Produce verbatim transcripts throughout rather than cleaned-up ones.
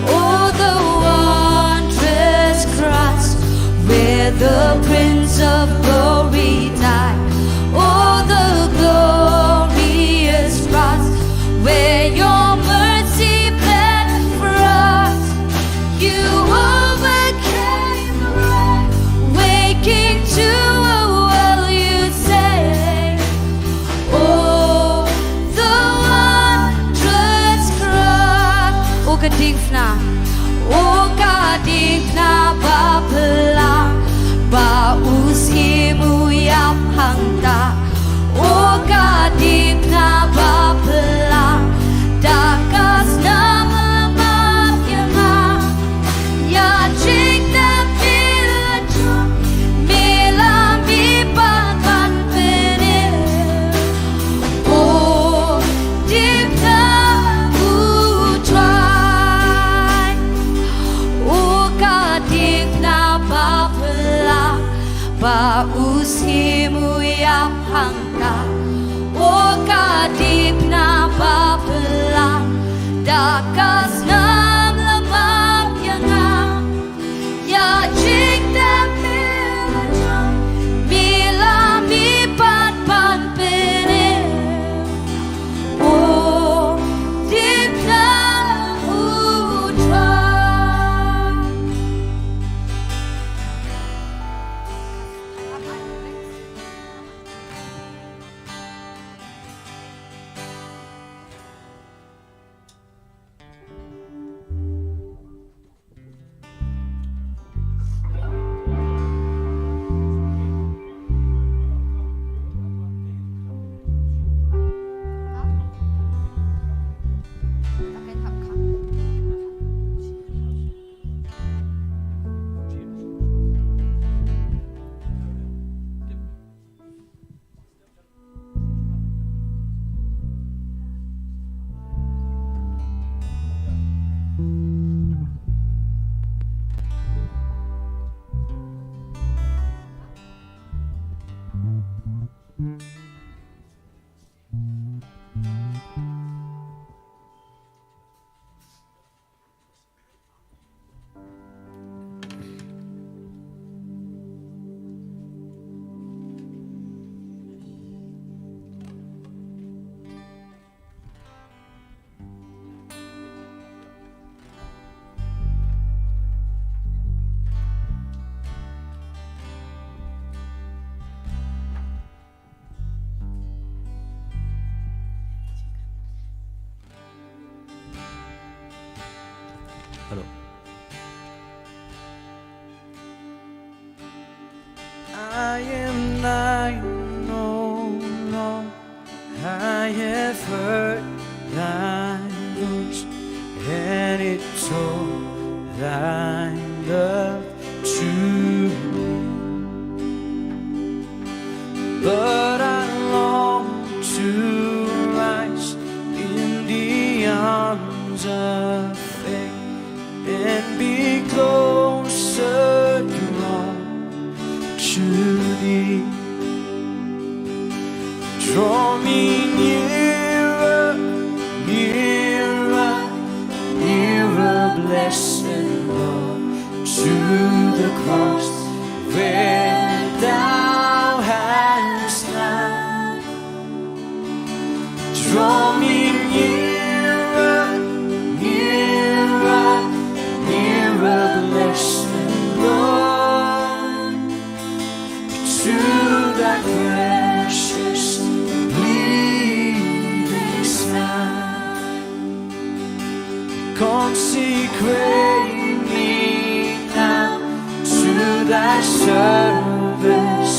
Oh, the wondrous cross where the Prince of Glory died. Oh, the glorious cross where your mercy bled for us. You overcame the grave, waking to a world you saved. Oh, the wondrous cross. O ka diengphna, o ka diengphna ba phylla, ba u Syiem u ïap hangta. O ka diengphna ba phylla, da ka snam lamap ïa nga. Ïa jingtep me la jong, me la mih pat ban pynim. O diengphna u Trai. O ka diengphna ba phylla, ba u Syiem u ïap hangta. O ka diengphna ba phylla, da ka snam lamap ïa nga. Ïa jingtep me la jong, me la mih pat ban pynim. O diengphna u Trai. Hello. I am thine, O Lord. I have heard thy voice, and it told thy love to me. But I long to rise in the arms of faith and be closer, drawn to thee. Draw me nearer, nearer, nearer, blessed Lord, to the cross where thou hast died. Draw me nearer, nearer, nearer, blessed Lord, to thy precious bleeding side. Consecrate me now to thy service.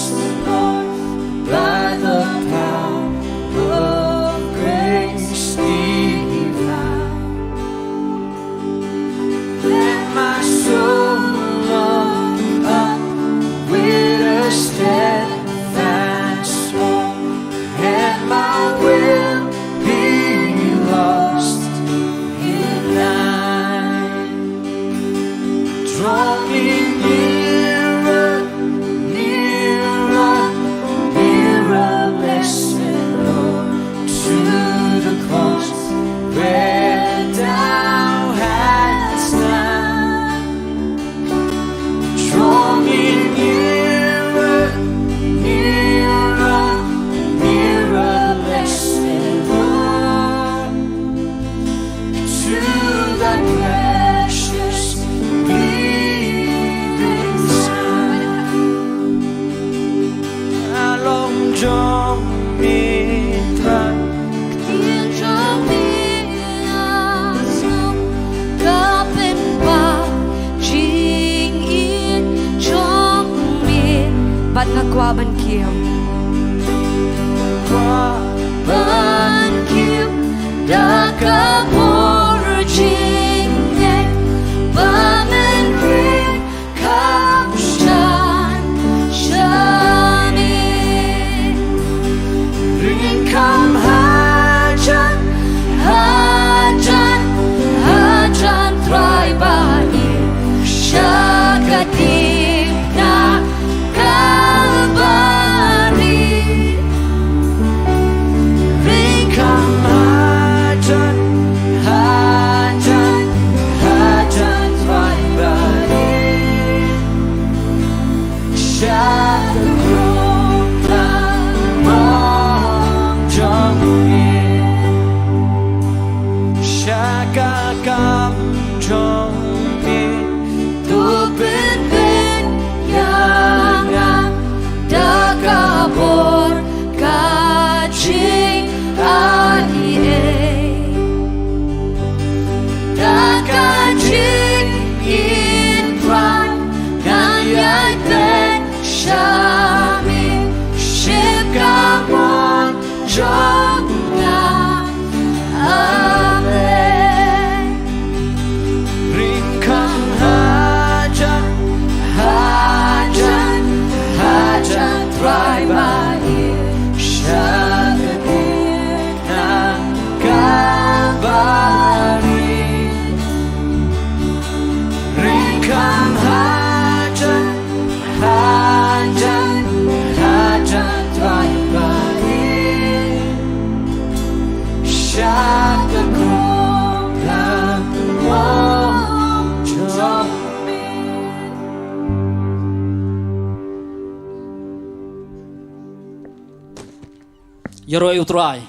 Ïaroh ïa u Trai.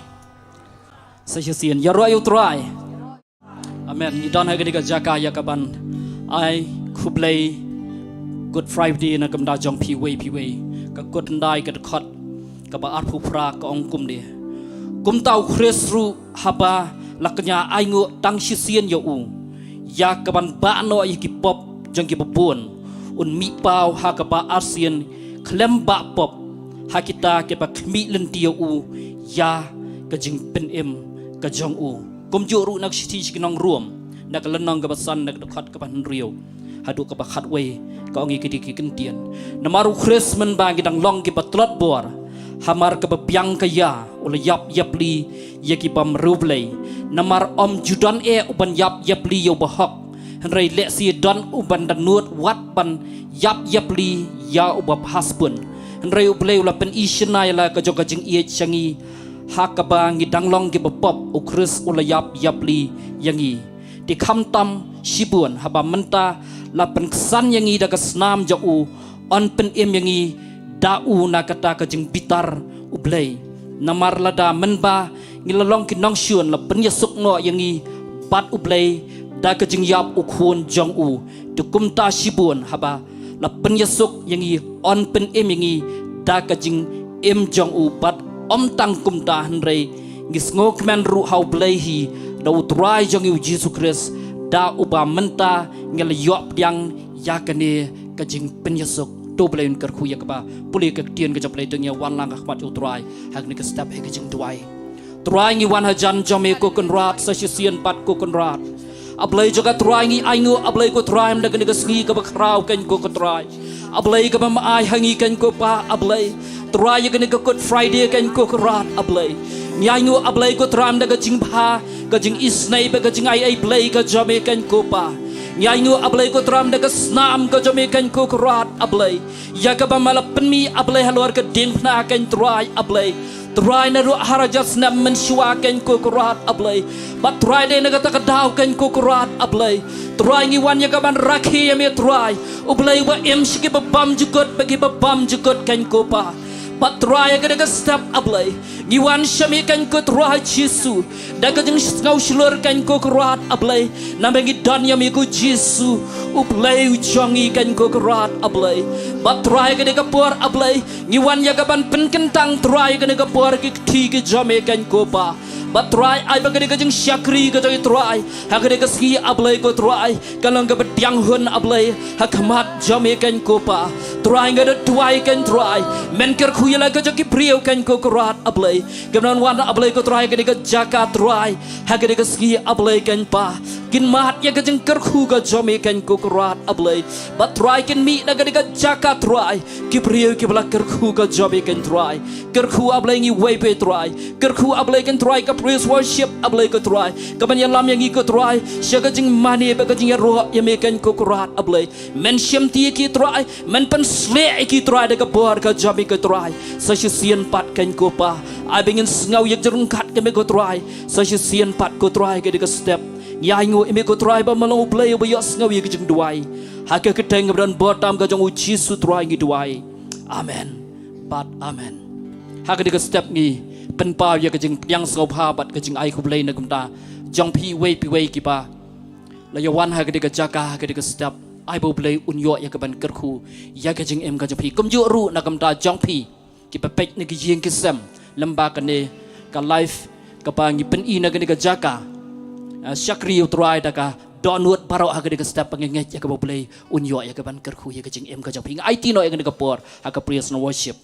Sa shisien, ïaroh ïa u Trai. Amen. Ngi don ha kane ka jaka ïa kaban ai khublei Good Friday na ka bynta jong phi wei phi wei. Ka Good Friday ka dkhot kaba arphew phra ka ong kumne. Kumta u Khrist ruh haba la kñia ainguh tang shisien ïa u, ïa kaban bah noh ïa ki pop jong kiba bun, un mih paw ha kaba arsien khlem bah pop ha kita kiba khmih lynti ïa u ïa ka jingpynim ka jong u. Kumjuh ruh na ka shithi sha ki nong Rom, na ka lynnong kaba san, na ka dkhot kaba hynriew haduh kaba khatwei, ka ong ïa kine ki kyntien. Namar u Khrist mynba ngi dang long kiba tlot bor, hamar kaba biang ka ïa, u la ïap ïapli ïa ki bym riewblei. Namar ym ju don eh uban ïap ïapli ïa uba hok, hynrei lehse don uban dohnud wat ban ïap ïapli ïa uba bha spun. Hynrei U Blei u la pyni shynna ïa la ka jong ka jingïeit sha ngi, ha kaba ngi dang long kiba pop, u Khrist u la ïap ïapli ïa ngi. Te khamtam shibun, haba mynta la pynksan ïa ngi da ka snam jong u, yn pynim ïa ngi da u na kata ka jingbitar U Blei. Namar lada mynba ngi la long ki nongshun, la pynïasuk noh ïa ngi bad U Blei da ka jingïap u Khun jong u, te kumta shibun, haba la pynïasuk ïa ngi, yn pynim ïa ngi da ka jingim jong u. Bad ym tang kumta, hynrei ngi sngewkmen ruh ha U Blei hi da u Trai jong ngi u Jisu Khrist, da uba mynta ngi la ïoh pdiang ïa kane ka jingpynïasuk. To U Blei un kyrkhu ïa kaba pule ka ktien ka jong U Blei. To ngin wan lang ha khmat ïa u Trai ha kane ka step ha ka jingduwai. Trai, ngi wan hajan jong me ko Kynrad, sa shisien pat ko Kynrad. A Blei jong ka Trai, ngi ainguh, A Blei ko Trai, ym da kane ka sngi kaba khraw kein ko Trai, A Blei, kaba me ai ha ngi kein ko Pa, A Blei. Trai, ïa kane ka Good Friday kein ko Kynrad, A Blei. Ngi ainguh, A Blei ko Trai, ym da ka jingbha, ka jingisynei bad ka jingai ei Blei ka jong me kein ko Pa. Ngi ainguh, A Blei ko Trai, ym da ka snam ka jong me kein ko Kynrad, A Blei, ïa kaba me la pynmih, A Blei, halor ka diengphna kein Trai, A Blei. Trai, naduh ha rajar snem mynshuwa kein ko Kynrad, A Blei. Bad Trai, dei na kata ka daw kein ko Kynrad, A Blei. Trai, ngi wan ïa kaban rakhe ïa me Trai, U Blei uba im sha kiba bymjukut bad kiba bymjukut kein ko Pa. Bad Trai, ha kane ka step, A Blei, ngi wan sha me kein ko Trai Jisu da ka jingsngew shlur kein ko Kynrad, A Blei, namar ngi don ïa me ko Jisu, U Blei u jong ngi kein ko Kynrad, A Blei. Bad Trai, ha kane ka por, A Blei, ngi wan ïa kaban pynkyntang Trai ha kane ka por ki kti ki jong me kein ko Pa. Bad Trai, ai ba kane ka jingshakri ka jong ngi Trai ha kane ka sngi, A Blei ko Trai, ka long kaba pdiang hun, A Blei, ha khmat jong me kein ko Pa. Trai, nga da duwai kein Trai, men kyrkhu ïa la ka jong ki briew kein ko Kynrad, A Blei, kiba don wan, A Blei ko Trai, ha kane ka jaka Trai ha kane ka sngi, A Blei kein Pa. Kin mad ïa ka jingkyrkhu ka jong me kein ko Kynrad, A Blei. Bad Trai, kin mih na kane ka jaka Trai ki briew kiba la kyrkhu ka jong me kein Trai. Kyrkhu, A Blei, ngi wei pei Trai. Kyrkhu, A Blei, kein Trai, ka praise worship, A Blei ko Trai, kaban ïalam ïa ngi ko Trai sha ka jingmane bad ka jingïaroh ïa me kein ko Kynrad, A Blei. Men shim ti ïa ki Trai, men pynshlei ïa ki Trai da ka bor ka jong me ko Trai. Sa shisien pat kein ko Pa, ai ba ngin sngew ïa ka jingryngkat ka me ko Trai. Sa shisien pat ko Trai, ha kane ka step, ngi ainguh ïa me ko Trai ba me long U Blei uba ïohsngew ïa ka jingduwai, ha ka kyrteng kaba don bor tam ka jong u Jisu Trai ngi duwai. Amen. Bad amen. Ha kane ka step ngi pynpaw ïa ka jingpdiang sngewbha bad ka jingai khublei na ka bynta jong phi wei phi wei kiba la ïa wan ha kane ka jaka, ha kane ka step. Ai ba U Blei un ïoh ïa kaban kyrkhu ïa ka jingim ka jong phi. Kumjuh ruh na ka bynta jong phi kiba peit na ki ïing ki sem lyngba kane ka live kaba ngi pyni na kane ka jaka. Ah, shakri ïa u Trai da ka dohnud baroh ha kane ka step, ba ngi ngeit ïa kaba U Blei un ïoh ïa kaban kyrkhu ïa ka jingim ka jong phi. Ngi aiti noh ïa kane ka por ha ka praise and worship.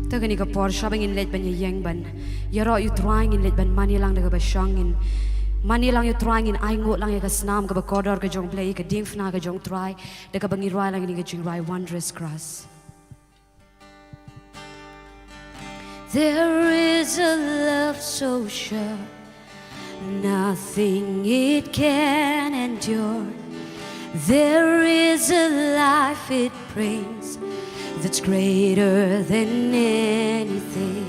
To kane ka por shwa ba ngin leit ban ïeng ban ïaroh ïa u Trai, ngin leit ban mane lang da kaba shong, ngin mane lang ïa u Trai, ngin ainguh lang ïa ka snam kaba kordor ka jong U Blei, ka diengphna ka jong u Trai, da kaba ngi rwai lang ïa ka jingrwai Wondrous Grace. There is a love so sure, nothing it can endure. There is a life it brings that's greater than anything.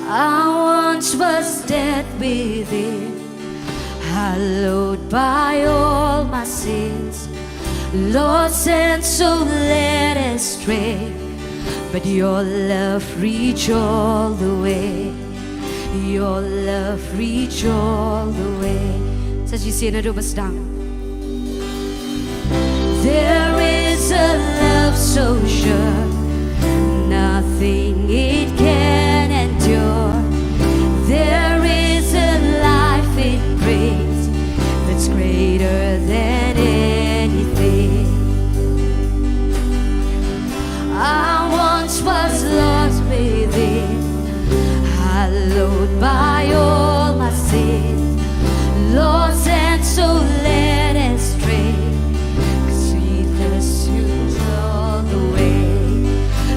I once was dead within, hallowed by all my sins. Lost and so led astray, but your love reach all the way. Your love reach all the way. Sa shisien naduh ba sdang. There is a love so sure, nothing it can endure. There is a life in praise that's greater than anything. I once was lost within, hallowed by all my sins, lost and so led astray. 'Cause Jesus, you all the way,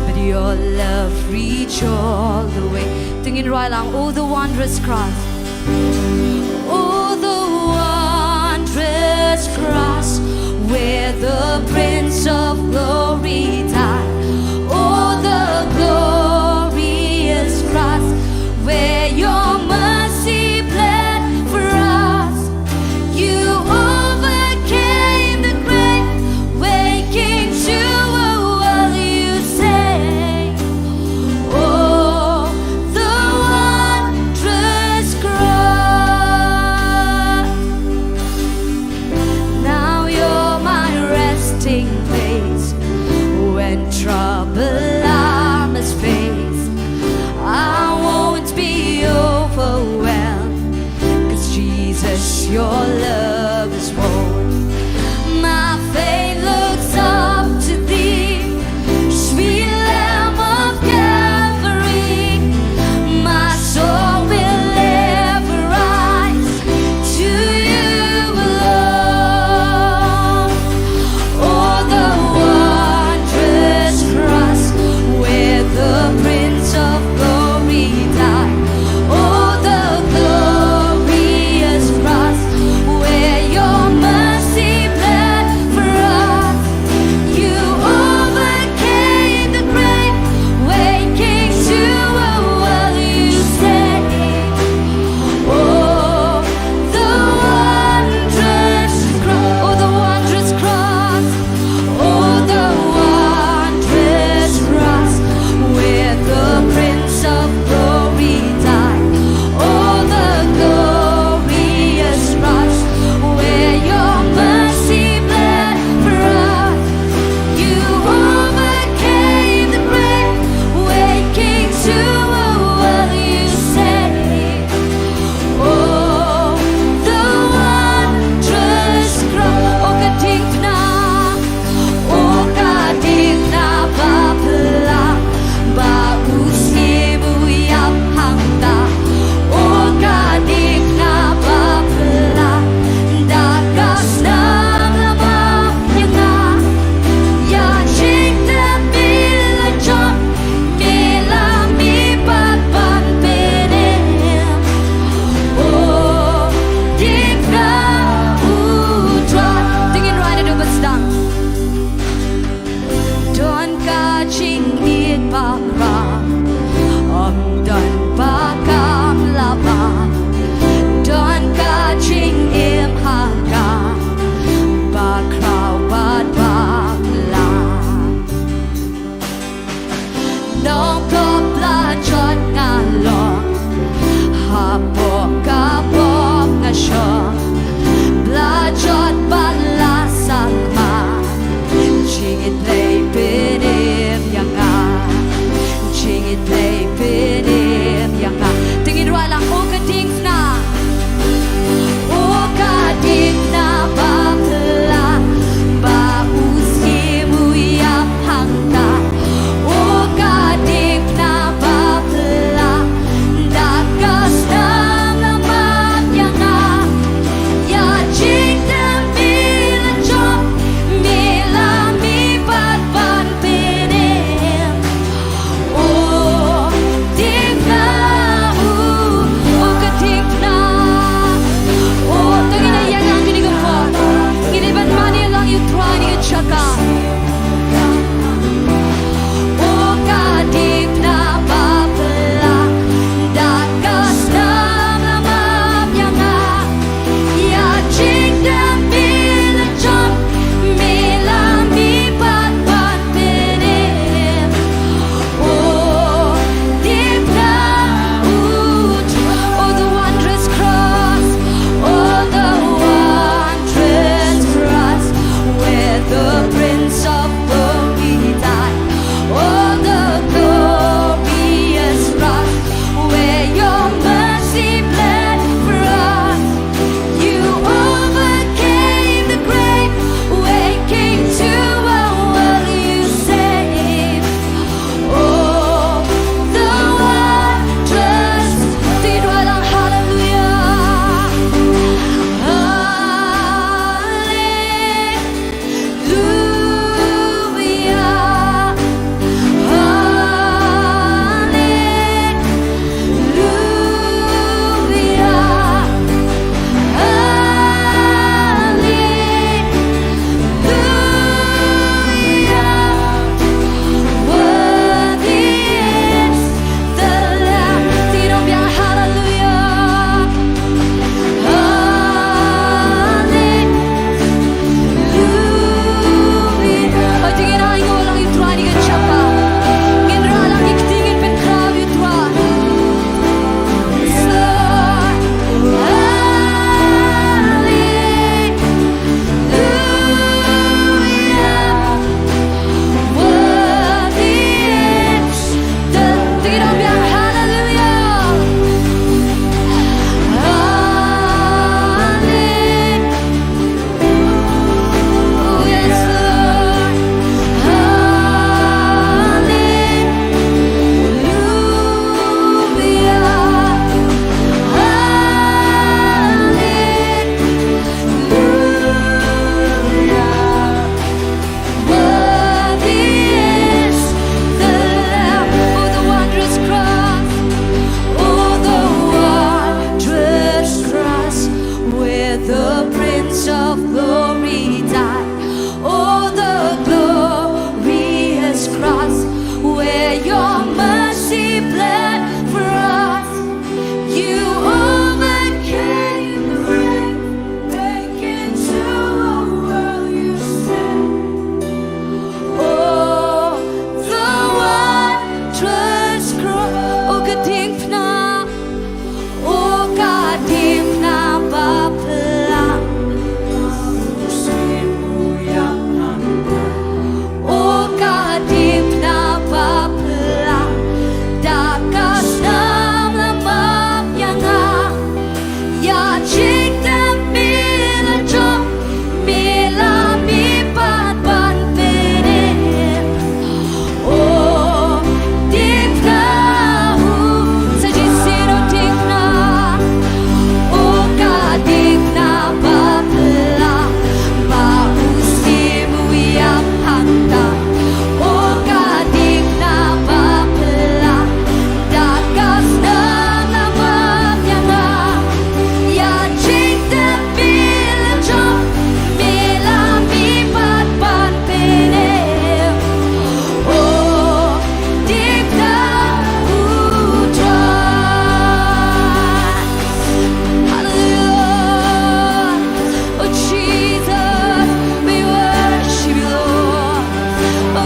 but your love reach all the way. Te ngin rai lang, oh the wondrous cross. Oh, the wondrous cross where the Prince of Glory died. Oh, the glorious cross where your mercy bled for us. You overcame the grave, waking to a world you saved. Oh, the wondrous cross. Now you're my resting place. When trouble I must face, I won't be overwhelmed. 'Cause Jesus, your love is warm. My faith looks up to thee, sweet Lamb of Calvary. My soul will ever rise to you alone. Oh, the wondrous cross where the Prince of Glory died. Oh, the glorious cross where your mercy bled for us. You overcame the grave, waking to a world you saved. Oh, the wondrous cross, oh, the wondrous cross, oh, the wondrous cross, where the Prince of Glory died. Oh, the glorious cross, where your mercy bled for us. You overcame the grave, waking to a world you saved. Oh, the wondrous cross. Oh, ka diengphna. Oh, ka diengphna ba phylla, ba u Syiem u ïap hangta. Oh, ka diengphna ba phylla, da ka snam la map ïa nga. Ïa jingtep me la jop, me la mih bad ban pynim. Oh, diengphna u Trai. Te ngin rai naduh ba sdang. Don ka jingïeit ba khraw, ym don ba kam laba. Don ka jingim ha ka ba khraw bad ba phylla. Nongkop la jot nga long, hapoh ka bok nga shong. La jot bad la sakma, jingïeit Blei pynim ïa nga.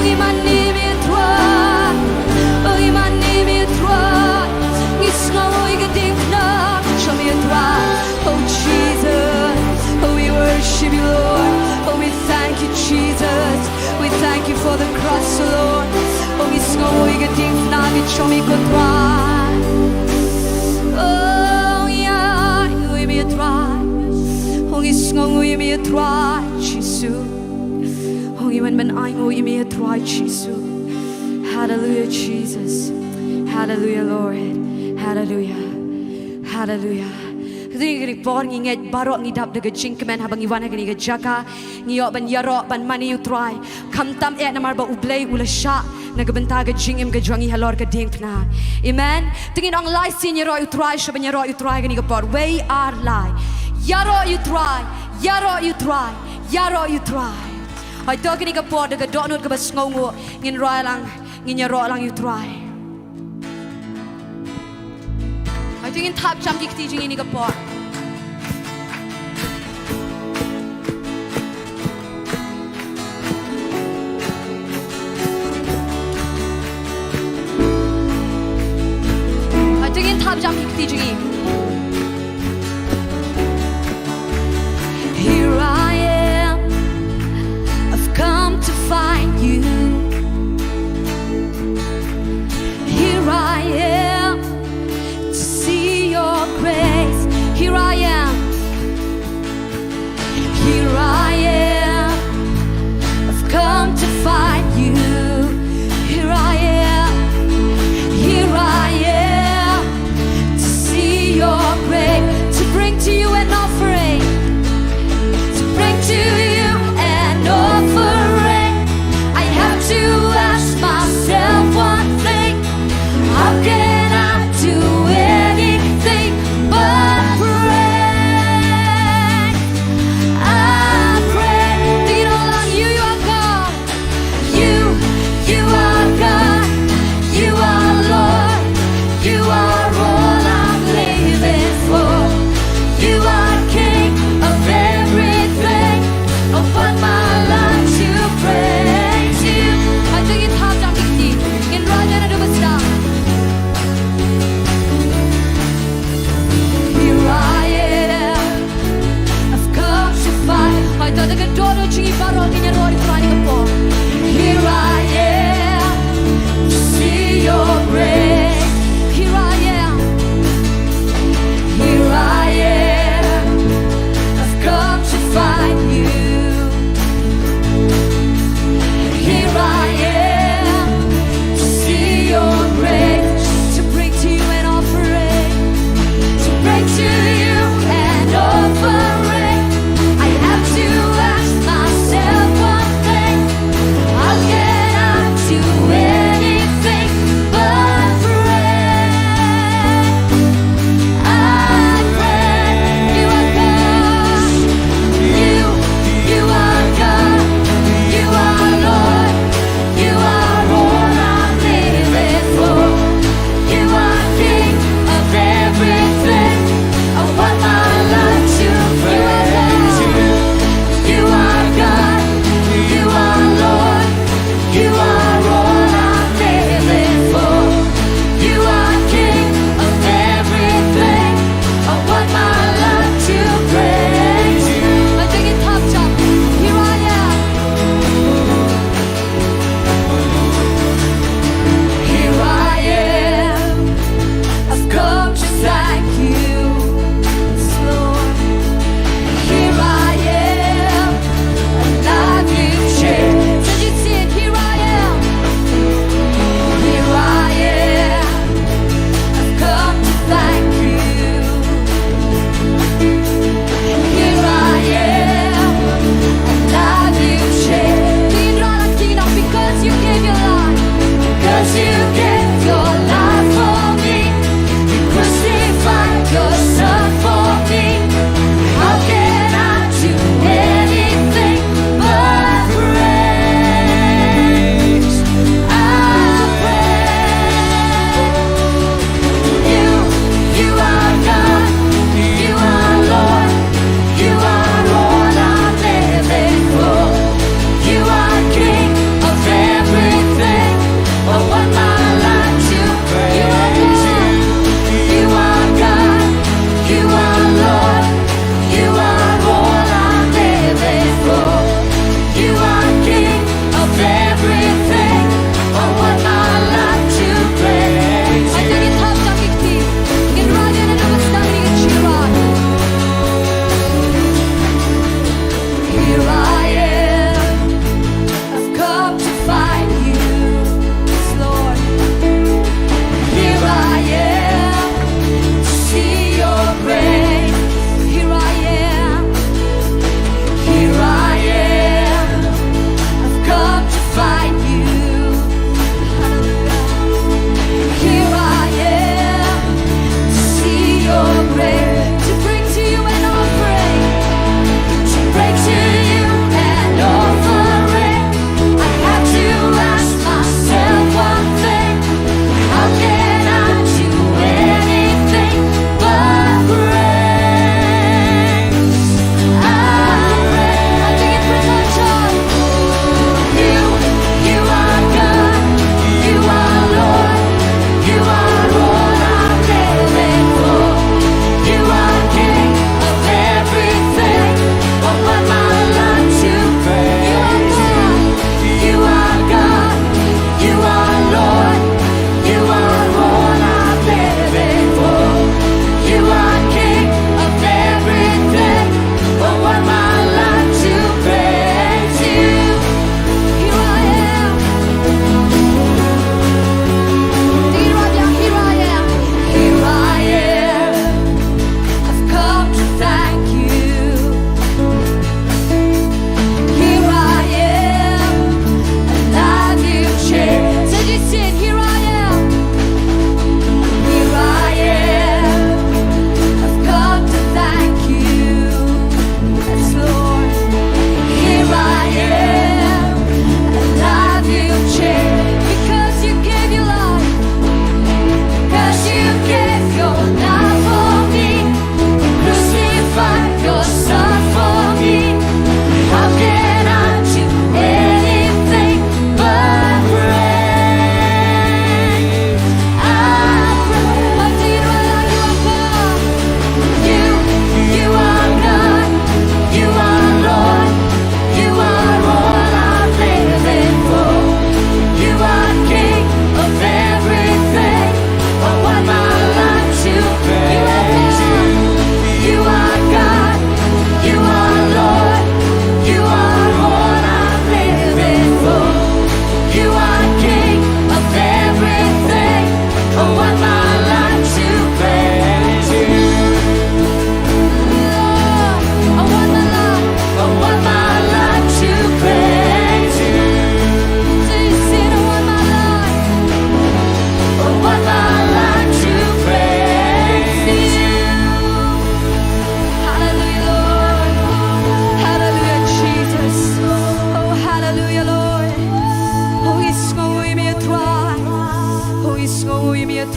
Ïa mane me Trai, oh ïa mane me Trai, ngi sngew ïa ka diengphna jong me Trai. Oh Jesus, oh we worship you Lord, oh we thank you Jesus, we thank you for the cross Lord. Oh ngi sngew ïa ka diengphna jong me ko Trai. Oh ïa, ïa me Trai, oh ngi sngew ïa me Trai Jisu. Oh ngi wan ban ai nguh ïa me Trai Jisu. Hallelujah Jesus. Hallelujah Lord. Hallelujah. Hallelujah. Kane ka por ngi ngeit baroh ngi dap da ka jingkmen haba ngi wan ha kane ka jaka. Ngi ïoh ban ïaroh ban mane ïa u Trai. Khamtam eh namar ba U Blei u la shah na ka bynta ka jingim ka jong ngi halor ka diengphna. Amen. Te ngin ong lai sien ïaroh ïa u Trai, sha ban ïaroh ïa u Trai kane ka por. Wei ar lai. Ïaroh ïa u Trai. Ïaroh ïa u Trai. Ïaroh ïa u Trai. Hooid, to kane ka por da ka dohnud kaba sngewnguh ngin rwai lang, ngin ïaroh lang ïa u Trai. Hooid, to ngin thap jam ki kti jong ngi kane ka por. Hooid, to ngin thap jam ki kti jong ngi. Here I am, I've come to find you. Here I am to see your grace. Here I am. Here I am. I've come to find you. Here I am. Here I am to see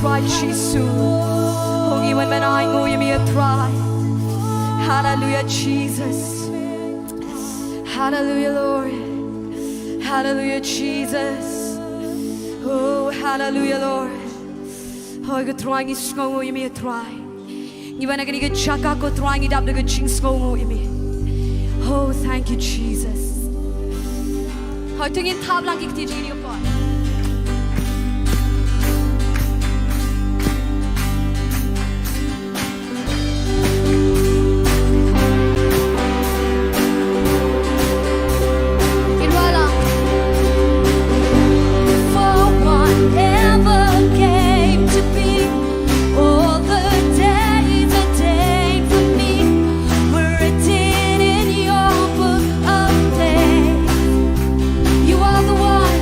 Trai Jisu. Oh, ngi wan ban ai nguh ïa me, Trai. Hallelujah, Jesus. Hallelujah, Lord. Hallelujah, Jesus. Oh, hallelujah, Lord. Oh, ko Trai, ngi sngewnguh ïa me, Trai. Ngi wan ha kane ka jaka, ko Trai, ngi dap da ka jingsngewnguh ïa me. Oh, thank you, Jesus. Hooid, to ngin thap lang ki kti jong ngi, ko Trai. Ngin wai lang. For whatever came to be, all the days ordained for me were written in your book of days. You are the one.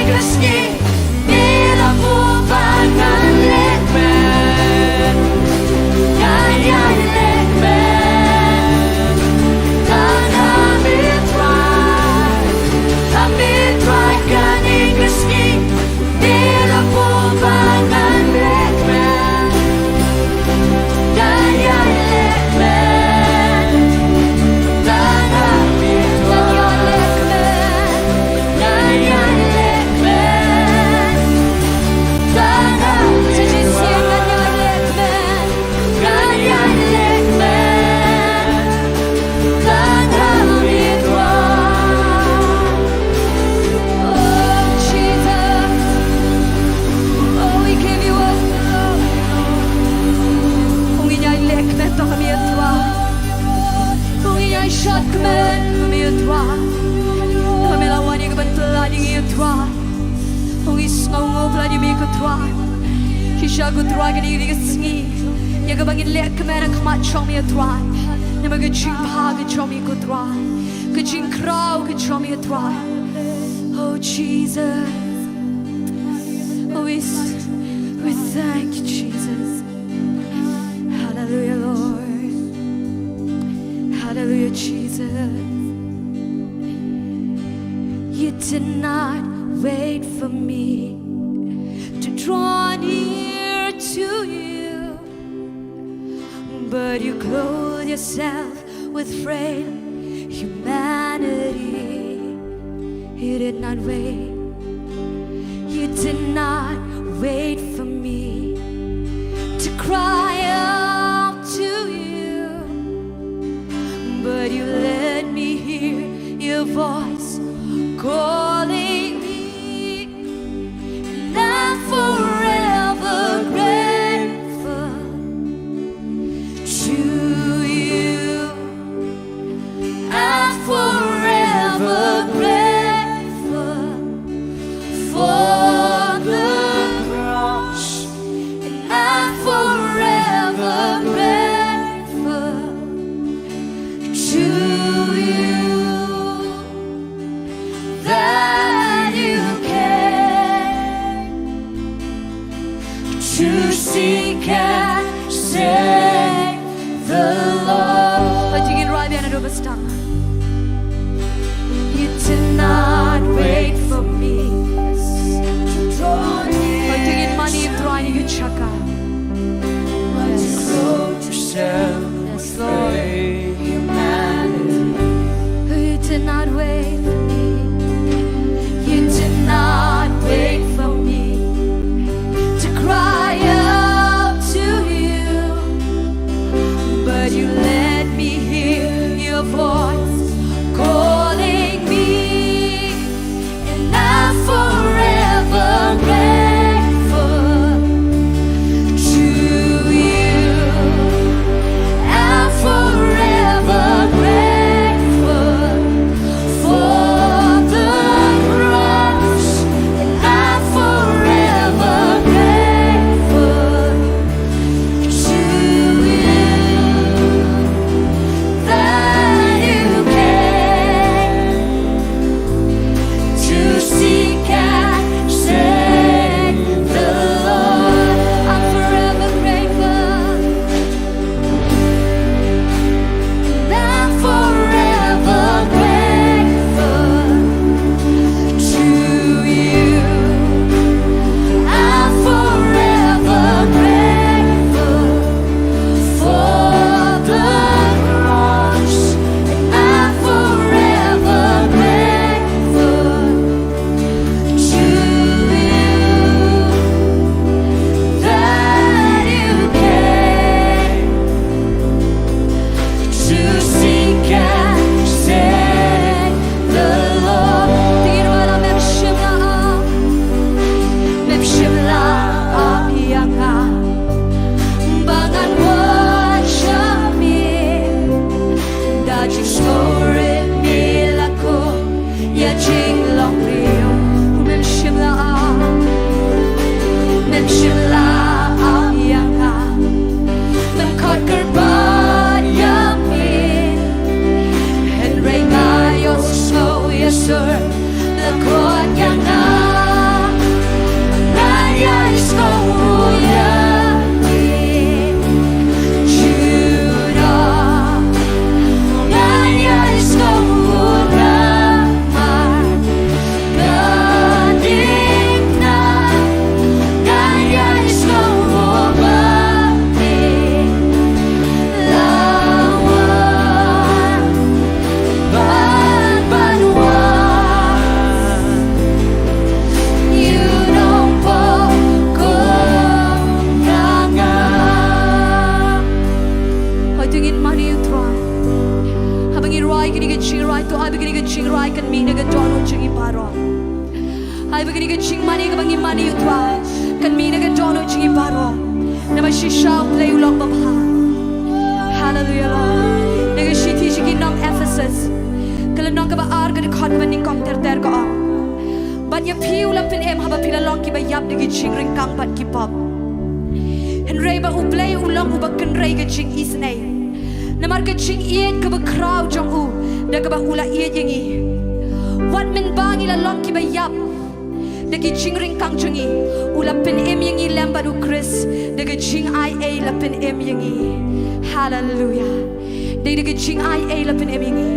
Ka sngi, me la buh ba ngan leh kmen. Ngan ïai leh kmen. Tang ha me Trai. Ha me Trai kane ka sngi. Me la buh ba ngan leh kmen. Ngan ïai leh kmen. Tang ha me Trai. Ngan ïai leh kmen. Tang ha me Trai. Ngan ïai leh kmen. Ngan ïai leh kmen. Tang ha me Trai. Oh, Jesus. Oh, we give you all the glory, Lord. Oh, ngi ïai leh kmen tang ha me Trai. Oh, ngi ïai shad kmen ha me Trai. Namar me la wan ïa ka ban pyllait ïa ngi Trai. Oh, ngi sngewnguh palat ïa me ko Trai. Shisha ko Trai kane ka dei ka sngi ïa kaba ngin leh kmen ha khmat jong me Trai. Namar ka jingbha ka jong me ko Trai. Ka jingkhraw ka jong me Trai. Oh, Jesus. Oh, we, we thank you, Jesus. Hallelujah, Lord. Hallelujah, Jesus. You did not wait for me to draw near to you, but you clothe yourself with frail humanity. You did not wait. You did not wait for me to cry out to you, but you let me hear your voice calling me. And I'm forever grateful to you. I'm forever grateful for the cross. And I'm forever grateful to you. That Ai ba kane ka jingmane kaba ngi mane ïa u Trai kan mih na ka dohnud jong ngi baroh. Namar shisha U Blei u long babha. Haleluya Lord. Na ka shithi sha ki nong Ephesus, ka lynnong kaba ar, ka dkhot kaba nyngkong ter ter ka ong: Bad ïa phi u la pynim haba phi la long kiba ïap da ki jingryngkang bad ki pop. Hynrei ba U Blei u long uba kynrei ka jingisynei namar ka jingïeit kaba khraw jong u da kaba u la ïeit ïa ngi. Wat mynba ngi la long kiba ïap da ki jingryngkang jong ngi, u la pynim ïa ngi lem bad U Khrist. Da ka jingai ei la pynim ïa ngi. Haleluya. Dei da ka jingai ei la pynim ïa ngi.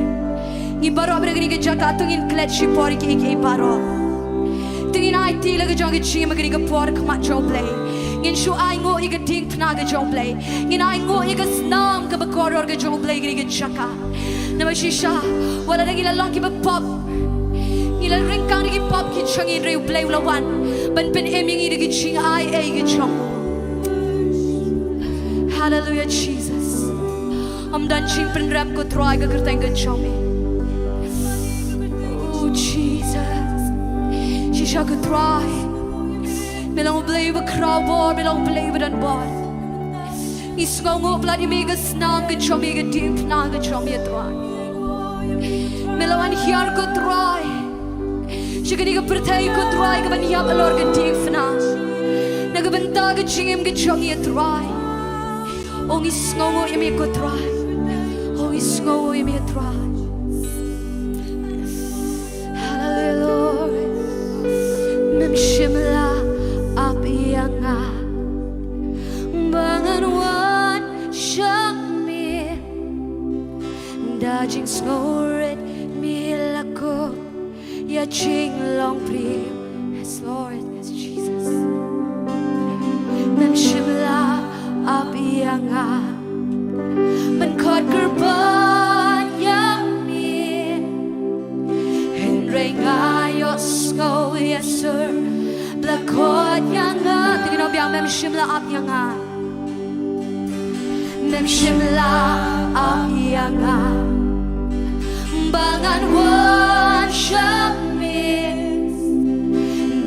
Ngi baroh ba ha kane ka jaka to ngin klet shipor ïa kiei kiei baroh. To ngin aiti la ka jong ka jingim ha kane ka por ha khmat jong U Blei. Ngin shu ainguh ïa ka diengphna ka jong U Blei. Ngin ainguh ïa ka snam kaba kordor ka jong U Blei ha kane ka jaka. Namar shisha, wat la ngi la long kiba pop, ngi la ryngkang da ki pop ki jong ngi, hynrei U Blei u la wan ban pynim ïa ngi da ka jingai ei ka jong u. Haleluya Jesus. Ym don jingpynrem ko Trai ka kyrteng ka jong me. Oh Jesus. Shisha ko Trai, me long U Blei uba khraw bor, me long U Blei uba don bor. Ngi sngewnguh palat ïa me ka snam ka jong me, ka diengphna ka jong me Trai. Me la wan hiar ko Trai sha kane ka pyrthei ko Trai kaban ïap halor ka diengphna na ka bynta ka jingim ka jong ngi Trai. Oh ngi sngewnguh ïa me ko Trai. Oh ngi sngewnguh ïa me Trai. Haleluya Lord. Mem shym la ap ïa nga ba ngan wan sha me. Da jingsngewrit me la kup ïa jinglong briew. Yes Lord, yes Jesus. Mem shym la ap ïa nga ban khot kyrpad ïa me. Hynrei nga ïohsngew ïa sur ba la khot ïa nga. Te ngin ong biang: Mem shym la ap ïa nga. Mem shym la ap ïa nga ba ngan wan sha me.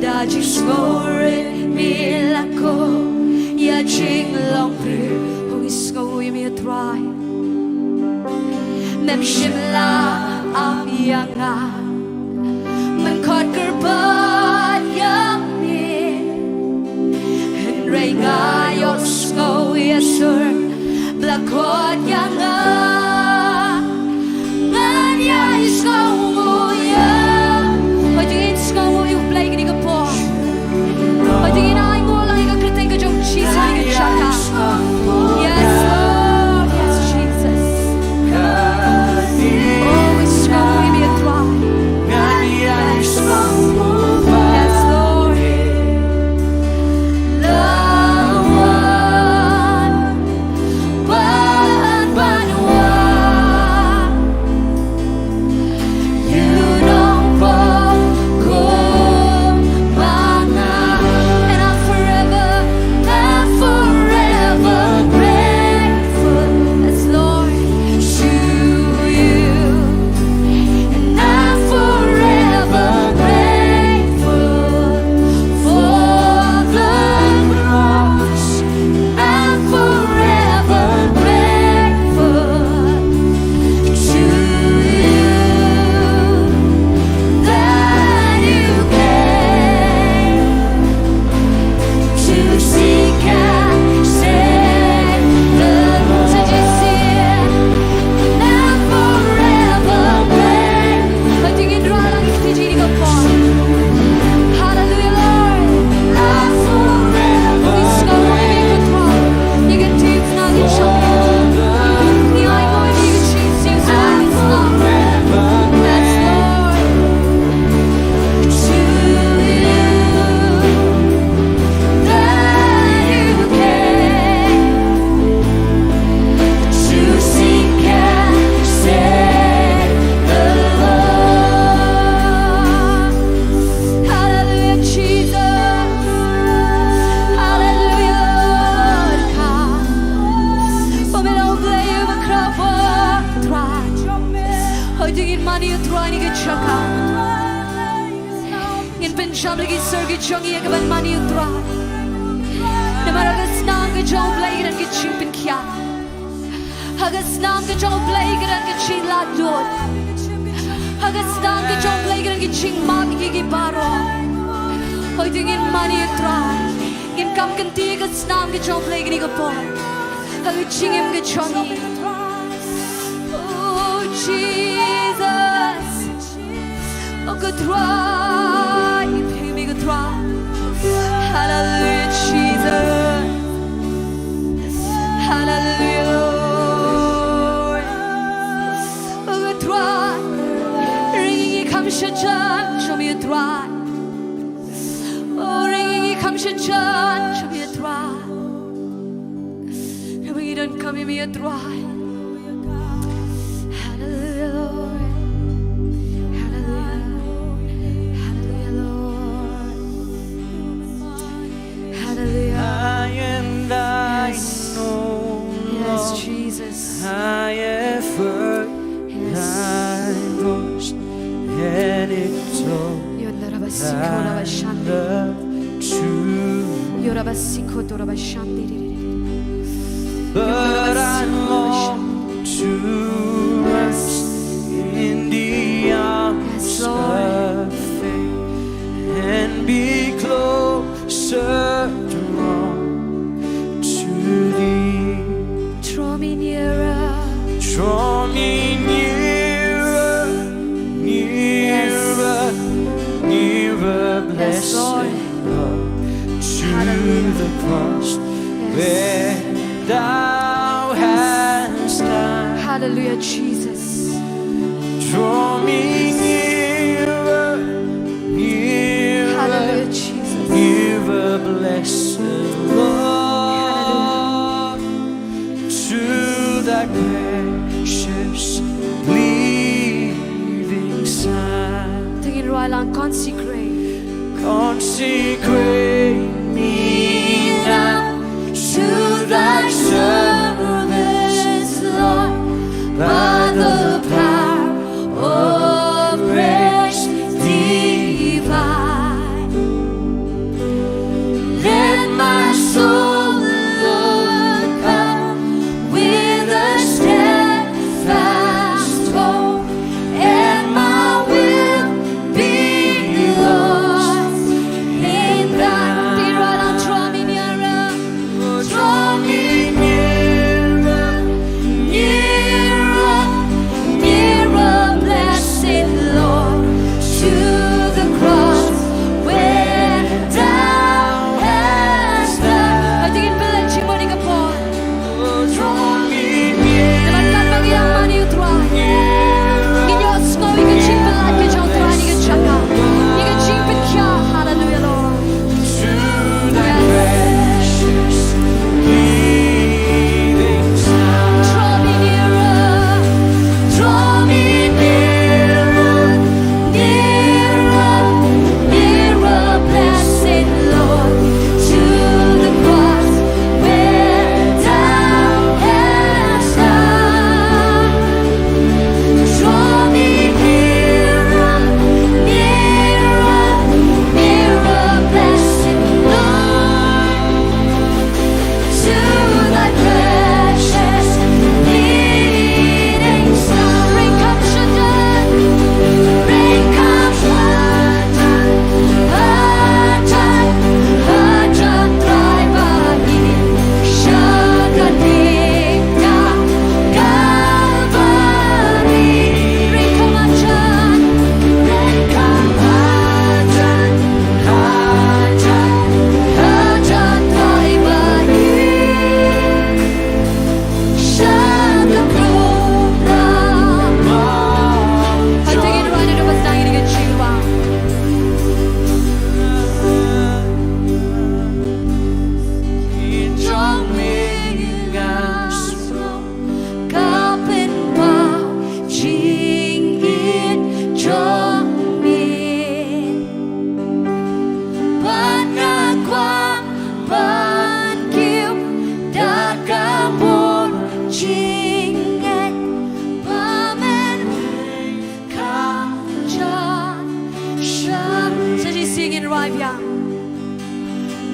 Da jingsngewrit me la kup ïa jinglong briew. Oh ngi sngewnguh ïa me Trai. Mem shym la ap ïa nga ban khot kyrpad ïa me. Hynrei nga ïohsngew ïa sur ba la khot ïa nga. Ngan ïai sngewnguh ïa. Hooid, to ngin sngewnguh ïa U Blei ha kane ka por. Hooid, to ngin ainguh lang ïa ka kyrteng ka jong U Jisu ha kane ka jaka. Yes Lord, yes Jesus. Oh ngi sngewnguh ïa me Trai. Ki sor ki jong ngi ïa ka ban mane ïa u Trai. Namar ha ka snam ka jong U Blei ka don ka jingpynkhiah. Ha ka snam ka jong U Blei ka don ka jinglaitluid. Ha ka snam ka jong U Blei ka don ka jingmap ïa ki baroh. Hooid, to ngin mane ïa u Trai. Ngin kam kynti ha ka snam ka jong U Blei kane ka por. Ha ka jingim ka jong ngi. Oh Jesus. Oh, ka Trai, praise me, ka Trai. Hallelujah, Jesus. Hallelujah, Lord. Oh, ka Trai. Ring ngi kham shajan, jong me, ka Trai. Oh, ring ngi kham shajan, jong me, ka Trai. Ngi donkam ïa me, ka Trai. Hallelujah, Lord. Hallelujah. Hallelujah, Lord. Hallelujah. I and I Yes. know, Yes, Lord, Jesus. I have heard Yes. thy voice, and it told Yonda rabasiko rabashandi. the truth. Yorabasiko torabashandi. But I long to rest in the arms Yes, Lord. of faith and be closer drawn to thee. Draw me nearer. Draw me nearer, nearer, Yes. nearer, Yes, Lord. blessed Lord, to Hallelujah. the cross Yes. where thou Yes. hast died. Hallelujah, Jesus. Draw me nearer, nearer, Hallelujah, Jesus. nearer, blessed Lord, Hallelujah. to thy precious bleeding Son. To ngin rwai lang, consecrate. Consecrate me now to thy service, Lord, by the power of grace divine. Let my soul look up with a steadfast hope, and my will be lost in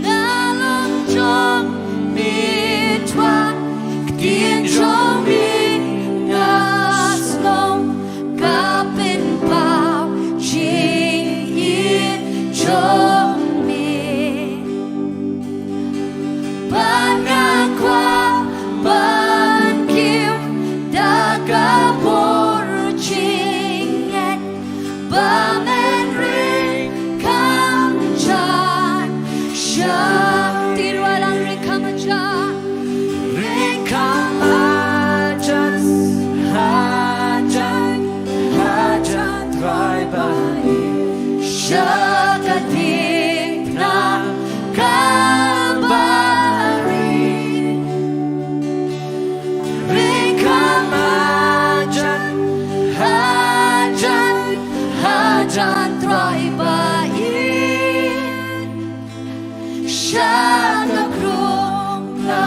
Nga long jong me Trai, ktien jong me nga sngew, ka pynpaw jingïeit jong me. Bad nga kwah ban kiew da ka bor jingngeit, ba men ring kham jan sha. Kti ruh lang, ring kham jan. Ring kham hajan, hajan, hajan Trai ba ïeit sha ka diengphna Kalbari. Ring kham hajan, hajan, hajan Trai ba ïeit sha ka krung ka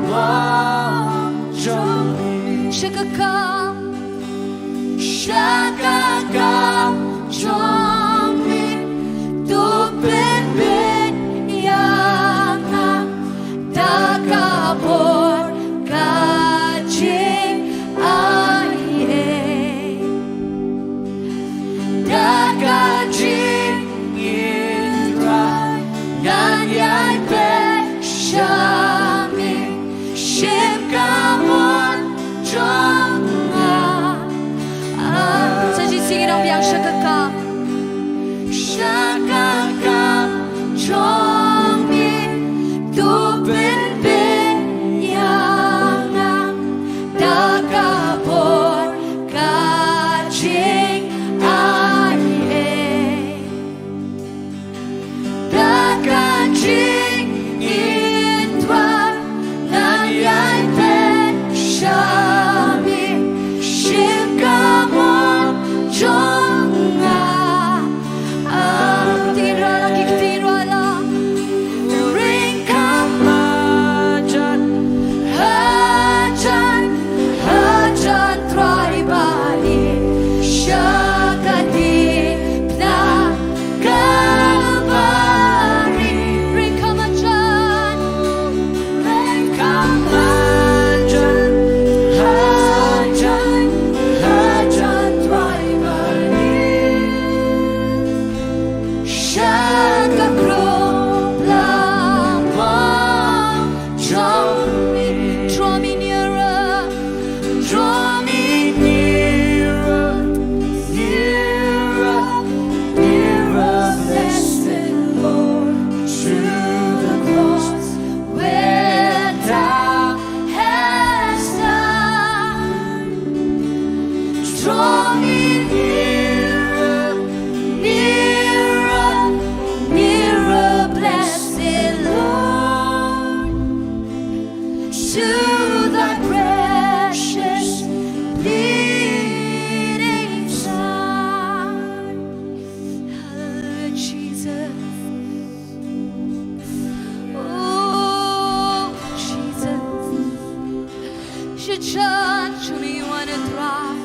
bor jong me. Sha ka kam, sha ka kam jong me, to pynbeit ïa nga da ka bor ka jingaiei. Da ka jingïeit Trai ngan ïai peit sha me, shim ka mon jong nga. Ah, sa shisien ngi dang biang. Sha ka kam, sha ka kam jong me, to pynbeit ïa nga da ka bor ka jingaiei. Da ka jingïeit Trai ngan ïai peit sha me, shim ka mon jong nga. Ah, kti ruh lang, kti ruh lang. Ring kham hajan, hajan, hajan Trai ba ïeit sha ka diengphna Kalbari. Ring kham hajan, ring kham hajan, hajan, hajan Trai ba ïeit sha ka krung ka bor jong me. Draw me nearer, draw me nearer, nearer, nearer, blessed Lord, to the cross where thou hast died. Draw me nearer, nearer, nearer, blessed Lord, to thy precious bleeding side. Hallelujah, Jesus. Oh, Jesus. Sha jan jong me wan, Trai.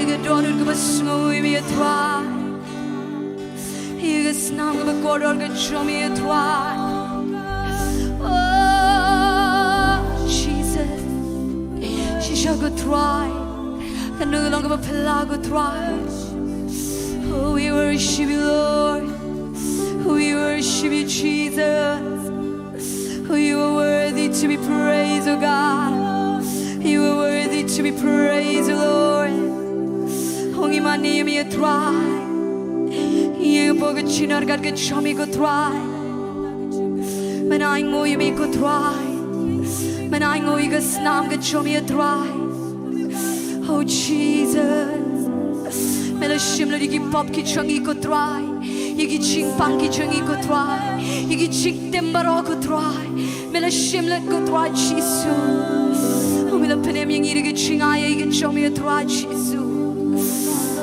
Ïa ka dohnud kaba sngew ïa me, Trai. Ïa ka snam kaba kordor ka jong me, Trai. Oh, Jesus. Shisha ko Trai, ka nongïalam kaba phylla ko Trai. Oh, we worship you, Lord. We worship you, Jesus. Oh, you are worthy to be praised, oh God. You are worthy to be praised, oh Lord. Oh, ngi mane ïa me, Trai. Ïa ka bor ka jingïeit ka jong me ko Trai. Men ainguh ïa me ko Trai. Men ainguh ïa ka snam ka jong me, Trai. Oh Jesus. Men la shim lut ïa ki pop ki jong ngi ko Trai. Ïa ki jingpang ki jong ngi ko Trai. Ïa ki jingtim baroh ko Trai. Men la shim lut ko Trai Jisu. Oh, men la pynim ïa ngi da ka jingai ïa ka jong me Trai Jisu.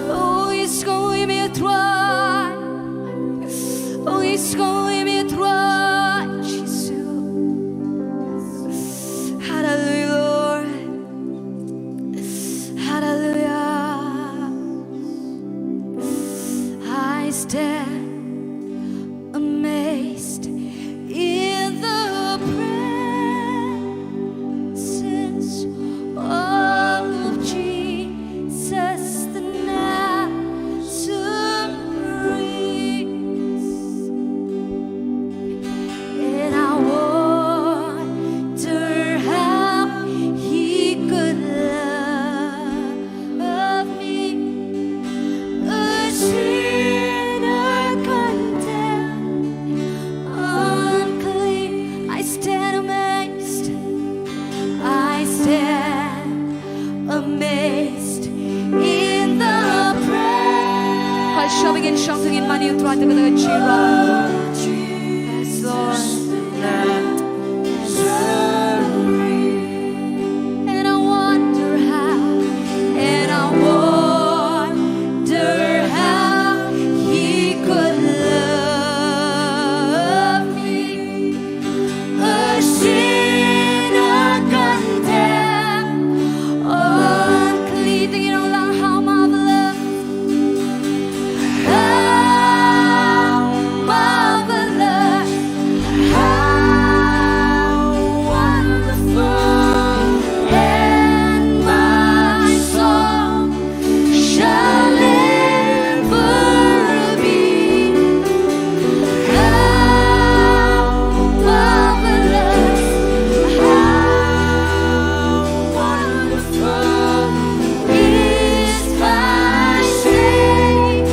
Oh, ïasngew ïa me Trai. Oh, ïasngew ïa me Trai Jisu. Hallelujah, Lord. Hallelujah. I stand Yes, Lord. And I wonder how, and I wonder how he could love me, a sinner condemned, unclean. Sing it out loud, how marvelous. How marvelous, how wonderful, and my song shall ever be. How marvelous, how wonderful is my Savior's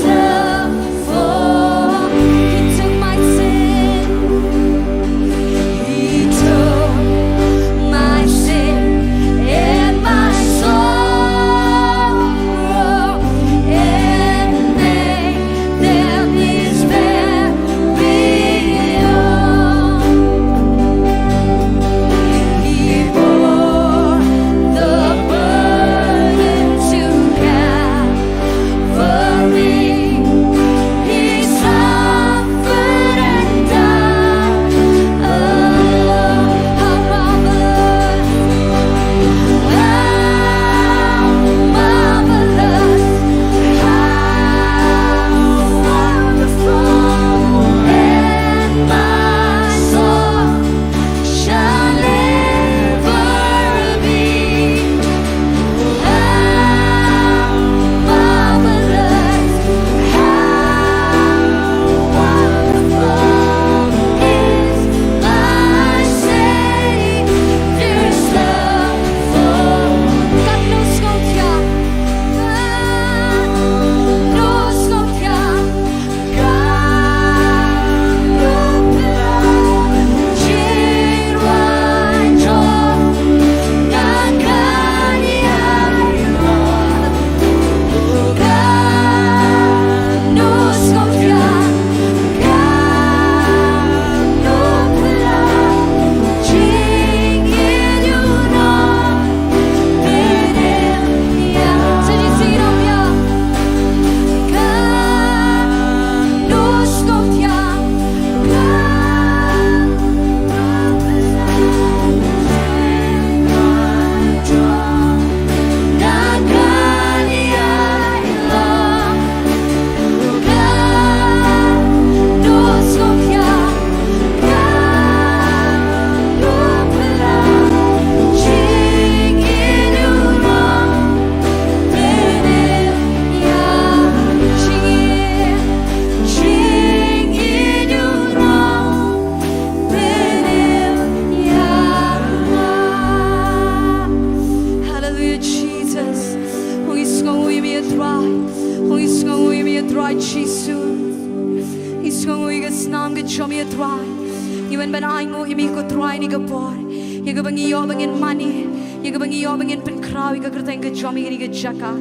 love for me. He took my sin. He took my sin and my sorrow and made them his very own. He bore the burden to Calvary. He suffered and died alone. How marvelous, how marvelous, how wonderful, and my song shall ever be. How marvelous, how wonderful is my Savior's love for me. Katno sngewthuh, katno sngewthuh. Hallelujah, Jesus. Ngi sngewnguh ïa me, Trai. Ngi sngewnguh ïa me, Trai Jisu. Ngi sngewnguh ïa ka snam ka jong me, Trai. Ngi wan ban ainguh ïa me, ko Trai, ha kane ka por. Ïa kaba ngi ïoh ba ngin mane, ïa kaba ngi ïoh ba ngin pynkhraw ïa ka kyrteng ka jong me ha kane ka jaka.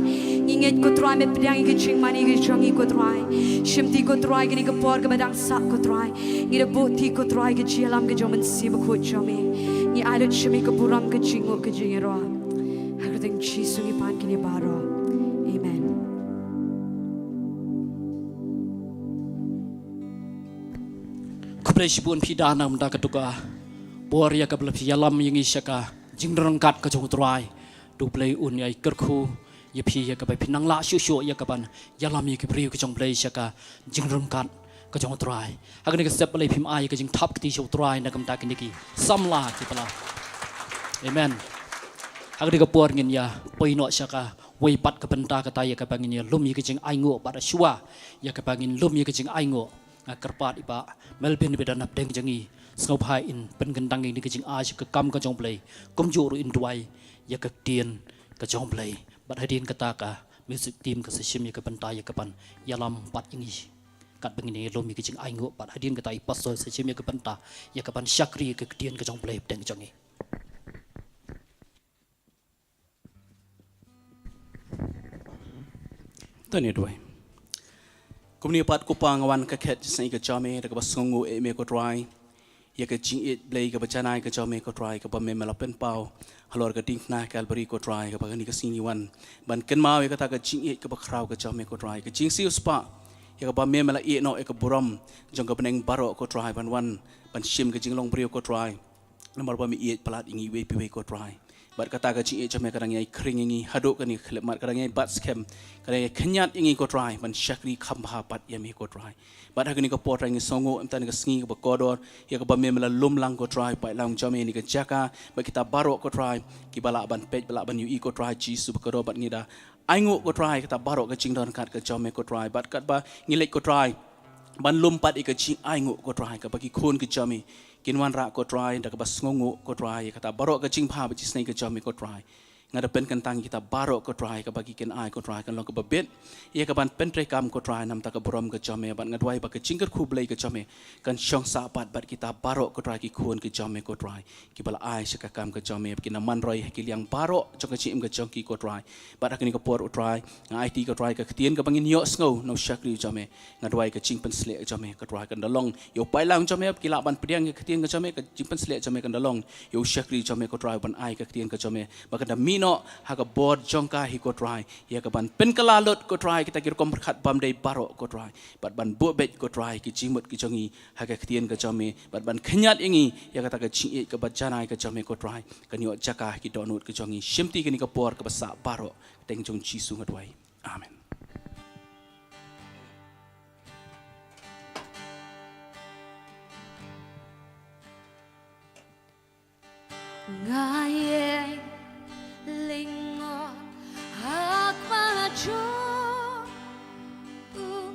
Ngi ngeit, ko Trai, me pdiang ïa ka jingmane ka jong ngi, ko Trai. Shimti, ko Trai, ha kane ka por kaba dang sah, ko Trai, ngi da buh ïa, ko Trai, ka jingïalam ka jong U Mynsiem Bakhuid jong me. Ngi ai lut sha me ka burom, ka jingnguh, ka jingïaroh. Ha ka kyrteng Jisu ngi pan kine baroh. Amen. Khublei shibun phi da, na ka bynta kata ka por ïa kaba la phi ïalam ïa ngi sha ka jingryngkat ka jong U Trai. To U Blei un ïai kyrkhu ïa phi ïa kaba phi nang lah shuh shuh ïa kaban ïalam ïa ki briew ki jong U Blei sha ka jingryngkat ka jong U Trai. Ha kane ka step, balei phim ai ka jingthap kti sha U Trai na ka bynta kine ki samla ki ba la. Amen. Ha kane ka por ngin ïa poi noh sha kawei pat ka bynta, kata ïa kaba ngin ïa lum ïa ka jingainguh, bad shuwa ïa kaba ngin lum ïa ka jingainguh, nga kyrpad ïa i Bah Melvin ba don hapdeng jong ngi, sngewbha in pynkyndang ïa kane ka jingai sha ka kam ka jong U Blei, kumjuh ruh in duwai ïa ka ktien ka jong U Blei. Bad hadien kata ka music team ka sa shim ïa ka bynta ïa kaban ïalam pat ïa ngi katba ngin ïa lum ïa ka jingainguh, bad hadien kata i pastor sa shim ïa ka bynta ïa kaban shakri ïa ka ktien ka jong U Blei hapdeng jong ngi. To ngin ïa duwai. Kumne pat ko Pa nga wan ka khet jingïeit ka jong me, da kaba sngewnguh ïa me ko Trai. Ïa ka jingïeit Blei kaba janai ka jong me ko Trai, kaba me me la pynpaw halor ka diengphna Kalbari ko Trai, kaba kane ka sngi ngi wan ban kynmaw ïa kata ka jingïeit kaba khraw ka jong me ko Trai. Ka jingsiew spah ïa kaba me me la ïeh noh ïa ka burom jong ka bneng baroh ko Trai, ban wan ban shim ka jinglong briew ko Trai. Namar ba me ïeit palat ïa ngi iwei pa iwei ko Trai. Bad kata ka jingïeit jong me ka dang ïai khring ïa ngi haduh kane ka khyllipmat, ka dang ïai bat skhem, ka dang ïai khynñiat ïa ngi ko Trai ban shakri kham bha pat ïa me ko Trai. Bad ha kane ka por Trai ngi sngewnguh ïa kane ka sngi kaba kordor, ïa kaba me me la lum lang ko Trai, paidlang jong me ha kane ka jaka, bad kita baroh ko Trai kiba lah ban peit, ba lah ban ïohi ko Trai Jisu ba kordor, bad ngi da ainguh ko Trai kata baroh ka jingdonkam ka jong me ko Trai. Bad katba ngi leit ko Trai ban lum pat ïa ka jingainguh ko Trai, kaba ki khun ki jong me kin wanrah ko Trai da kaba sngewnguh ko Trai ïa kata baroh ka jingbha bad jingisynei ka jong me ko Trai. Nga da pynkyntang ïa kita baroh ko Trai, kaba ki kin ai ko Trai kan long kaba bit ïa kaban pyntreikam ko Trai, namar ka burom ka jong me. Bad nga duwai ba ka jingkyrkhu Blei ka jong me kan shong sah pat bad kita baroh ko Trai, ki khun ki jong me ko Trai, kiba la ai sha ka kam ka jong me, ba kin da man roi ha ki liang baroh jong ka jingim ka jong ki ko Trai. Bad ha kane ka por ko Trai, nga aiti ko Trai ka ktien kaba ngin ïohsngew na u shakri jong me. Nga duwai ka jingpynshlur jong me ko Trai kan da long ïa u paidlang jong me, ba ki lah ban pdiang ïa ka ktien ka jong me, ka jingpynshlur jong me kan da long ïa u shakri jong me ko Trai, ban ai ka ktien ka jong me ba kan da mih noh ha ka bor jong ka hi ko Trai, ïa kaban pynkylla lut ko Trai kita ki rukom pyrkhat bymdei baroh ko Trai, bad ban buh beit ko Trai ki jingmut ki jong ngi ha ka ktien ka jong me, bad ban khynñiat ïa ngi ïa kata ka jingïeit kaba janai ka jong me ko Trai, kan ïoh jaka ha ki dohnud ka jong ngi. Shimti kane ka por kaba sah baroh, ha ka kyrteng jong Jisu nga duwai. Amen. Nga ïeng lyngngoh ha khmat jong u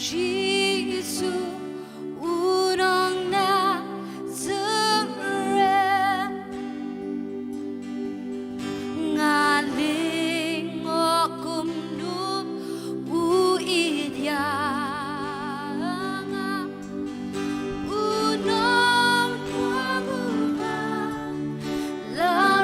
Jisu u nong Nasareth. Nga lyngngoh kumno u ïeit ïa nga. U nongpynbna la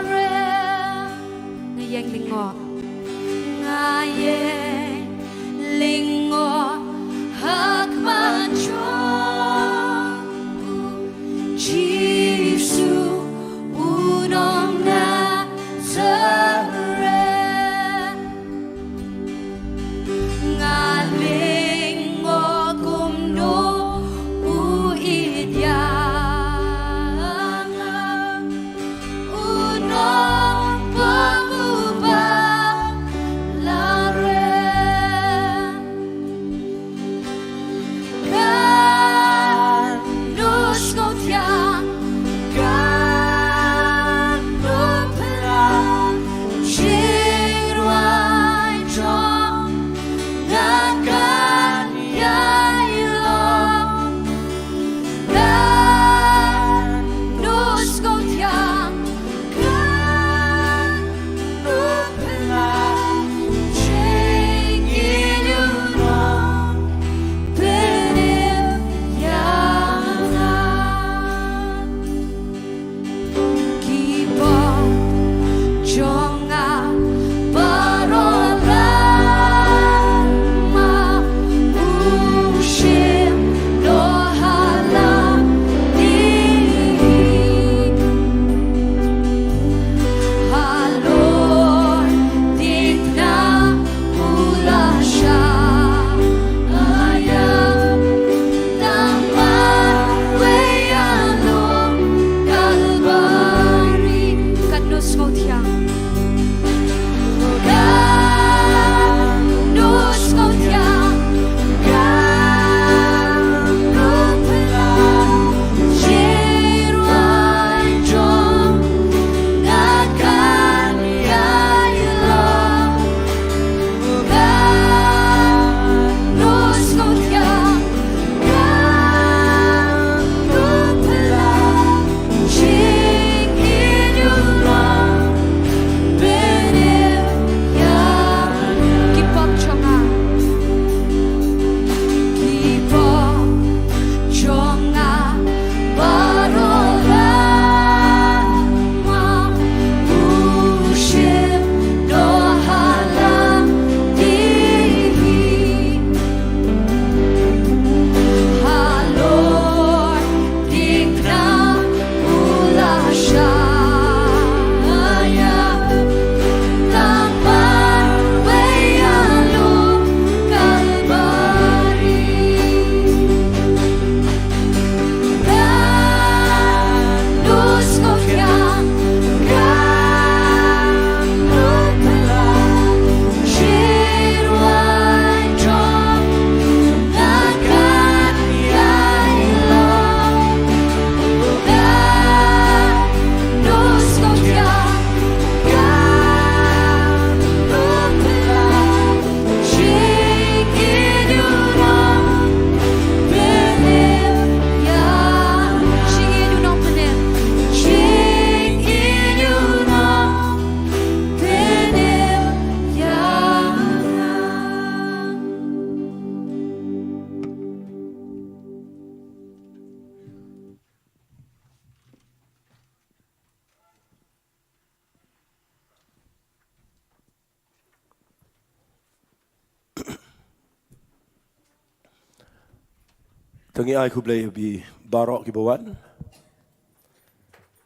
To ngin ai khublei ïa phi baroh kiba wan.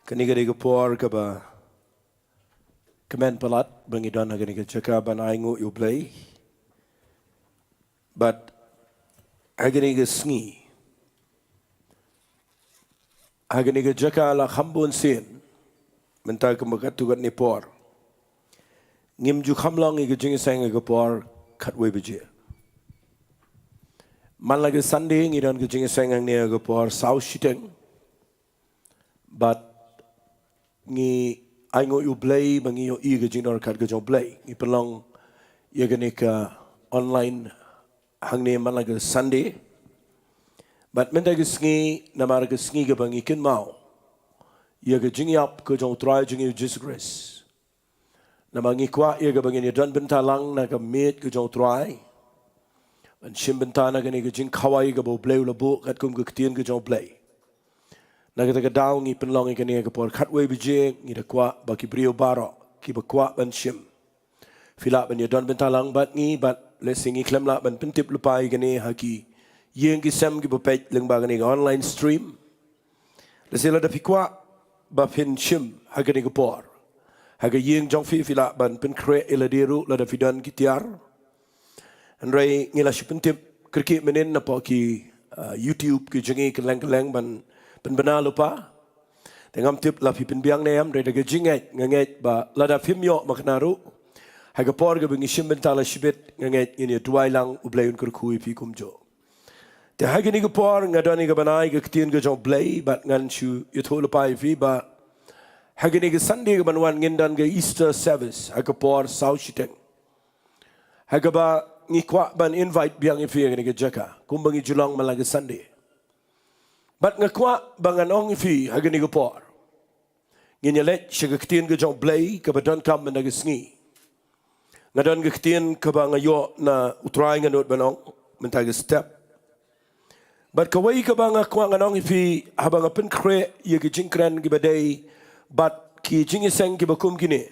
Kane ka dei ka por kaba kmen palat ba ngi don ha kane ka jaka ban ainguh ïa U Blei. Bad ha kane ka sngi, ha kane ka jaka la kham bun sien mynta kumba katto katne por ngim ju kham long ïa ka jingïaseng ha ka por khatwei baje. Man la ka Sunday ngi don ka jingïaseng hangne ha ka por saw shiteng. Bad ngi ainguh ïa U Blei ba ngi ïohi ka jingdon ryngkat ka jong U Blei. Ngi pynlong ïa kane ka online hangne man la ka Sunday. Bad mynta ka sngi namar ka sngi kaba ngi kynmaw ïa ka jingïap ka jong U Trai jong ngi U Jisu Khrist. Namar ngi kwah ïa kaba ngin ïa don bynta lang na ka miet ka jong U Trai ban shim bynta na kane ka jingkhawai kaba U Blei u la buh katkum ka ktien ka jong U Blei. Na kata ka daw ngi pynlong ïa kane ha ka por khatwei baje. Ngi da kwah ba ki briew baroh kiba kwah ban shim, phi lah ban ïa don bynta lang bad ngi, bad lehse ngi khlem lah ban pyntip lypa ïa kane ha ki ïing ki sem kiba peit lyngba kane ka online stream. Lehse lada phi kwah ba phin shim ha kane ka por ha ka ïing jong phi, phi lah ban pynkhreh ïa lade ruh lada phi don ki tiar. Hynrei ngi la shu pyntip kyrkieh mynnin napoh ki, ah, YouTube ki jong ngi kylleng kylleng ban pynbna lypa. Te ngam tip la phi pynbiang ne em, hynrei da ka jingngeit nga ngeit ba lada phim ïoh makna ruh ha ka por kaba ngi shim bynta la shibit nga ngeit ngin ïa duwai lang, U Blei un kyrkhu ïa phi kumjuh. Te ha kane ka por nga don ïa kaban ai ka ktien ka jong U Blei bad ngan shu ïathuh lypa ïa phi ba ha kane ka Sunday kaban wan ngin don ka Easter service ha ka por saw shiteng, ha kaba ngi kwah ban invite biang ïa phi ha kane ka jaka kumba ngi ju long man la ka Sunday. Bad nga kwah ba ngan ong ïa phi ha kane ka por ngin ïa leit sha ka ktien ka jong U Blei kaba donkam mynta ka sngi. Nga don ka ktien kaba nga ïoh na U Trai nga nud ban ong mynta ka step. Bad kawei kaba nga kwah ngan ong ïa phi haba nga pynkhreh ïa ki jingkren kiba dei bad ki jingïaseng kiba kum kine.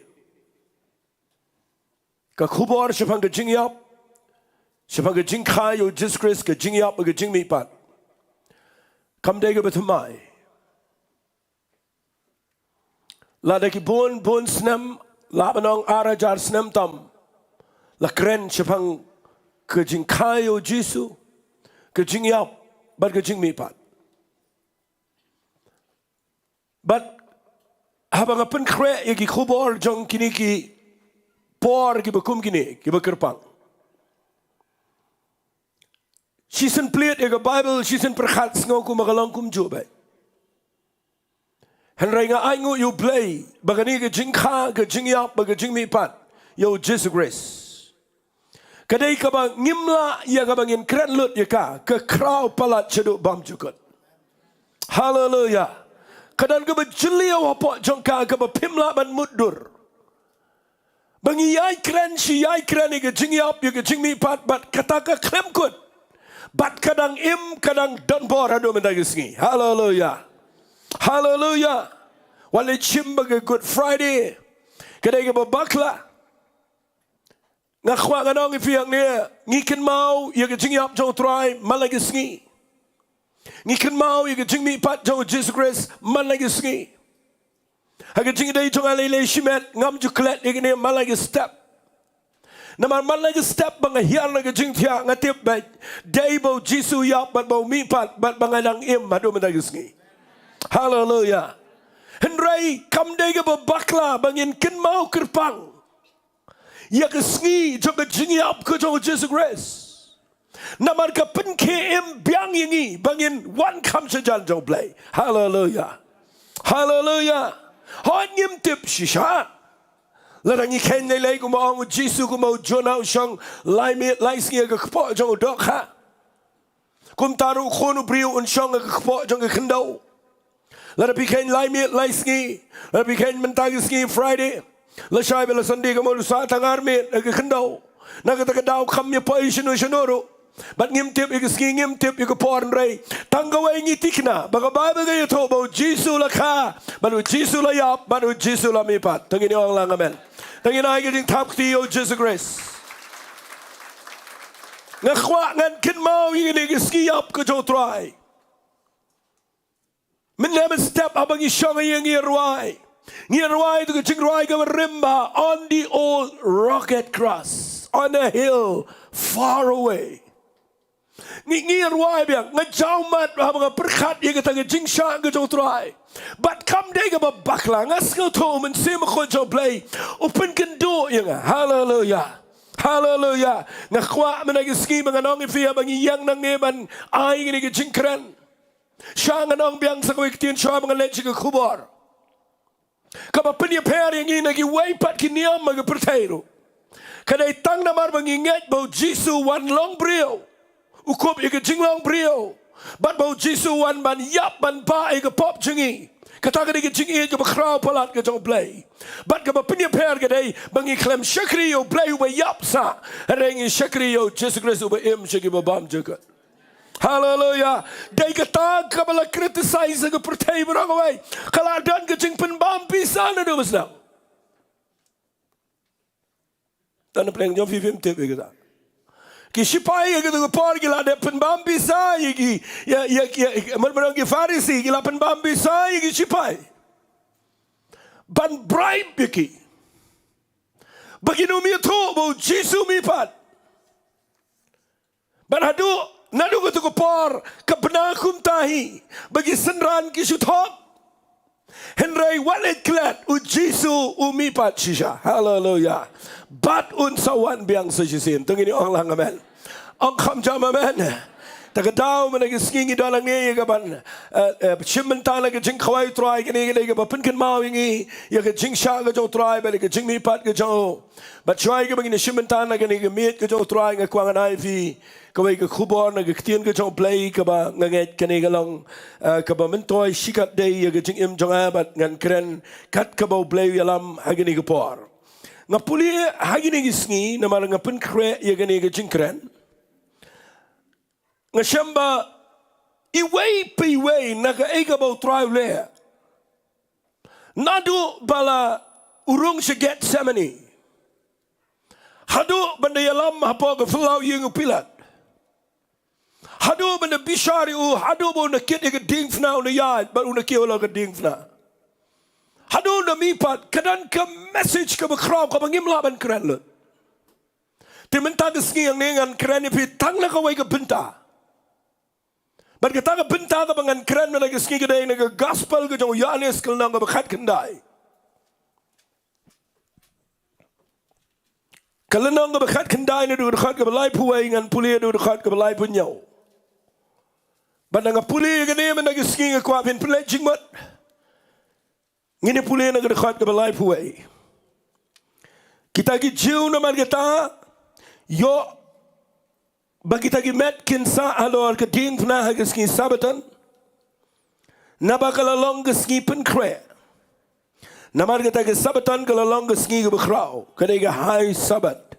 Ka khubor shaphang ka jingïap, shaphang ka jingkha ïa U Jisu Khrist, ka jingïap, ka jingmihpat, kam dei kaba thymmai. Lada ki bun bun snem, lah ban ong ar hajar snem tam, la kren shaphang ka jingkha ïa U Jisu, ka jingïap bad ka jingmihpat. Bad haba nga pynkhreh ïa ki khubor jong kine ki por kiba kum kine kiba kyrpang, shisien plie ïa ka Baibl, shisien pyrkhat, sngew kumba ka long kumjuh beit. Hynrei nga ainguh ïa U Blei ba kane ka jingkha, ka jingïap bad ka jingmihpat ïa U Jisu Khrist, ka dei kaba ngim lah ïa kaba ngin kren lut ïa ka, ka khraw palat shaduh bymjukut. Haleluya. Ka don kaba jylliew hapoh jong ka kaba phim lah ban mutdur. Ba ngi ïai kren shi ïai kren ïa ka jingïap, ïa ka jingmihpat, bad kata ka khlem kut, bad ka dang im, ka dang don bor haduh mynta ka sngi. Haleluya. Haleluya. Wat leit shim ba ka Good Friday ka dei kaba bakla. Nga kwah ngan ong ïa phi hangne, ngi kynmaw ïa ka jingïap jong U Trai man la ka sngi. Ngi kynmaw ïa ka jingmihpat jong U Jisu Khrist man la ka sngi. Ha ka jingïadei jong nga lei lei shimet ngam ju klet ïa kane man la ka step. Namar man la ka step ba nga hiar na ka jingthiah nga tip beit dei ba U Jisu u ïap bad ba u mihpat bad ba nga dang im haduh mynta ka sngi. Haleluya. Hynrei kam dei kaba bakla ba ngin kynmaw kyrpang ïa ka sngi jong ka jingïap ka jong U Jisu Khrist. Namar ka pynkhie im biang ïa ngi ba ngin wan kham sha jan jong U Blei. Haleluya. Haleluya. Hooid ngim tip shisha. Lada ngi kheiñ lei lei kumba ong U Jisu kumba u Jonah u shong lai miet lai sngi ha ka kpoh jong u dohkha. Kumta ruh u Khun u briew un shong ha ka kpoh jong ka khyndew. Lada phi kheiñ lai miet lai sngi, lada phi kheiñ mynta ka sngi Friday, lashai bad la Sunday ka mut u sah tang ar miet ha ka khyndew. Na kata ka daw kham ïa poi shano shano ruh. Bad ngim tip ïa ka sngi, ngim tip ïa ka por, hynrei tang kawei ngi thikna ba ka Baibl ka ïathuh ba U Jisu la kha bad U Jisu la ïap bad U Jisu la mihpat. To ngin ong lang amen. To ngin ai ka jingthap kti ïa U Jisu Khrist. Nga kwah ngan kynmaw ïa kane ka sngi ïap ka jong U Trai. Mynne mynstep haba ngi shong ïa ngi rwai, ngi rwai ïa ka jingrwai kaba rim ba, "On the old rugged cross, on a hill far away." Ngi, ngi rwai biang, nga jaw mat haba nga pyrkhat ïa kata ka jingshah ka jong U Trai. Bad kam dei kaba bakla, nga sngewthuh Mynsiem Bakhuid jong U Blei u pynkynduh ïa nga. Haleluya. Haleluya. Nga kwah mynta ka sngi ba ngan ong ïa phi, haba ngi ïeng nangne ban ai ïa kane ka jingkren, sha ngan ong biang sa kawei ka ktien shuwa ba ngan leit sha ka khubor kaba pynïapher ïa ngi na kiwei pat ki niam ha ka pyrthei ruh. Ka dei tang namar ba ngi ngeit ba U Jisu u wan long briew, u kup ïa ka jinglong briew, bad ba U Jisu u wan ban ïap ban bah ïa ka pop jong ngi. Kata ka dei ka jingïeit kaba khraw palat ka jong U Blei. Bad kaba pynïapher ka dei ba ngi khlem shakri ïa U Blei uba ïap sah, hynrei ngi shakri ïa U Jisu Khrist uba im sha kiba bymjukut. Haleluya. Dei kata kaba la criticize ha ka pyrthei baroh kawei. Ka la don ka jingpynbam pisa naduh ba sdang. Don na pdeng jong phi, phim tip ïa kata. Ki shipai ha kata ka por ki la dep pynbam pisa ïa ki, ïa, ïa, ïa, ïa, mar, mar ki Pharisi ki la pynbam pisa ïa ki shipai ban bribe ïa ki, ba kin ym ïathuh ba U Jisu mihpat. Bad haduh, naduh kata ka por, ka bna kumta hi ba ki synran ki shu thok. Hynrei wat leit klet, U Jisu u mihpat shisha. Haleluya. Bad un sa wan biang sa shisien. To ngin ong lang amen. Ong kham jam amen. Ta ka daw mynta ka sngi ngi don hangne ïa ka ban, eh, eh, shim bynta na ka jingkhawai U Trai, kane ka dei kaba pynkynmaw ïa ngi ïa ka jingshah ka jong U Trai bad ïa ka jingmihpat ka jong u. Bad shuwa ïa kaba ngin ïa shim bynta na kane ka miet ka jong U Trai, nga kwah ngan ai ïa phi kawei ka khubor na ka ktien ka jong U Blei kaba nga ngeit kane ka long, eh, kaba myntoi shikatdei ïa ka jingim jong nga bad ngan kren kat kaba U Blei u ïalam ha kane ka por. Nga pule ha kine ki sngi namar nga pynkhreh ïa kane ka jingkren. Nga shem ba iwei pa iwei na kaei kaba U Trai u leh. Naduh ba la u rung sha Gethsemane, haduh ban da ïalam hapoh ka phyllaw ïing u Pilat, haduh ban da bishar ïa u, haduh ba u na kit ïa ka diengphna, u na ïaid bad u na kiew halor ka diengphna, haduh u na mihpat, ka don ka message kaba khraw kaba ngim lah ban kren lut. Te mynta ka sngi hangne ngan kren ïa phi tang na kawei ka bynta. Bad kata ka bynta kaba ngan kren mynta ka sngi ka dei na ka gospel ka jong u Ïoannis ka lynnong kaba khatkhyndai. Ka lynnong kaba khatkhyndai naduh ka dkhot kaba laiphew wei, ngan pule naduh ka dkhot kaba laiphew hynñiew. Bad nga pule ïa kane mynta ka sngi, nga kwah phin pynleit jingmut. Ngin ïa pule na ka dkhot kaba laiphew wei. Kita ki Jiw namar kata ïoh ba kita ki met kin sah halor ka diengphna ha ka sngi Sabbaton, naba ka la long ka sngi pynkhreh. Namar kata ka Sabbaton ka la long ka sngi kaba khraw, ka dei ka high Sabbath.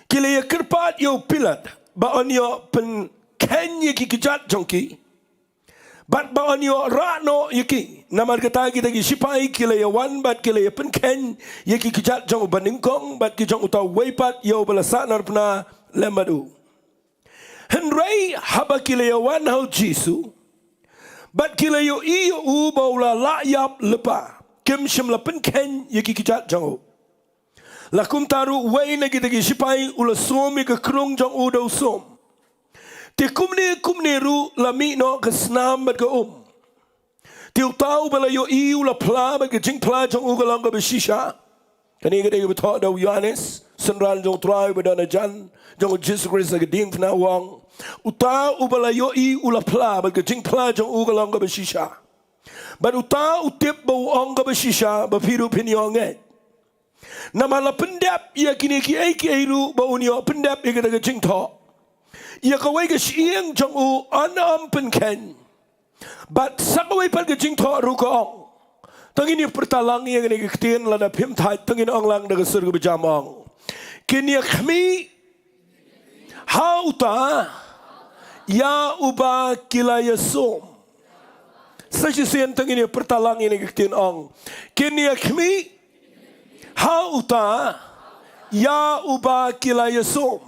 Ki la ïa kyrpad ïa u Pilat ba un ïoh pynkheiñ ïa ki kjat jong ki, bad ba un ïoh rah noh ïa ki. Namar kata kita ki shipai ki la ïa wan bad ki la ïa pynkheiñ ïa ki kjat jong u banyngkong bad ki jong uta uwei pat ïa uba la sahnarphna lem bad u. Hynrei haba ki la ïa wan ha u Jisu bad ki la ïohi ïa u ba u la lah ïap lypa, kim shym la pynkheiñ ïa ki kjat jong u. La kumta ruh uwei na kita ki shipai u la sum ïa ka krung jong u da u sum. Te kumne kumne ruh la mih noh ka snam bad ka um. Te uta uba la ïohi u la phla bad ka jingphla jong u ka long kaba shisha. Kane ka dei kaba thoh da u Ïoannis, synran jong u Trai uba don hajan jong u Jisu Khrist ha ka diengphna, u ong, uta uba la ïohi u la phla bad ka jingphla jong u ka long kaba shisha. Bad uta u tip ba u ong kaba shisha ba phi ruh phin ïoh ngeit. Namar la pyndep ïa kine kiei kiei ruh ba un ïoh pyndep ïa kata ka jingthoh. Ïa kawei ka shyieng jong u yn ym pynkheiñ. Bad sa kawei pat ka jingthoh ruh ka ong. To ngin ïa pyrta lang ïa kane ka ktien, lada phim thait to ngin ong lang da ka sur kaba jam, ong, kin ïa khmih ha uta ïa uba ki la ïasum. Sa shisien to ngin ïa pyrta lang ïa kane ka ktien, ong, kin ïa khmih ha uta ïa uba ki la ïasum.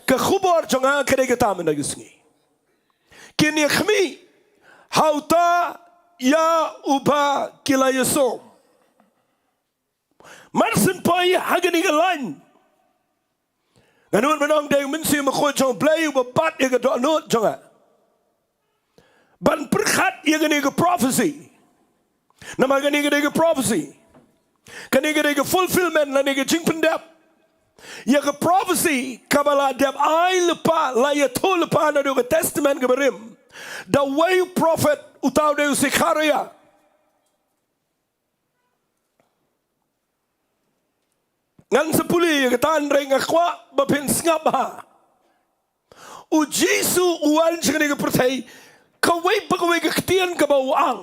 Ka khubor jong nga ka dei kata mynta ka sngi. Kin ïa khmih ha uta ïa uba ki la ïasum. Mar shen poi ha kane ka lain, nga nud ban ong dei u Mynsiem Bakhuid jong U Blei uba bat ïa ka dohnud jong nga ban pyrkhat ïa kane ka prophecy. Namar kane ka dei ka prophecy. Kane ka dei ka fulfillment lane ka jingpyndep ïa ka prophecy kaba la dep ai lypa, la ïathuh lypa naduh ka Testament kaba rim da uwei u prophet, uta u dei u Sekhariah. Ngan sa pule ïa kata hynrei nga kwah ba phin sngap bha. U Jisu u wan sha kane ka pyrthei, kawei pa kawei ka ktien kaba u ang,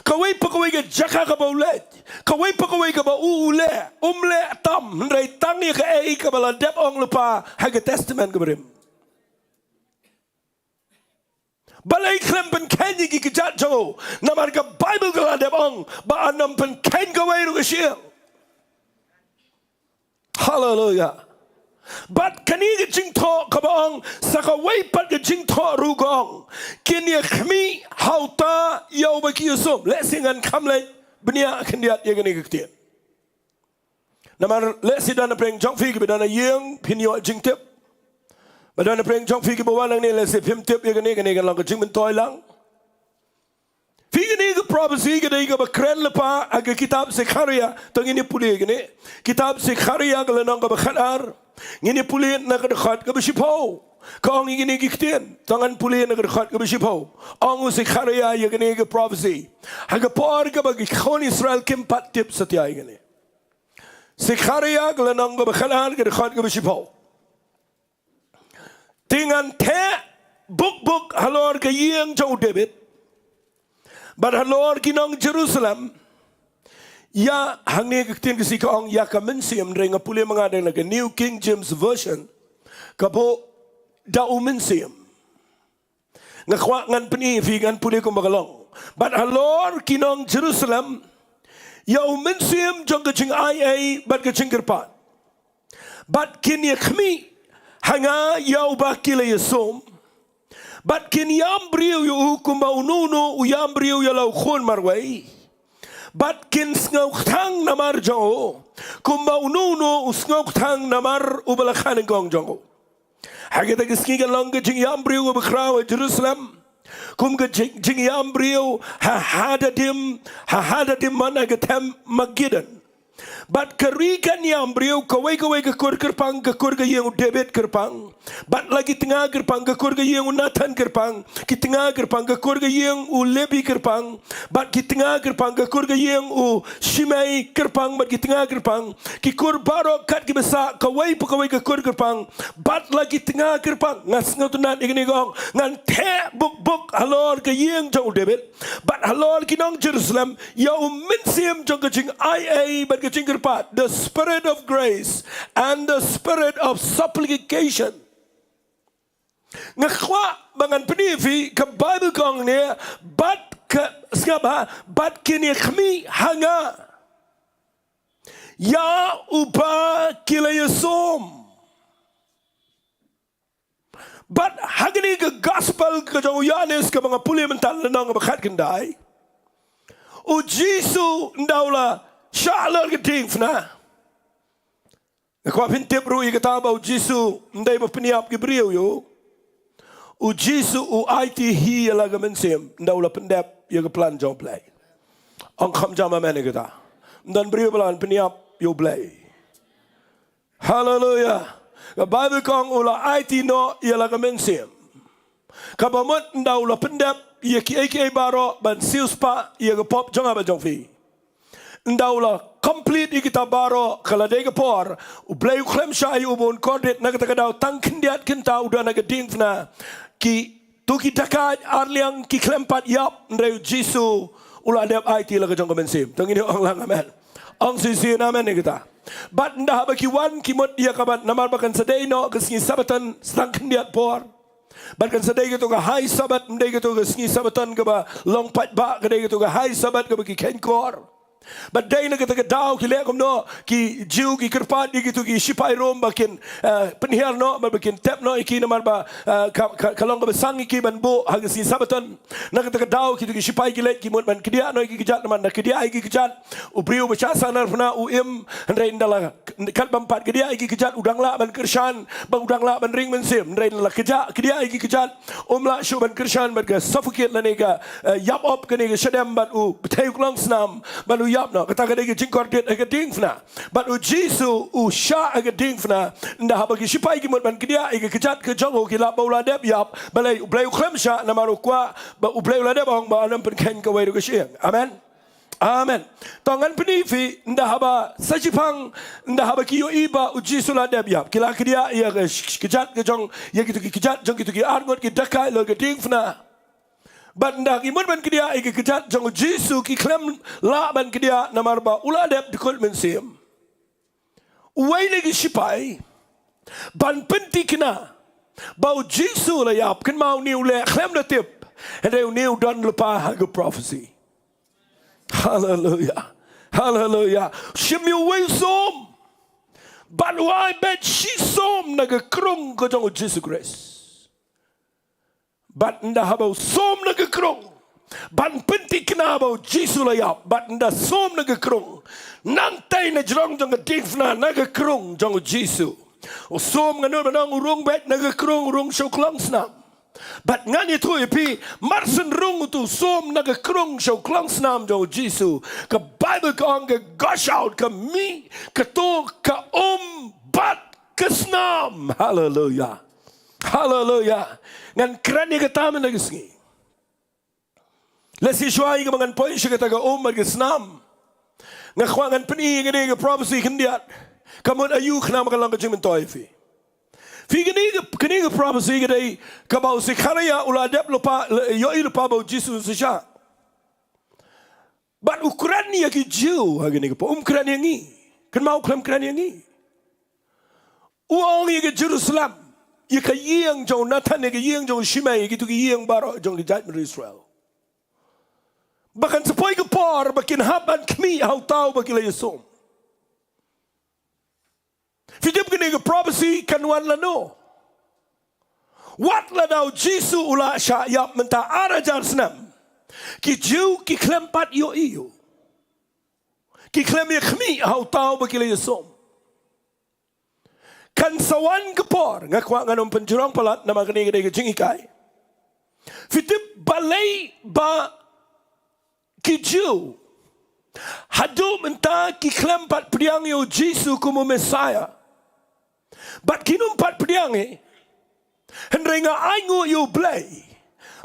kawei pa kawei ka jaka kaba u leit, kawei pa kawei kaba u u leh, um leh tam, hynrei tang ïa kaei kaba la dep ong lypa ha ka Testament kaba rim. Balei khlem pynkheiñ ïa ki kjat jong u? Namar ka Baibl ka la dep ong ba yn ym pynkheiñ kawei ruh ka shyieng. Haleluia. Bad kane ka jingthoh kaba ong, sa kawei pat ka jingthoh ruh ka ong, kin ïakhmih ha uta ïa uba ki ïasum. Lehse ngan kham leit bniah khyndiat ïa kane ka ktien. Namar lehse don na pdeng jong phi kiba don ha ïing, phin ïoh jingtip. Bad don na pdeng jong phi kiba wan hangne, lehse phim tip ïa kane, kane kan long ka jingmyntoi lang. Phi, kane ka prophecy ka dei kaba kren lypa ha ka kitab Sekhariah, to ngin ïa pule kane. Kitab Sekhariah ka lynnong kaba khatar. Ngin ïa pule na ka dkhot kaba shiphew. Ka ong ïa kine ki ktien, to ngan pule na ka dkhot kaba shiphew. Ong u Sekhariah ïa kane ka prophecy ha ka por kaba ki khun Israel kim pat tip satia ïa kane. Sekhariah ka lynnong kaba khatar, ka dkhot kaba shiphew. Te ngan theh buk buk halor ka ïing jong u David bad halor ki nong Jerusalem. Ïa, hangne ka ktien ka sngi ka ong ïa ka mynsiem, hynrei nga pule ma nga da na ka New King James Version, ka buh da u Mynsiem. Nga kwah ngan pyni ïa phi, ngan pule kumba ka long. Bad halor ki nong Jerusalem, ïa u mynsiem jong ka jingai ei bad ka jingkyrpad. Bad kin ïakhmih ha nga ïa uba ki la ïasum. Bad kin ïam briew ïa u kumba uno uno u ïam briew ïa la u khun marwei. Bad kin sngewkthang namar jong u kumba uno uno u sngewkthang namar uba la kha nyngkong jong u. Ha kata ka sngi kan long ka jingïam briew kaba khraw ha Jerusalem, kum ka jing, jingïam briew ha Hadadrimmon, ha Hadadrimmon ha ka them Megiddon. Bad ka ri kan ïam briew, kawei kawei ka kur kyrpang, ka kur ka ïing u David kyrpang. Bad la ki tnga kyrpang, ka kur ka ïing u Nathan kyrpang. Ki tnga kyrpang, ka kur ka ïing u Lebi kyrpang. Bad ki tnga kyrpang, ka kur ka ïing u Shimei kyrpang. Bad ki tnga kyrpang, ki kur baroh kat kiba sah, kawei pa kawei ka kur kyrpang. Bad la ki tnga kyrpang, nga sngewtynnad ïa kane ka ong, ngan theh buk buk halor ka ïing jong u David bad halor ki nong Jerusalem ïa u mynsiem jong ka jingai ei bad ka jingkyrpad, the spirit of grace and the spirit of supplication. Nga kwah ba ngan pyni ïa phi, ka Baibl ka ong ne, bad ka, sngap ha, bad kin ïakhmih ha nga ïa uba ki la ïasum. Bad ha kane ka gospel ka jong u Ïoannis kaba nga pule mynta, lynnong kaba khatkhyndai, u Jisu ynda u la shah halor ka diengphna. Nga kwah phin tip ruh ïa kata ba u Jisu ym dei ba pynïap ki briew ïa u. U Jisu u aiti hi ïa la ka mynsiem ynda u la pyndep ïa ka plan jong u Blei. Ong kham jam amen ïa kata. Ym don briew ba lah ban pynïap ïa u Blei. Haleluia. Ka Baibl ka ong u la aiti noh ïa la ka mynsiem. Kaba mut ynda u la pyndep ïa kiei kiei baroh ban siewspah ïa ka pop jong nga bad jong phi. Ynda u la complete ïa kita baroh, ka la dei ka por, u Blei u khlem shah ïa u ban kordit na kata ka daw, tang khyndiat kynta u don ha ka diengphna. Kito ki dakaid arliang ki khlem pat ïap, hynrei u Jisu u la dep aiti la ka jong ka mynsiem. To ngin ong lang amen. Ong shisien amen ïa kata. Bad ynda haba ki wan ki mut ïa ka, bad namar ba kan sa dei noh ka sngi Sabbaton, sa tang khyndiat por. Bad kan sa dei kato ka high Sabbath, ym dei kato ka sngi Sabbaton kaba long paidbah, ka dei kato ka high Sabbath kaba ki kheiñkor. Bad dei na kata ka daw ki leh kumno, ki Jiw ki kyrpad ïa kito ki shipai Rom ba kin, eh, pynhiar noh, ba, ba kin tep noh ïa ki namar ba, eh, ka, ka, ka long kaba sang ïa ki ban buh ha ka sngi Sabaton. Na kata ka daw kito ki shipai ki leit ki mut ban kdiah noh ïa ki kjat namar na kdiah ïa ki kjat u briew ba shah sahnarphna u im, hynrei ynda la katba ym pat kdiah ïa ki kjat u dang lah ban kyrshan, ba u dang lah ban ring mynsiem, hynrei ynda la kdiah, kdiah ïa ki kjat um lah shuh ban kyrshan bad ka suffocate lane ka, eh, ïap op kane ka shadem bad u bthei u klongsnam bad u ïap noh. Kata ka dei ka jingkordit ha ka diengphna. Bad u Jisu u shah ha ka diengphna. Ynda haba ki shipai ki mut ban kdiah ïa ka kjat ka jong u ki lap ba u la dep ïap, balei? U Blei u khlem shah namar u kwah ba u Blei u la dep ong ba un ym pynkheiñ kawei ruh ka shyieng. Amen. Amen. To ngan pyni ïa phi, ynda haba sa shiphang, ynda haba ki ïohi ba u Jisu la dep ïap, ki la kdiah ïa ka sh-, kjat ka jong, ïa kito ki kjat jong kito ki arngut ki dakai halor ka diengphna. Bad ynda ki mut ban kdiah ïa ki kjat jong u Jisu ki khlem lah ban kdiah namar ba u la dep dkut mynsiem. Uwei na ki shipai ban pynthikna ba u Jisu u la ïap, kynmaw une u leh khlem da tip, hynrei une u don lypa ha ka prophecy. Haleluya. Haleluya. Shim ïa uwei u som. Bad u ai beit shi som na ka krung ka jong u Jisu Khrist. Bad ynda haba u som na ka krung ban pynthikna ba u Jisu u la ïap, bad ynda som na ka krung, nangtei na jrong jong ka diengphna na ka krung jong u Jisu. U som, ngan nud ban ong, u rung beit na ka krung, u rung sha u klongsnam. Bad ngan ïathuh ïa phi, mar shen rung utu u som na ka krung sha u klongsnam jong u Jisu, ka Baibl ka ong ka gush out, ka mih, ka tuh, ka um bad ka snam. Haleluya. Haleluya. Ngan kren ïa kata mynta ka sngi. Lehse shuwa ïa kaba ngan poi sha kata ka um bad ka snam, nga kwah ngan pyni ïa kane ka prophecy khyndiat. Ka mut aïu? Khnang ba kan long ka jingmyntoi ïa phi. Phi, kane ka, kane ka prophecy ka dei kaba u Sekharaïah u la dep lypa, ïohi lypa ba u Jisu un sa shah. Bad u kren ïa ki Jiw ha kane ka por, um kren ïa ngi. Kynmaw, u khlem kren ïa ngi. U ong ïa ka Jerusalem, ïa ka ïing jong u Nathan, ïa ka ïing jong u Shimei, ïa kito ki ïing baroh jong ki jaitbynriew Israel, ba kan sa poi ka por ba kin hap ban khmih ha uta uba ki la ïasum. Phi tip kane ka prophecy kan wan lano? Wat lada u Jisu u la shah ïap mynta ar hajar snem, ki Jiw ki khlem pat ïohi ïa u. Ki khlem ïa khmih ha uta uba ki la ïasum. Kan sa wan ka por, nga kwah ngan ym pynjrong palat namar kane ka dei ka jinghikai. Phi tip balei ba ki Jiw haduh mynta ki khlem pat pdiang ïa u Jisu kum u Messiah? Bad kin ym pat pdiang hi, hynrei nga ainguh ïa u Blei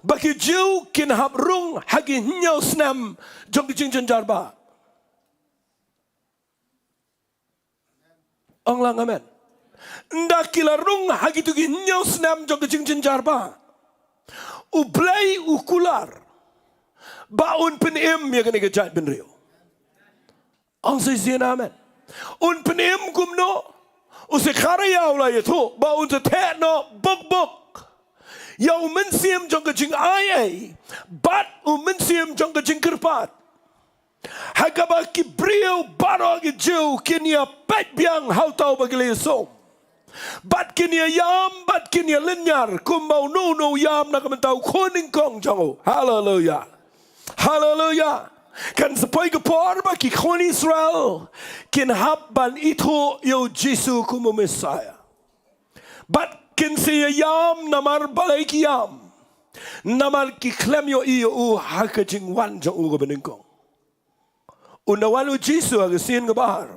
ba ki Jiw kin hap rung ha ki hynñiew snem jong ki jingjynjar bah. Ong lang amen. Ynda ki la rung ha kito ki hynñiew snem jong ka jingjynjar bah, u Blei u kular ba un pynim ïa kane ka jaitbynriew. Ong shisien amen. Un pynim kumno? U Sekharaïah u la ïathuh ba un sa theh noh bok bok ïa u mynsiem jong ka jingai ei bad u mynsiem jong ka jingkyrpad, ha kaba ki briew baroh ki Jiw kin ïa peit biang ha uta uba ki la ïasum, bad kin ïa ïam bad kin ïa lynñiar kumba uno uno u ïam na ka bynta u khun nyngkong jong u. Haleluya. Haleluya. Kan sa poi ka por ba ki khun Israel kin hap ban ithuh ïa u Jisu kum u Messiah. Bad kin sa ïa ïam. Namar balei ki ïam? Namar ki khlem ïohi ïa u ha ka jingwan jong u kaba nyngkong. Un da wan u Jisu ha ka sien kaba ar,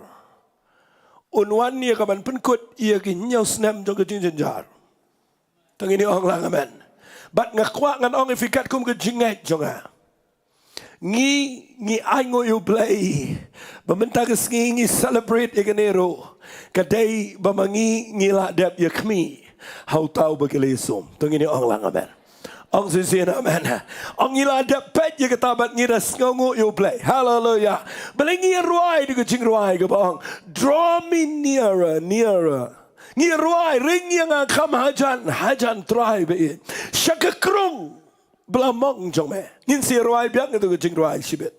un wan ïa kaban pynkut ïa ki hynñiew snem jong ka jingjynjar. To ngin ong lang amen. Bad nga kwah ngan ong ïa phi katkum ka jingngeit jong nga, ngi, ngi ainguh ïa u Blei ba mynta ka sngi ngi celebrate ïa kane ruh, ka dei ba ma ngi ngi la dep ïa khmih ha uta uba ki la ïasum. To ngin ong lang amen. Ong shisien amen. Ong ngi la dep peit ïa kata bad ngi da sngewnguh ïa u Blei. Haleluya. Balei ngi rwai da ka jingrwai kaba ong, "Draw me nearer, nearer." Ngi rwai, "Ring ïa nga kham hajan hajan Trai ba ïeit, sha ka krung ba la mong jong me." Ngin sa rwai biang ïa ka jingrwai shibit.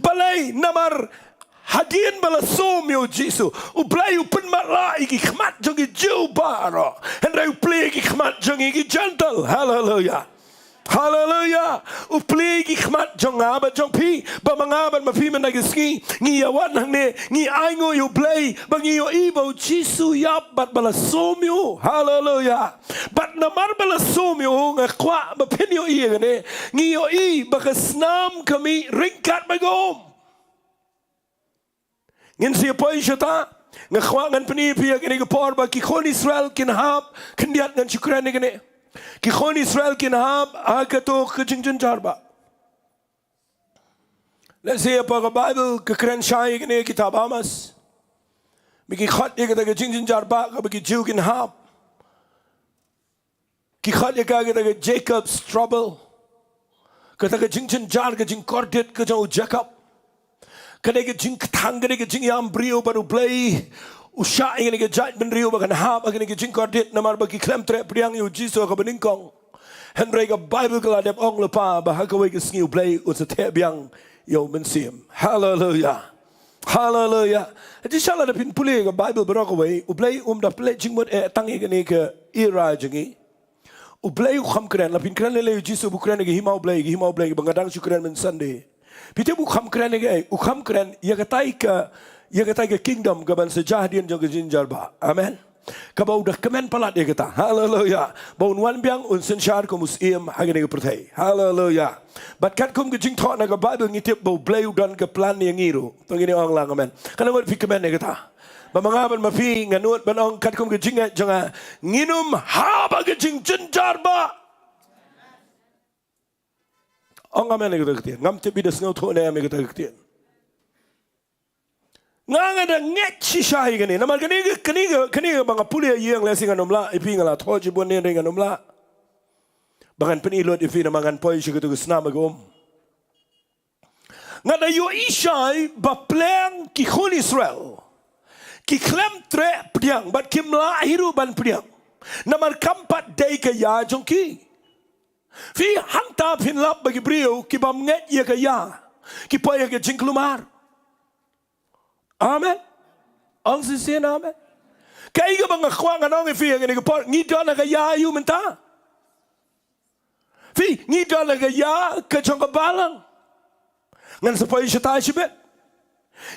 Balei? Namar hadien ba la sum ïa u Jisu, U Blei u pynmatlah ïa ki khmat jong ki Jiw baroh. Hynrei u plie ïa ki khmat jong ngi ki Gentile. Haleluya. Haleluya. U plie ïa ki khmat jong nga bad jong phi, ba ma nga bad ma phi mynta ka sngi ngi ïa wan hangne, ngi ainguh ïa U Blei, ba ngi ïohi ba u Jisu u ïap bad ba la sum ïa u. Haleluya. Bad namar ba la sum ïa u, nga kwah ba phin ïohi ïa kane, ngi ïohi ba ka snam ka mih ryngkat bad ka um. Ngin sa ïa poi shata, nga kwah ngan pyni ïa phi ïa kane ka por ba ki khun Israel kin hap khyndiat, ngan shu kren ïa kane. Ki khun Israel kin hap ha kato ka jingjynjar ba. Lehse ha ka Baibl ka kren shai ïa kane, kitab Amos. Me ki khot ïa kata ka jingjynjar ba kaba ki Jiw kin hap. Ki khot ïa ka kata ka Jacob's trouble. Kata ka jingjynjar, ka jingkordit ka jong u Jakob. Ka dei ka jingkthang, ka dei ka jingïam briew bad U Blei. U shah ïa kane ka jaitbynriew ba kan hap ha kane ka jingkordit namar ba ki khlem treh pdiang ïa u Jisu ha kaba nyngkong. Hynrei ka Baibl ka la dep ong lypa ba ha kawei ka sngi U Blei un sa theh biang ïa u Mynsiem. Haleluya. Haleluya. Hynrei shisha lada phin pule ka Baibl baroh kawei, U Blei um da pynleit jingmut eh tang ïa kane ka era jong ngi. U Blei u kham kren, la phin kren lei lei, u Jisu u kren ïa ka hima U Blei, ka hima U Blei, ba nga dang shu kren myn Sunday. Phi tip u kham kren ïa kaei? U kham kren ïa katai ka, ïa katai ka kingdom kaban sa jia hadien jong ka jingjynjar ba. Amen. Kaba u da kmen palat ïa kata. Haleluya. Ba un wan biang, un synshar kum u syiem ha kane ka pyrthei. Haleluya. Bad katkum ka jingthoh na ka Baibl ngi tip ba U Blei u don ka plan ïa ngi ruh. To ngin ong lang amen. Kan nga ong phi kmen ïa kata. Ba ma nga bad ma phi ngan nud ban ong katkum ka jingngeit jong nga, ngin ym hap ha ka jingjynjar ba. Ong amen ïa kata ka ktien. Ngam tip phi da sngewthuh ne em ïa kata ka ktien. Nga, nga da ngeit shisha ïa kane. Namar kane ka, kane ka, kane kaba nga pule ïa ïing, lehse ngan ym lah, ïa phi nga la thoh shibun ne, hynrei ngan ym lah ba ngan pyni lut ïa phi namar ngan poi sha kato ka snam ka um. Nga da ïohi shai ba pleng ki khun Israel ki khlem treh pdiang bad kim lah hi ruh ban pdiang. Namar kam pat dei ka ïa jong ki. Phi, hangta phin lap ba ki briew ki bym ngeit ïa ka ïa, ki poi ha ka jingkulmar. Amen. Ong shisien amen. Kaei kaba nga kwah ngan ong ïa phi ha kane ka por, ngi don ha ka ïa aïu mynta? Phi, ngi don ha ka ïa ka jong ka balang. Ngan sa poi shata shibit.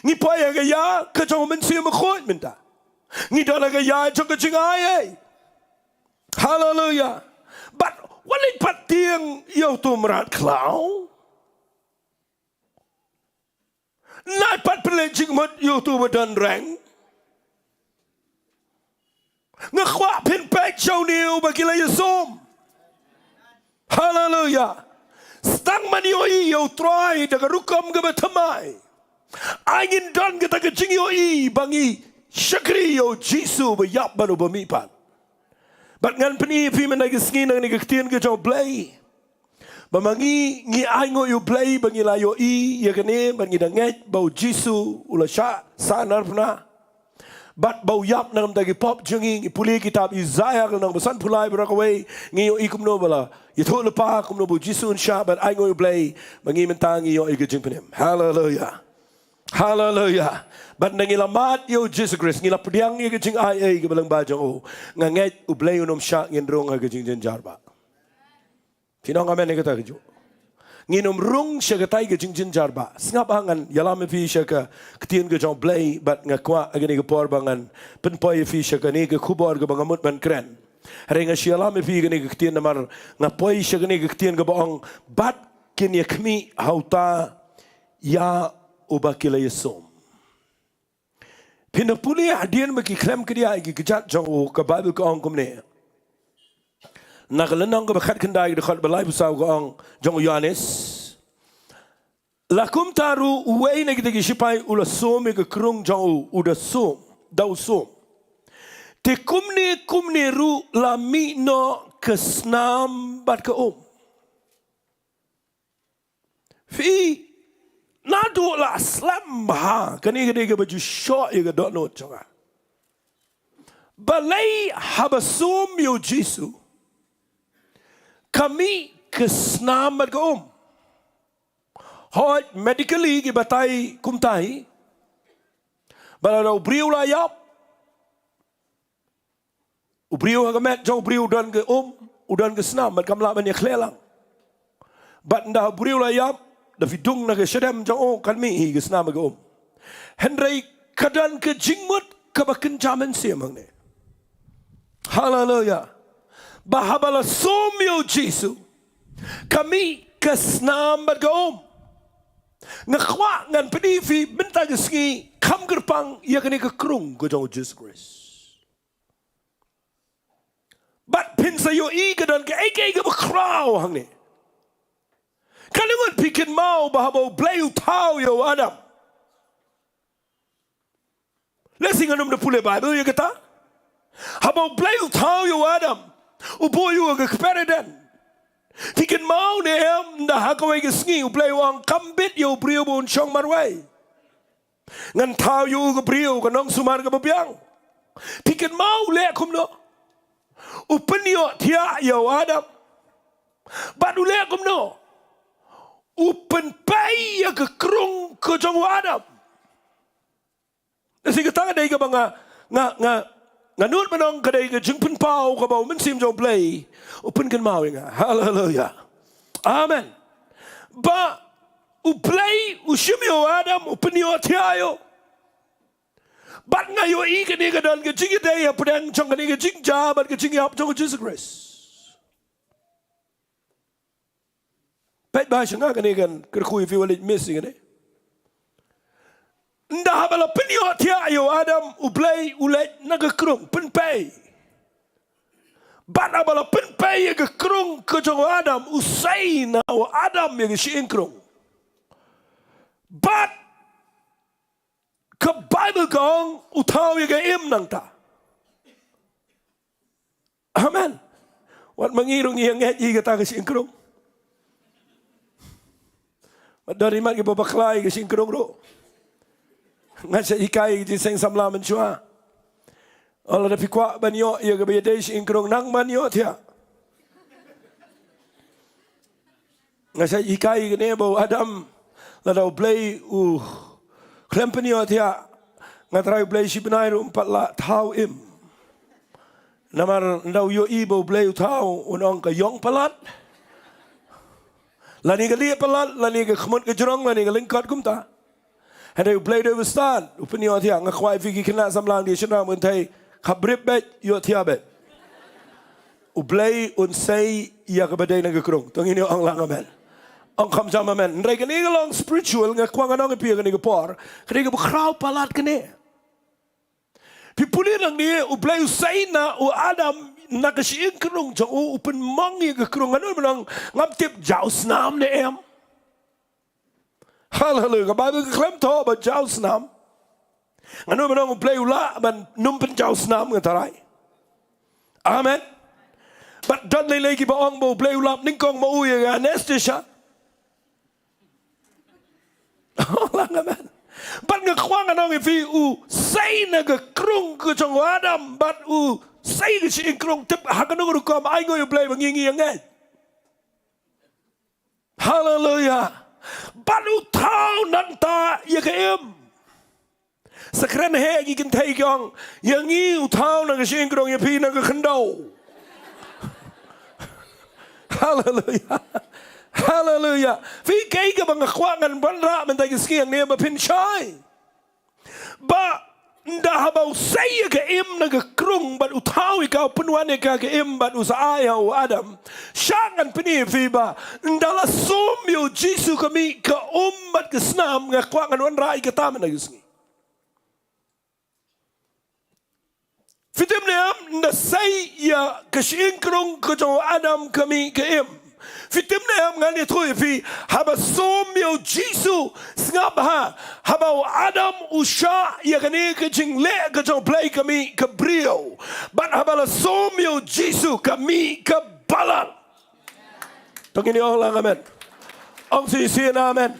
Ngi poi ha ka ïa ka jong u Mynsiem Bakhuid mynta. Ngi don ha ka ïa jong ka jingai ei. Haleluya. Bad wat leit pat tieng ïa uto u mrad khlaw. Leit pat pynleit jingmut ïa uto u ba don reng. Nga kwah phin peit sha une uba ki la ïasum. Haleluya. Sdang ban ïohi ïa U Trai da ka rukom kaba thymmai. Ai ngin don kata ka jingïohi ba ngi shakri ïa u Jisu ba ïap bad uba mihpat. Bad ngan pyni ïa phi mynta ka sngi na kane ka ktien ka jong U Blei. Ba ma ngi, ngi ainguh ïa U Blei ba ngi la ïohi ïa kane, ba ngi da ngeit ba u Jisu u la shah sah narphna. Bad ba u ïap na ka bynta ki pop jong ngi. Ngi pule kitab Isaiah ka lynnong ba sanphew lai baroh kawei, ngi ïohi kumno ba la ïathuh lypa kumno ba u Jisu un shah, bad ainguh ïa U Blei ba ngi mynta ngi ïohi ka jingpynim. Haleluya. Haleluya. Bad ngi la mad ïa u Jisu Khrist, ngi la pdiang ïa ka jingai ei kaba lyngba jong u. Nga ngeit U Blei un ym shah ngin rung ha ka jingjynjar ba. Phin ong amen ïa kata kajuh. Ngin ym rung sha katai ka jingjynjar ba. Sngap, ha ngan ïalam ïa phi sha ka ktien ka jong U Blei, bad nga kwah ha kane ka por ba ngan pynpoi ïa phi sha kane ka khubor kaba nga mut ban kren. Hynrei nga shu ïalam ïa phi kane ka ktien namar nga poi sha kane ka ktien kaba ong, bad kin ïa khmih ha uta ïa uba ki la ïasum. Phin da pule hadien ba ki khlem kdiah ïa ki kjat jong u, ka Baibl ka ong kumne. Na ka lynnong kaba khatkhyndai, ka dkhot ba laiphew saw, ka ong, jong u Ïoannis. La kumta ruh uwei na kita ki shipai u la sum ïa ka krung jong u, u da sum, da u sum. Te kumne kumne ruh la mih noh ka snam bad ka um. Phi, naduh la slem bha, kane ka dei kaba ju shoh ïa ka dohnud jong nga. Balei haba sum ïa u Jisu ka mih ka snam bad ka um? Hooid, medically ki batai kumta hi. Ba lada u briew u la ïap, u briew ha ka met jong u briew u don ka um, u don ka snam, bad kam lah ban ïakhleh lang. Bad ynda u briew u la ïap, da phi dung na ka shadem jong u, kan mih hi ka snam ha ka um. Hynrei ka don ka jingmut kaba kynja mynsiem hangne. Haleluya. Ba haba la sum ïa u Jisu, ka mih ka snam bad ka um. Nga kwah ngan pyni ïa phi mynta ka sngi, kham kyrpang ïa kane ka krung ka jong u Jisu Khrist. Bad phin sa ïohi ka don kaei kaei kaba khraw hangne. Kane ngut phi kynmaw ba haba u Blei u thaw ïa u Adam. Lehse ngan ym da pule Baibl ïa kata. Haba u Blei u thaw ïa u Adam, u buh ïa u ha ka kper Eden. Phi kynmaw ne em, ynda ha kawei ka sngi u Blei u ong kam bit ïa u briew ba un shong marwei. Ngan thaw ïa u ka briew, ka nongsumar kaba biang. Phi kynmaw u leh kumno? U pynïoh thiah ïa u Adam. Bad u leh kumno? U pynpei ïa ka krung ka jong u Adam. Lehse kata ka dei kaba nga, nga, nga, nga nud ban ong ka dei ka jingpynpaw kaba u Mynsiem jong u Blei u pynkynmaw ïa nga. Haleluya. Amen. Ba u Blei u shim ïa u Adam, u pynïoh thiah ïa u. Bad nga ïohi kane ka don ka jingïadei hapdeng jong kane ka jingjia bad ka jingïap jong u Jisu Khrist. Peit bha sha nga kane, kan kyrkhu ïa phi wat leit miss ïa kane. Ynda haba la pynïoh thiah ïa u Adam, u Blei u leit na ka krung, pynpei. Bad haba la pynpei ïa ka krung ka jong u Adam, u sei na u Adam ïa ka shyieng krung. Bad ka Baibl ka ong u thaw ïa ka im nangta. Amen. Wat ma ngi ruh ngi ïa ngeit ïa kata ka shyieng krung. Bad don i mat kiba bakla ïa ka shyieng krung ruh. Nga shait hikai ïa ka jingïaseng samla mynshuwa. Lada phi kwah ban ïoh ïa kaba ïadei shyieng krung, nang ban ïoh thiah. Nga shait hikai kane ba u Adam, lada u Blei u khlem pynïoh thiah, nga trai u Blei shi bnai ruh um pat lah thaw im. Namar ynda u ïohi ba u Blei u thaw, un ong ka ïong palat, lane ka lieh palat, lane ka khmut ka jrong, lane ka lyngkot kumta. Hynrei u Blei u dei uba stad, u pynïoh thiah. Nga kwah ïa phi ki khynnah samla, ki shynrang, ban thei, khapbrip beit, ïoh thiah beit. U Blei un sei ïa kaba dei na ka krung. To ngin ïa ong lang amen. Ong kham jam amen. Hynrei kane ka long spiritual, nga kwah ngan ong ïa phi ïa kane ka por. Kane kaba khraw palat kane. Phi pule nangne, u Blei u sei na u Adam na ka shyieng krung jong u, u pynmong ïa ka krung. Ngan ong, ngam tip jaw snam ne em. Haleluya. Ka Baibl ka khlem thoh ba jaw snam. Ngan ong, u Blei u lah ban ym pynjaw snam, nga trai. Amen. Bad don lei lei kiba ong ba u Blei u lap nyngkong ma u ïa ka anesthesia. Amen. Bad nga kwah ngan ong ïa phi, u sei na ka krung ka jong u Adam, bad u sei ka shyieng krung, tip ha kano ka rukom, ainguh ïa u Blei ba ngi, ngi ïa ngeit. Haleluya. Bad u thaw nangta ïa ka im. Sa kren heh ki kynthei ki ong, ïa ngi u thaw na ka shyieng krung, ïa phi na ka khyndew. Haleluya. Haleluya. Phi, kaei kaba nga kwah ngan wanrah mynta ka sngi hangne ba phin shai. Ba ynda haba u sei ïa ka im na ka krung bad u thaw ïa ka, u pynwan ïa ka ka im bad u sa ai ha u Adam. Shah ngan pyni ïa phi ba ynda la sum ïa u Jisu ka mih ka um bad ka snam, nga kwah ngan wanrah ïa kata mynta ka sngi. Phi tip ne em, ynda sei ïa ka shyieng krung ka jong u Adam ka mih ka im. Phi tip ne em, ngan ïathuh ïa phi, haba sum ïa u Jisu, sngap bha, haba u Adam u shah ïa kane ka jingleh ka jong u Blei ka mih ka briew. Bad haba la sum ïa u Jisu ka mih ka balang. To ngin ong lang amen. Ong shisien amen.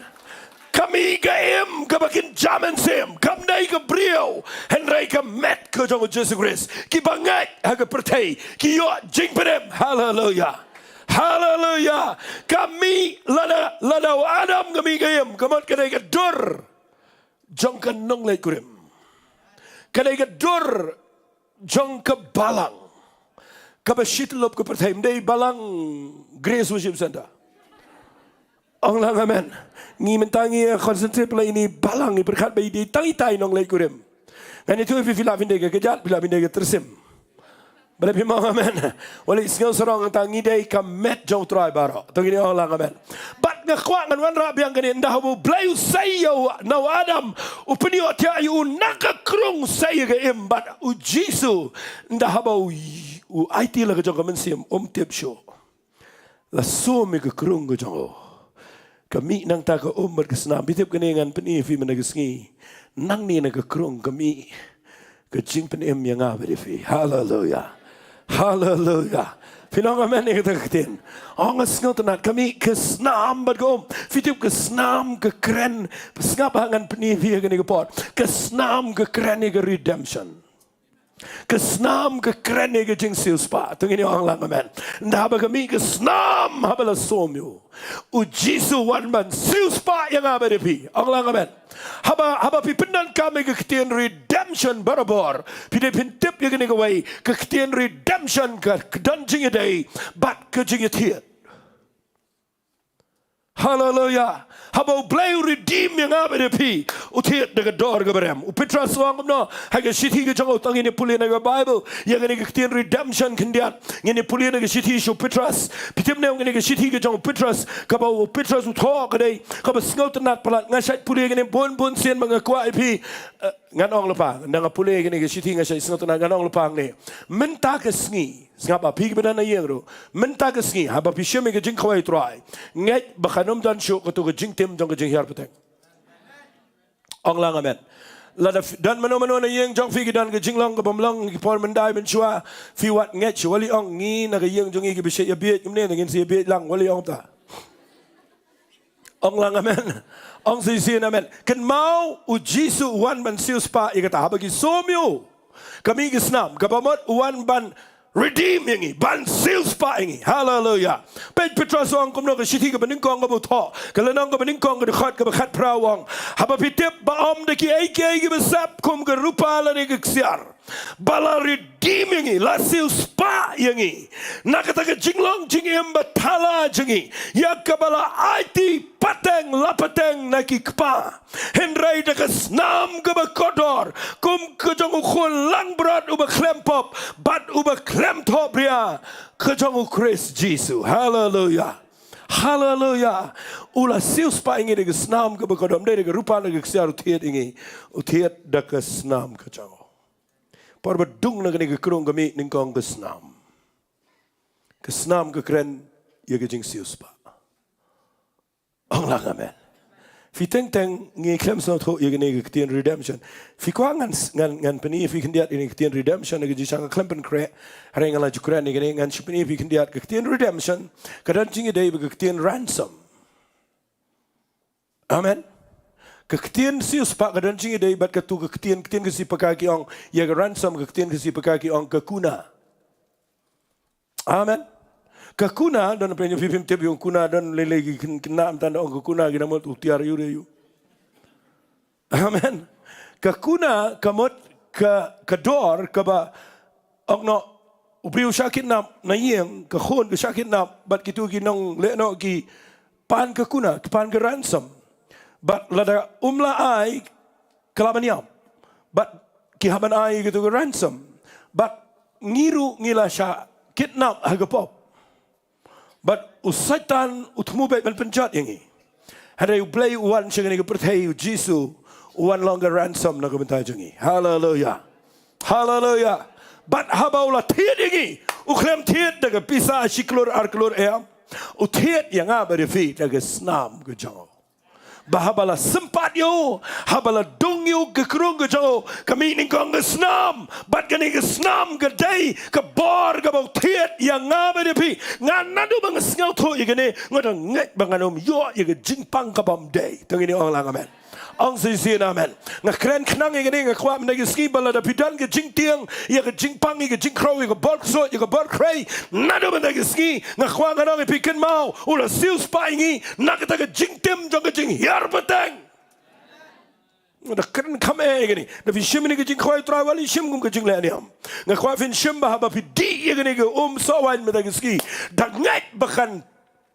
Ka mih ka im kaba kynja mynsiem, kam dei ka briew, hynrei ka met ka jong u Jisu Khrist. Kiba ngeit ha ka pyrthei ki ïoh jingpynim. Haleluya. Haleluya. Ka mih lada, lada u Adam ka mih ka im, ka mut ka dei ka dur jong ka nongleit kurim. Ka dei ka dur jong ka balang kaba shitlop ka pyrthei, ym dei balang Grace Worship Centre. Ong lang amen. Ngi mynta ngi concentrate pla ini balang, ngi pyrkhat ba i dei tang itai nongleit kurim. Ngan ïathuh ïa phi, phi lah phin dei ka kjat, phi lah phin dei ka tyrsim. Balei phim ong amen? Wat leit sngew sarong, tang ngi dei ka met jong U Trai baroh. To ngin ong lang amen. Bad nga kwah ngan wanrah biang kane, ynda haba U Blei u sei ïa u, na u Adam, u pynïoh thiah ïa u na ka krung, sei ïa ka im, bad U Jisu ynda haba u, u aiti la ka jong ka mynsiem, um tip shuh. La sum ïa ka krung ka jong u. Ka mih nangta ka um bad ka snam. Phi tip kane ngan pyni ïa phi mynta ka sngi. Nangne na ka krung ka mih ka jingpynim ïa nga bad ïa phi. Haleluia. Haleluia. Phin ong amen ïa kata ka ktien? Ong, nga sngewtynnat, ka mih ka snam bad ka um. Phi tip ka snam ka kren. Sngap ha ngan pyni ïa phi ha kane ka por. Ka snam ka kren ïa ka redemption. Ka snam ka kren ïa ka jingsiewspah. To ngin ong lang amen. Ynda haba ka mih ka snam, haba la sum ïa u, U Jisu u wan ban siewspah ïa nga bad ïa phi. Ong lang amen. Haba, haba phi pyndonkam ïa ka ktien redemption barabor, phi dei phin tip ïa kane kawei, ka ktien redemption ka, ka don jingïadei bad ka jingïathied. Haleluia. Haba U Blei u redeem ïa nga bad ïa phi, u thied da ka dor kaba rem. U Petros u ong kumno ha ka shithi ka jong u, to ngin ïa pule na ka Bible ïa kane ka ktien redemption khyndiat. Ngin ïa pule na ka shithi sha u Petros. Phi tip ne em kane ka shithi ka jong u Petros, kaba u Petros u thoh ka dei kaba sngewtynnat palat. Nga shait pule kane bun bun sien ba nga kwah ïa phi, eh, ngan ong lypa. Ynda nga pule kane ka shithi nga shait sngewtynnat, ngan ong lypa hangne. Mynta ka sngi, sngap ba phi kiba don ha ïing ruh, mynta ka sngi haba phi shim ïa ka jingkhawai U Trai, ngeit ba kan ym don shuh kato ka jingtim jong ka jinghiar pateng. Ong lang amen. Lada phi, don mano mano na ïing jong phi ki don ka jinglong kabym long ki por myndai mynshuwa, phi wad ngeit shuwa, wat leit ong, ngi na ka ïing jong ngi kiba shait ïabieit kumne, ngin sa ïabieit lang, wat leit ong ta. Ong lang amen. Ong shisien amen. Kynmaw, U Jisu u wan ban siewspah ïa kata. Haba ki sum ïa u, ka mih ka snam, kaba mut u wan ban redeem ïa ngi, ban siewspah ïa ngi. Haleluia. Peit Petros u ong kumno, ka shithi kaba nyngkong kaba u thoh, ka lynnong kaba nyngkong, ka dkhot kaba khatphra, u ong, haba phi tip ba ym da kiei kiei kiba sep kum ka rupa lane ka ksiar ba la redeem ïa ngi, la siewspah ïa ngi na kata ka jinglong jingim bathala jong ngi, ïa kaba la aiti pateng la pateng na ki kpa. Hynrei da ka snam kaba kordor, kum ka jong u khun langbrot uba khlem pop bad uba khlem thohbria, ka jong U Khrist Jisu. Haleluia. Haleluia. U la siewspah ïa ngi da ka snam kaba kordor, ym dei da ka rupa lane ka ksiar u thied ïa ngi. U thied da ka snam ka jong u. Por ba dung na kane ka krung ka mih nyngkong ka snam. Ka snam ka kren ïa ka jingsiewspah. Ong lang amen. Phi teng teng ngi khlem sngewthuh ïa kane ka ktien redemption. Phi kwah ngan, ngan, ngan pyni ïa phi khyndiat ïa kane ka ktien redemption, ïa ka jingshang, khlem pynkhreh, hynrei nga la ju kren ïa kane, ngan shu pyni ïa phi khyndiat. Ka ktien redemption ka don jingïadei bad ka ktien ransom. Amen. Ka ktien siewspah ka don jingïadei bad kato ka ktien, ktien Khasi Paka ki ong ïa ka ransom, ka ktien Khasi Paka ki ong ka kuna. Amen. Ka kuna, don pynïoh phi phim tip ïa u kuna, don lei lei ki khynnah mynta ong ka kuna, ki na mut u tiar ïa u re ïa u. Amen. Ka kuna ka mut ka, ka dor kaba ong noh, u briew u shah kidnap na ïing, ka khun ka shah kidnap bad kito ki nongleh noh ki pan ka kuna, ki pan ka ransom. Bad lada um lah ai, ka lah ban ïap. Bad ki hap ban ai kato ka ransom. Bad ngi ruh ngi la shah kidnap ha ka pop. Bad u Soitan u thmu beit ban pynjot ïa ngi. Hynrei U Blei u wan sha kane ka pyrthei, U Jisu u wan long ka ransom na ka bynta jong ngi. Haleluia. Haleluia. Bad haba u la thied ïa ngi, u khlem thied da ka pisa shi klur ar klur em. U thied ïa nga bad ïa phi da ka snam ka jong u. Ba haba la sympat ïa u, haba la dung ïa u ka krung ka jong u, ka mih nyngkong ka snam, bad kane ka snam ka dei ka bor kaba u thied ïa nga bad ïa phi. Nga naduh ba nga sngewthuh ïa kane, nga da ngeit ba ngan ym ïoh ïa ka jingpang ka bym dei. To ngin ong lang amen. Ong shisien amen. Nga kren khnang ïa kane, nga kwah mynta ka sngi ba lada phi don ka jingtieng ïa ka jingpang, ïa ka jingkhrew, ïa ka bor ksuid, ïa ka bor khrei, naduh mynta ka sngi nga kwah ngan ong ïa phi, kynmaw, u la siewspah ïa ngi na kata ka jingtim jong ka jinghiar pateng. Nga da kren kham eh ïa kane. Da phi shim ïa kane ka jingkhawai u Trai, wat la shim kum ka jingleh niam. Nga kwah phin shim ba haba phi dih ïa kane ka um sohwaiñ mynta ka sngi, da ngeit ba kan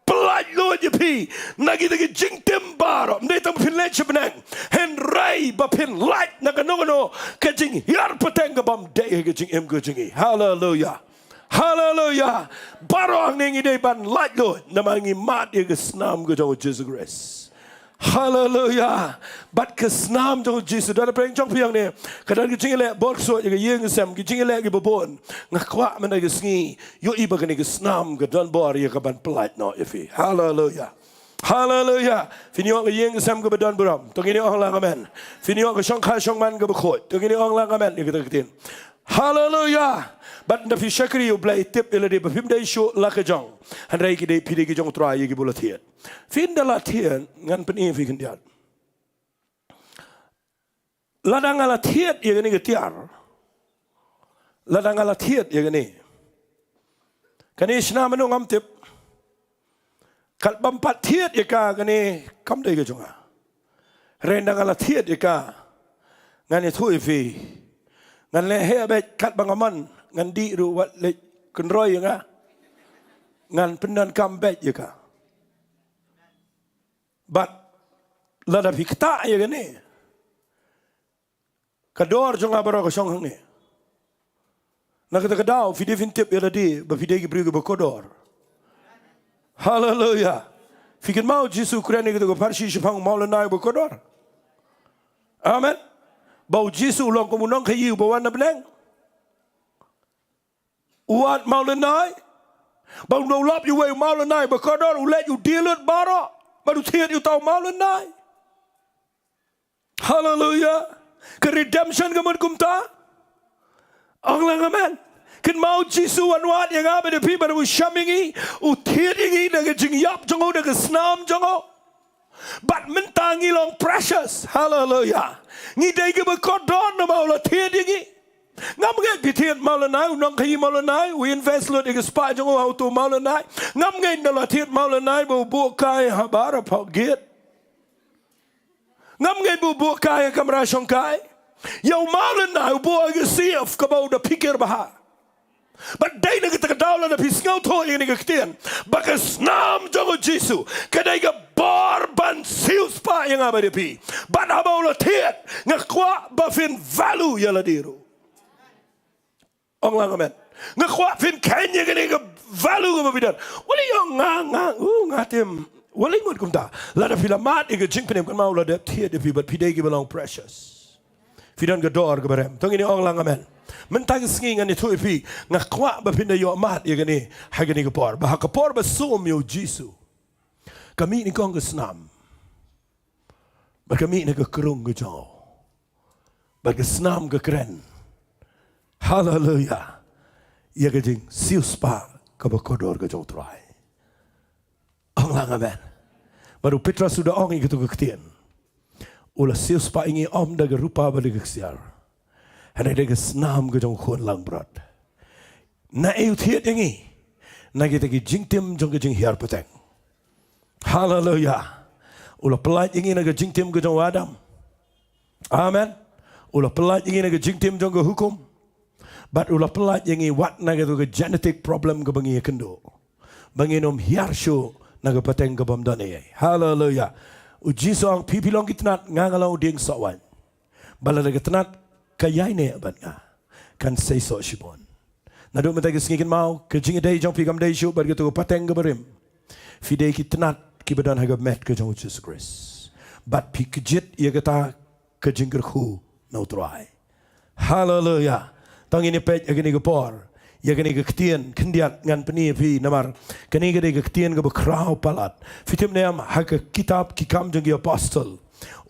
pyllait luid ïa phi na kita ki jingtim baroh. Ym dei tang ba phin leit sha bneng, hynrei ba phin lait na kano kano ka jinghiar pateng ka bym dei ha ka jingim ka jong ngi. Haleluya. Haleluya. Baroh hangne ngi dei ban lait luid namar ngi mad ïa ka snam ka jong u Jisu Khrist. Haleluya. Bad ka snam jong u Jisu, da pyrshang jong phi hangne, ka don ka jingïaleh bor ksuid ïa ka ïing ka sem, ki jingïaleh kiba bun. Nga kwah mynta ka sngi, ïohi ba kane ka snam ka don bor ïa ka ban pyllait noh ïa phi. Haleluya. Haleluya. Phin ïoh ka ïing ka sem kaba don burom. To ngin ong lang amen. Phin ïoh ka shongkha shongman kaba khuid. To ngin ong lang amen ïa kata ka ktien. Haleluya. Bad ynda phi shakri ïa U Blei, tip ïa lade ba phim dei shuh la ka jong, hynrei ki dei, phi dei ki jong u Trai ïa kiba la thied. Phin da la thied, ngan pyni ïa phi khyndiat. Lada nga la thied ïa kane ka tiar, lada nga la thied ïa kane, kane shna mynno ngam tip. Katba ym pat thied ïa ka, kane kam dei ka jong nga. Hynrei ynda nga la thied ïa ka, ngan ïathuh ïa phi, ngan leh heh beit, katba nga mon ngan dih ruh, wat leit kynroi ïa nga, ngan pyndonkam beit ïa ka. Bad lada phi ktah ïa kane, ka dor jong nga baroh ka shong hangne. Na kata ka daw phi dei phin tip ïa lade ba phi dei ki briew kiba kordor. Haleluya. Phi kynmaw u Jisu u kren ïa kito ki pharshi shaphang u mawlynnai uba kordor? Amen. Ba u Jisu u long kum u nongkhaïi uba wan na bneng. U wad mawlynnai. Ba un da lap ïa uwei u mawlynnai uba kordor, u leit u die lut baroh bad u thied ïa uta u mawlynnai. Haleluya. Ka redemption ka mut kumta. Ong lang amen. Kynmaw u Jisu u wan wad ïa nga bad ïa phi, bad u sham ïa ngi, u thied ïa ngi da ka jingïap jong u, da ka snam jong u. Bad mynta ngi long precious. Haleluya. Ngi dei kiba kordor namar u la thied ïa ngi. Ngam ngeit phi thied mawlynnai, u nongkhaïi mawlynnai u invest lut ïa ka spah jong u ha uto u mawlynnai. Ngam ngeit ynda la thied mawlynnai ba u buh kai ha bar hapoh gate. Ngam ngeit ba u buh kai ha kamra shongkai. Ïa u mawlynnai u buh ha ka safe kaba u da phikir bha. Bad dei na kata ka daw lada phi sngewthuh ïa kane ka ktien, ba ka snam jong u Jisu ka dei ka bor ban siewspah ïa nga bad ïa phi. Bad haba u la thied, nga kwah ba phin value ïa lade ruh. Ong lang amen. Nga kwah phin kheiñ ïa kane ka value kaba phi don. Wat la ïoh nga, nga, u, nga te, wat la ïoh mut kumta. Lada phi la mad ïa ka jingpynim, kynmaw u la dep thied ïa phi bad phi dei kiba long precious. Phi don ka dor kaba rem. To ngin ong lang amen. Mynta ka sngi ngan ïathuh ïa phi, nga kwah ba phin da ïoh mad ïa kane ha kane ka por. Ba ha ka por ba sum ïa u Jisu, ka mih nyngkong ka snam. Bad ka mih na ka krung ka jong u. Bad ka snam ka kren, haleluya, ïa ka jingsiewspah kaba kordor ka jong u Trai. Ong lang amen. Bad u Petros u da ong ïa kito ki ktien. U la siewspah ïa ngi ym da ka rupa bad da ka ksiar, hynrei da ka snam ka jong u Khun langbrot. Na ei u thied ïa ngi? Na kita ki jingtim jong ka jinghiar pateng. Haleluya. U la pyllait ïa ngi na ka jingtim ka jong u Adam. Amen. U la pyllait ïa ngi na ka jingtim jong ka hukum. Bad u la pyllait ïa ngi wat na kato ka genetic problem kaba ngi ïakynduh, ba ngin ym hiar shuh na ka pateng ka bym don ei ei. Haleluya. U Jisu u ong, phi phi long ki tnat, nga nga long u dieng sohwaiñ. Ba lada ka tnat ka ïaineh bad nga, kan sei soh shibun. Naduh mynta ka sngi, kynmaw, ka jingïadei jong phi kam dei shuh bad kato ka pateng kaba rim. Phi dei ki tnat kiba don ha ka met ka jong u Jisu Khrist. Bad phi kjit ïa kata ka jingkyrkhu na u Trai. Haleluya. To ngin ïa peit ha kane ka por ïa kane ka ktien khyndiat, ngan pyni ïa phi namar kane ka dei ka ktien kaba khraw palat. Phi tip ne em, ha ka kitab Ki Kam jong ki Apostol,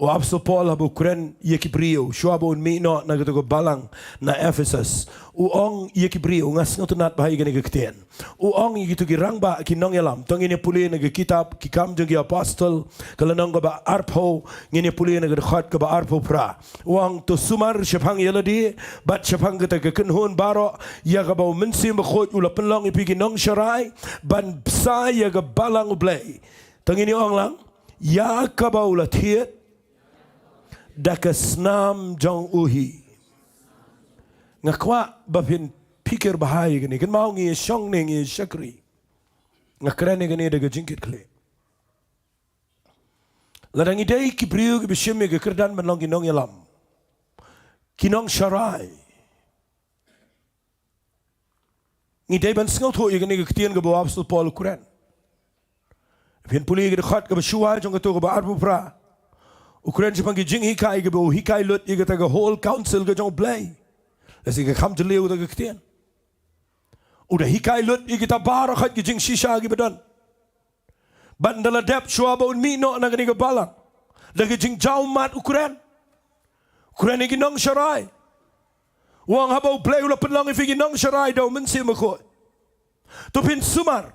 U Apostol Paul haba u kren ïa ki briew shuwa ba un mih noh na katu ka balang na Ephesus, u ong ïa ki briew, nga sngewtynnad bha ïa kane ka ktien. U ong ïa kitu ki rangbah ki nongïalam. To ngin ïa pule na ka kitab Ki Kam jong ki Apostol, ka lynnong kaba arphew, ngin ïa pule na ka dkhot kaba arphew phra. U ong, to sumar shaphang ïa lade bad shaphang kata ka kynhun baroh ïa kaba U Mynsiem Bakhuid u la pynlong ïa phi ki nongsharai ban bsa ïa ka balang U Blei. To ngin ïa ong lang, ïa kaba u la thied da ka snam jong u hi. Nga kwah ba phin phikir bha ïa kane. Kynmaw, ngi ïa shong ne ngi ïa shakri. Nga kren ïa kane da ka jingkitkhlieh. Lada ngi dei ki briew kiba shim ïa ka kyrdan ban long ki nongïalam, ki nongsharai, ngi dei ban sngewthuh ïa kane ka ktien kaba u Apostol Paul u kren. Phin pule ïa ka dkhot kaba shuwa jong katu kaba arphew phra. U kren shaphang ki jinghikai kaba u hikai lut ïa kata ka whole council ka jong U Blei. Lehse ka kham jylliew kata ka ktien. U da hikai lut ïa kita baroh ki jingshisha kiba don. Bad ynda la dep, shuwa ba un mih noh na kane ka balang, da ka jingjaw mat u kren. U kren ïa ki nongsharai. U ong, haba U Blei u la pynlong ïa phi ki nongsharai da U Mynsiem Bakhuid, to phin sumar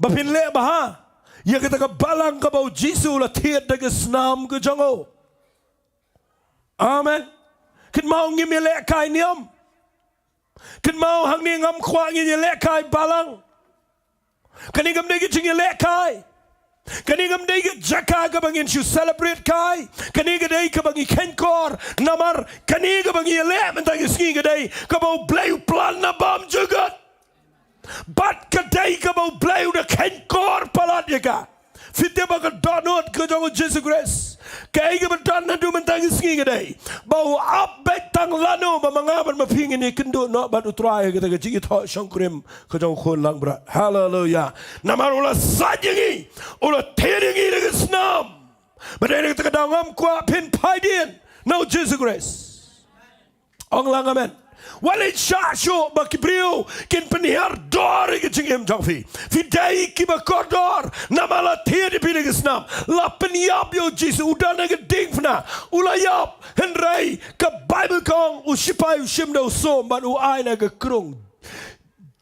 ba phin leh bha ïa kata ka balang kaba U Jisu u la thied da ka snam ka jong u. Amen. Kynmaw, ngim ïalehkai niam. Kynmaw, hangne ngam kwah ngin ïalehkai balang. Kane kam dei ka jingïalehkai. Kane kam dei ka jaka kaba ngin shu celebrate kai. Kane ka dei kaba ngi khein kor. Namar kane kaba ngi ïaleh mynta ka sngi ka dei kaba U Blei u plan na bymjukut. Bad ka dei kaba U Blei u da khein kor palat ïa ka. Phi tip ba ka dohnud ka jong U Jisu Khrist, kaei kaba don haduh mynta ka sngi ka dei ba u ap beit tang lano ba ma nga bad ma phi ngin ïakynduh noh bad U Trai ha kata ka jingïathoh shongkurim ka jong U Khun Langbrot. Haleluya. Namar u la sait ïa ngi, u la thied ïa ngi da ka snam. Ba dei na kata ka daw ngam kwah phin phai dien na U Jisu Khrist. Ong lang amen. Wat leit shah shuh ba ki briew kin pynhiar dor ïa ka jingim jong phi. Phi dei kiba kordor namar la thied ïa phi da ka snam. La pynïap ïa U Jisu, u don ha ka diengphna, u la ïap. Hynrei ka Baibl ka ong, u shipai u shim da u sum bad u ai na ka krung.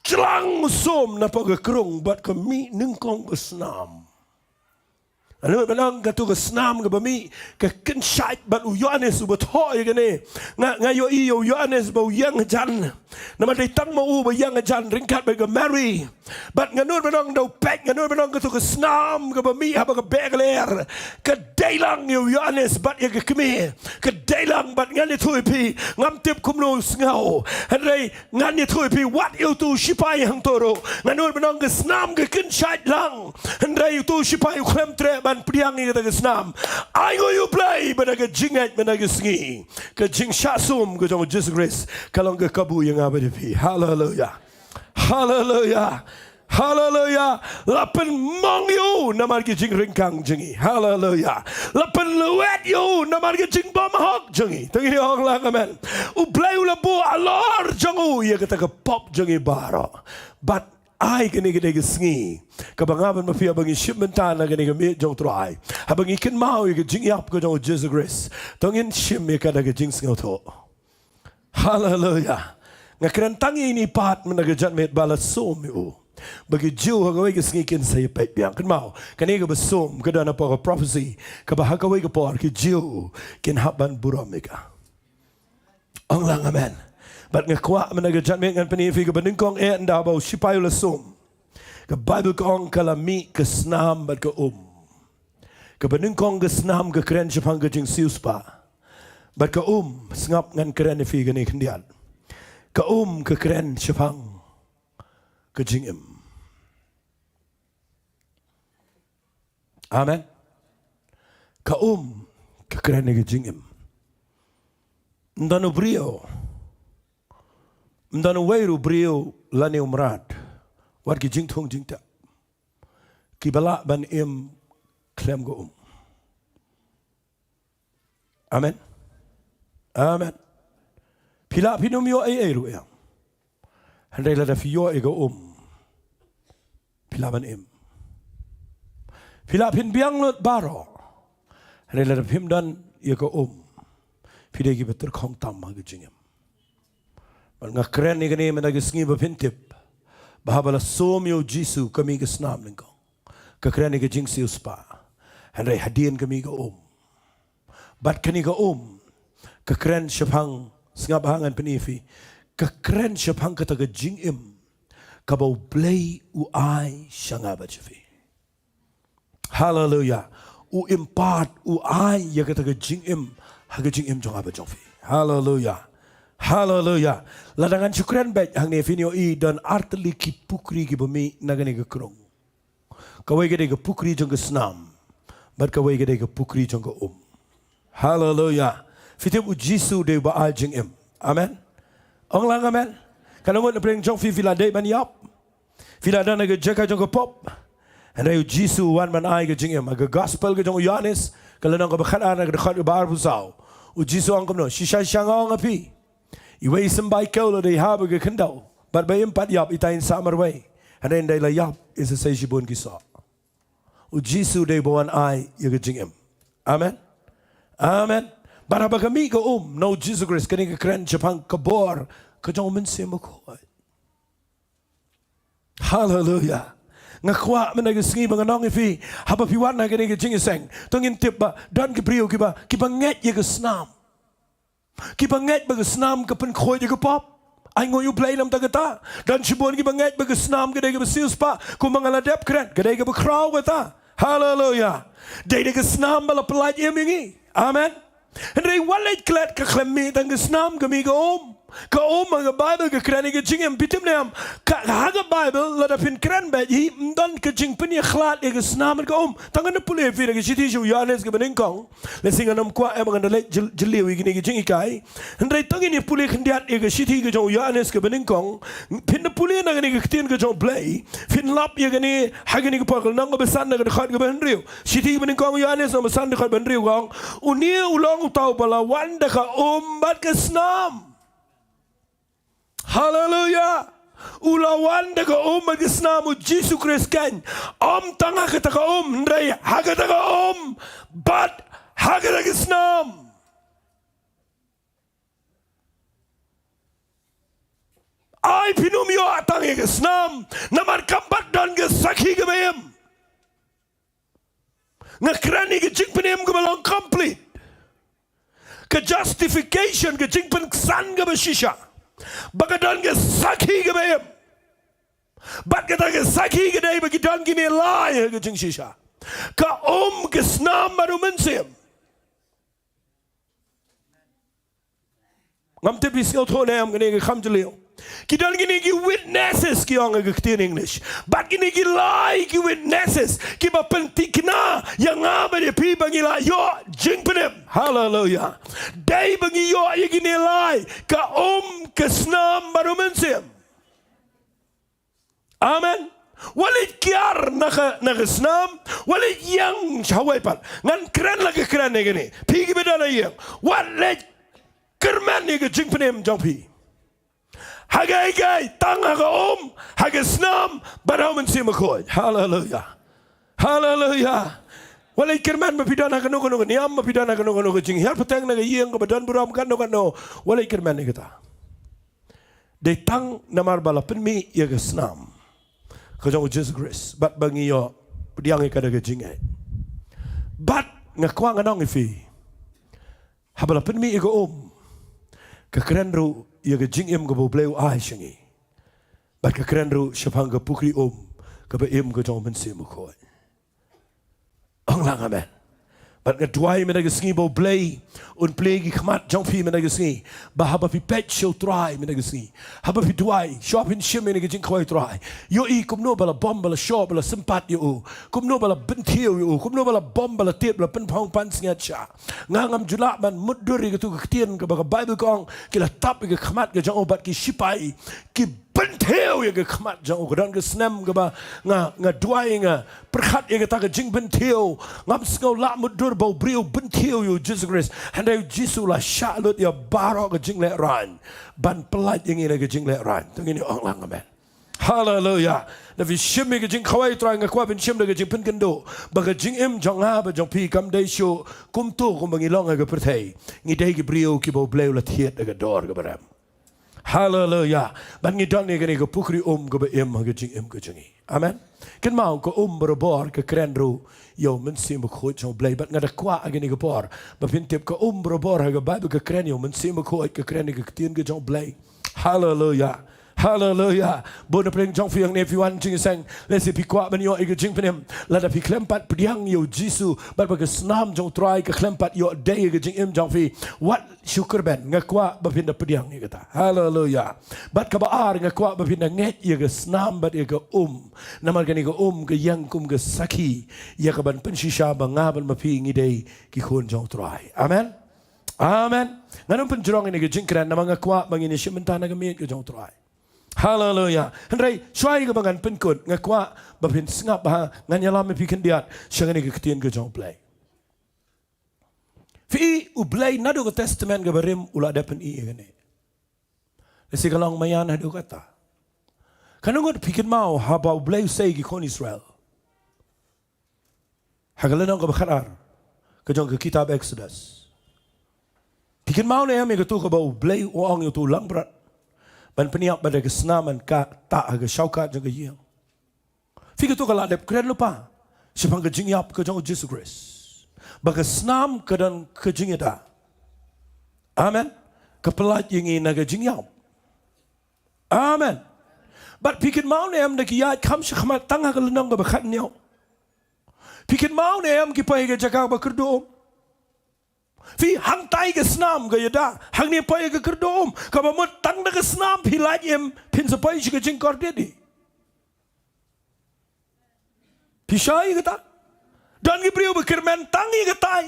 Jlang u sum napoh ka krung bad ka mih nyngkong ka snam. Nga nud ban ong katu ka snam kaba mih ka kynshait bad u Ïoannis uba thoh ïa kane. Nga, nga ïohi ïa u Ïoannis ba u ïeng hajan. Namar dei tang ma u ba ïeng hajan ryngkat bad ka Mari. Bad nga nud ban ong da u peit, nga nud ban ong katu ka snam kaba mih haba ka beh ka ler, ka dei lang ïa u Ïoannis bad ïa ka kmie. Ka dei lang bad ngan ïathuh ïa phi, ngam tip kumno u sngew. Hynrei ngan ïathuh ïa phi, wat ïa utu u shipai hangto ruh. Nga nud ban ong ka snam ka kynshait lang. Hynrei utu u shipai u khlem treh ban pdiang ïa kata ka snam. Ainguh ïa U Blei ba da ka jingngeit mynta ka sngi, ka jingshah sum ka jong U Jisu Khrist ka long ka kabu ïa nga bad ïa phi. Haleluya. Haleluya. Haleluya. La pynmong ïa u namar ki jingryngkang jong ngi. Haleluya. La pynlwet ïa u namar ki jingbymhok jong ngi. To ngin ong lang amen. U Blei u la buh halor jong u ïa kata ka pop jong ngi baroh. Bad ai kane ka dei ka sngi kaba nga bad ma phi haba ngi shim bynta na kane ka miet jong U Trai, haba ngi kynmaw ïa ka jingïap ka jong U Jisu Khrist, to ngin shim ïa ka da ka jingsngewthuh. Haleluya. Nga kren tang ïa ine i pat mynta ka janmiet ba la sum ïa u, ba ki Jiw ha kawei ka sngi kin sa ïapeit biang. Kynmaw, kane kaba sum ka don hapoh ka prophecy kaba ha kawei ka por ki Jiw kin hap ban burom ïa ka. Ong lang amen. Bad nga kwah mynta ka janmiet ngan pyni ïa phi kaba nyngkong, eh, ynda ba u shipai u la sum, ka Baibl ka ong ka la mih ka snam bad ka um. Kaba nyngkong ka snam ka kren shaphang ka jingsiewspah. Bad ka um, sngap ngan kren ïa phi kane khyndiat. Ka um ka kren shaphang ka jingim. Amen. Ka um ka kren ïa ka jingim. Ym don u briew, ym don uwei ruh u briew lane u mrad, wat ki jingthung jingtep, kiba lah ban im khlem ka um. Amen. Amen. Phi lah phin ym ïoh ei ei ruh ïa, hynrei lada phi ïoh ïa ka um, phi lah ban im. Phi lah phin biang lut baroh, Hynrei lada phim don ïa ka um, phi dei kiba tyrkhong tam ha ka jingim. Bad nga kren ïa kane mynta ka sngi ba phin tip ba haba la sum ïa u Jisu ka mih ka snam nyngkong, ka kren ïa ka jingsiewspah. Hynrei hadien ka mih ka um. Bad kane ka um ka kren shaphang, sngap ha ngan pyni phi, ka kren shaphang kata ka jingim kaba U Blei u ai sha nga bad sha phi. Haleluya. U impart, u ai ïa kata ka jingim ha ka jingim jong nga bad jong phi. Haleluya. Haleluya. Lada ngan shu kren beit hangne, phin ïohi don artylli ki pukri kiba mih na kane ka krung. Kawei ka dei ka pukri jong ka snam, bad kawei ka dei ka pukri jong ka um. Haleluya. Phi tip u Jisu u dei uba ai jingim. Amen. Ong lang amen. Katno ngut na pdeng jong phi, phi la dei ban ïap, phi la don ha ka jaka jong ka pop, hynrei u Jisu u wan ban ai ka jingim. Ha ka gospel ka jong u Ïoannis, ka lynnong kaba khatar na ka dkhot kaba arphew saw, u Jisu u ong kumno? Shisha shisha nga ong ha phi, iwei i symbai kew la dei hap ïa ka khyndew, bad ba im pat ïap, itai in sah marwei. Hynrei ynda i la ïap, i sa sei shibun ki soh. U Jisu u dei uba wan ai ïa ka jingim. Amen. Amen. Bad haba ka mih ka um na u Jisu Khrist, kane ka kren shaphang ka bor ka jong u Mynsiem Bakhuid. Haleluya. Nga kwah mynta ka sngi ba ngan ong ïa phi, haba phi wan ha kane ka jingïaseng, to ngin tip ba don ki briew kiba, kiba ngeit ïa ka snam. Kiba ngeit ba ka snam ka pynkhuid ïa ka pop. Ai nguh ïa U Blei namar kata. Don shibun kiba ngeit ba ka snam ka dei kaba siewspah, kumba nga la dep kren, ka dei kaba khraw kata. Haleluya. Dei da ka snam ba la pyllait im ïa ngi. Amen. Hynrei wat leit klet, ka khlem mih tang ka snam, ka mih ka um. Ka um ha ka Baibl ka kren ïa ka jingim. Phi tip ne em, ka, ha ka Baibl lada phin kren beit hi, ym don ka jingpynïakhlad ïa ka snam bad ka um. Tang ngan pule ïa phi na ka shithi sha u Ïoannis kaba nyngkong. Lehse ngan ym kwah, eh, ba ngan da leit jyl-, jylliew ïa kine ki jinghikai. Hynrei to ngin ïa pule khyndiat ïa ka shithi ka jong u Ïoannis kaba nyngkong. Phin da pule na kane ka ktien ka jong U Blei, phin lap ïa kane ha kane ka por, ka lynnong kaba san na ka dkhot kaba hynriew. Shithi kaba nyngkong u Ïoannis, lynnong kaba san, dkhot ba hynriew, ka ong: Une u long uta uba la wan da ka um bad ka snam. Haleluya. U la wan da ka um bad ka snam, u Jisu Khrist kan. Ym tang ha kata ka um, hynrei ha kata ka um bad ha kata ka snam. Ai phin ym ïoh tang ïa ka snam, namar kam pat don ka sakhi kaba im. Nga kren ïa ka jingpynim kaba long complete. Ka justification, ka jingpynksan kaba shisha. Ba ka don ka sakhi kaba im. Bad kata ka sakhi ka dei ba ki don kine lai ha ka jingshisha. Ka um, ka snam bad u Mynsiem. Ngam tip phi sngewthuh ne em kane ka kham jylliew. Ki don kine ki witnesses ki ong ha ka ktien English. Bad kine ki lai ki witnesses kiba pynthikna ïa nga bad ïa phi ba ngi la ïoh jingpynim. Haleluya. Dei ba ngi ïoh ïa kine lai, ka um, ka snam bad u Mynsiem. Amen. Wat leit kiar na ka, na ka snam, wat leit ïeng shawei pat. Ngan kren la ka kren ïa kane. Phi kiba don ha ïing, wat leit kyrmen ïa ka jingpynim jong phi. Ha kaei kaei, tang ha ka um, ha ka snam, bad ha u Mynsiem Bakhuid. Haleluya. Haleluya. Wat leit kyrmen ba phi don ha kano kano ka niam, ba phi don ha kano kano ka jinghiar pateng na ka ïing kaba don burom, kano kano. Wat leit kyrmen ïa kata. Dei tang namar ba la pynmih ïa ka snam ka jong u Jisu Khrist, bad ba ngi ïoh pdiang ïa ka da ka jingngeit. Bad nga kwah ngan ong ïa phi, haba la pynmih ïa ka um, ka kren ruh ïa ka jingim kaba U Blei u ai sha ngi. Bad ka kren ruh shaphang ka pukri um kaba im ka jong u Mynsiem Bakhuid. Ong lang amen. Bad nga duwai mynta ka sngi ba U Blei un plie ki khmat jong phi mynta ka sngi, ba haba phi peit sha u Trai mynta ka sngi, haba phi duwai, shuwa phin shim ïa kane ka jingkhawai Trai, ïohi kumno ba la bom ba la shoh ba la sympat ïa u, kumno ba la bynthiew ïa u, kumno ba la bom ba la tip, la pynphong pansngiat sha. Nga ngam ju lah ban mutdur ïa katu ka ktien kaba ka Baibl ka ong, ki la tap ïa ka khmat ka jong u bad ki shipai ki bynthiew ïa ka khmat jong u. Ka don ka snem kaba nga, nga duwai, nga pyrkhat ïa kata ka jingbynthiew. Ngam sngew lah mutdur ba u briew u bynthiew ïa u Jisu Khrist. Hynrei u Jisu u la shah lut ïa baroh ka jinglehrain ban pyllait ïa ngi na ka jinglehrain. To ngin ong lang amen. Haleluya. Da phi shim ïa ka jingkhawai Trai, nga kwah phin shim da ka jingpynkynduh ba ka jingim jong nga bad jong phi kam dei shuh kumto kumba ngi long ha ka pyrthei. Ngi dei ki briew kiba U Blei u la thied da ka dor kaba rem. Haleluya. Bad ngi don ïa kane ka pukri um kaba im ha ka jingim ka jong ngi. Amen. Kynmaw, ka um barabor ka kren ruh ïa U Mynsiem Bakhuid jong U Blei. Bad nga da kwah ha kane ka por ba phin tip, ka um barabor ha ka Baibl ka kren ïa U Mynsiem Bakhuid, ka kren ïa ka ktien ka jong U Blei. Haleluya. Haleluya. Bun na pdeng jong phi hangne phi wan jingïaseng, lehse phi kwah ban ïoh ïa ka jingpynim. Lada phi khlem pat pdiang ïa U Jisu bad ba ka snam jong U Trai ka khlem pat ïoh dei ïa ka jingim jong phi, wat shu kyrmen, nga kwah ba phin da pdiang ïa kata. Haleluya. Bad kaba ar, nga kwah ba phin da ngeit ïa ka snam bad ïa ka um. Namar kane ka um ka ïeng kum ka sakhi ïa ka ban pynshisha ba nga bad ma phi ngi dei ki khun jong U Trai. Amen. Amen. Ngan ym pynjrong ïa kane ka jingkren namar nga kwah ba ngin ïashim bynta na ka miet ka jong U Trai. Haleluya. Hynrei shuwa ïa kaba ngan pynkut, nga kwah ba phin sngap bha, ngan ïalam ïa phi khyndiat sha kane ka ktien ka jong U Blei. Phi i, U Blei naduh ka Testament kaba rim u la dep pyni ïa kane. Lehse ka long maïan haduh katta. Katno ngut phi kynmaw haba U Blei u sei ki khun Israel ha ka lynnong kaba khatar ka jong ka kitab Exodus? Phi kynmaw ne em ïa kato kaba U Blei u ong ïa uto u langbrot ban pynïap bad da ka snam ban ka tah ha ka shawkat jong ka ïing? Phi, kato ka la dep kren lypa shaphang ka jingïap ka jong U Jisu Khrist, ba ka snam ka don ka jingïada. Amen. Ka pyllait ïa ngi na ka jingïap. Amen. Bad phi kynmaw ne em da ki ïaid kham shakhmat tang ha ka lynnong kaba khathynñiew? Phi kynmaw ne em ki poi ha ka jaka kaba kyrduh um? Phi, hangtai ka snam ka ïada, hangne poi ha ka kyrduh um, kaba mut tang da ka snam phi lait im, phin sa poi sha ka jingkordit hi. Phi shai ïa kata? Don ki briew ba kyrmen tang ïa katai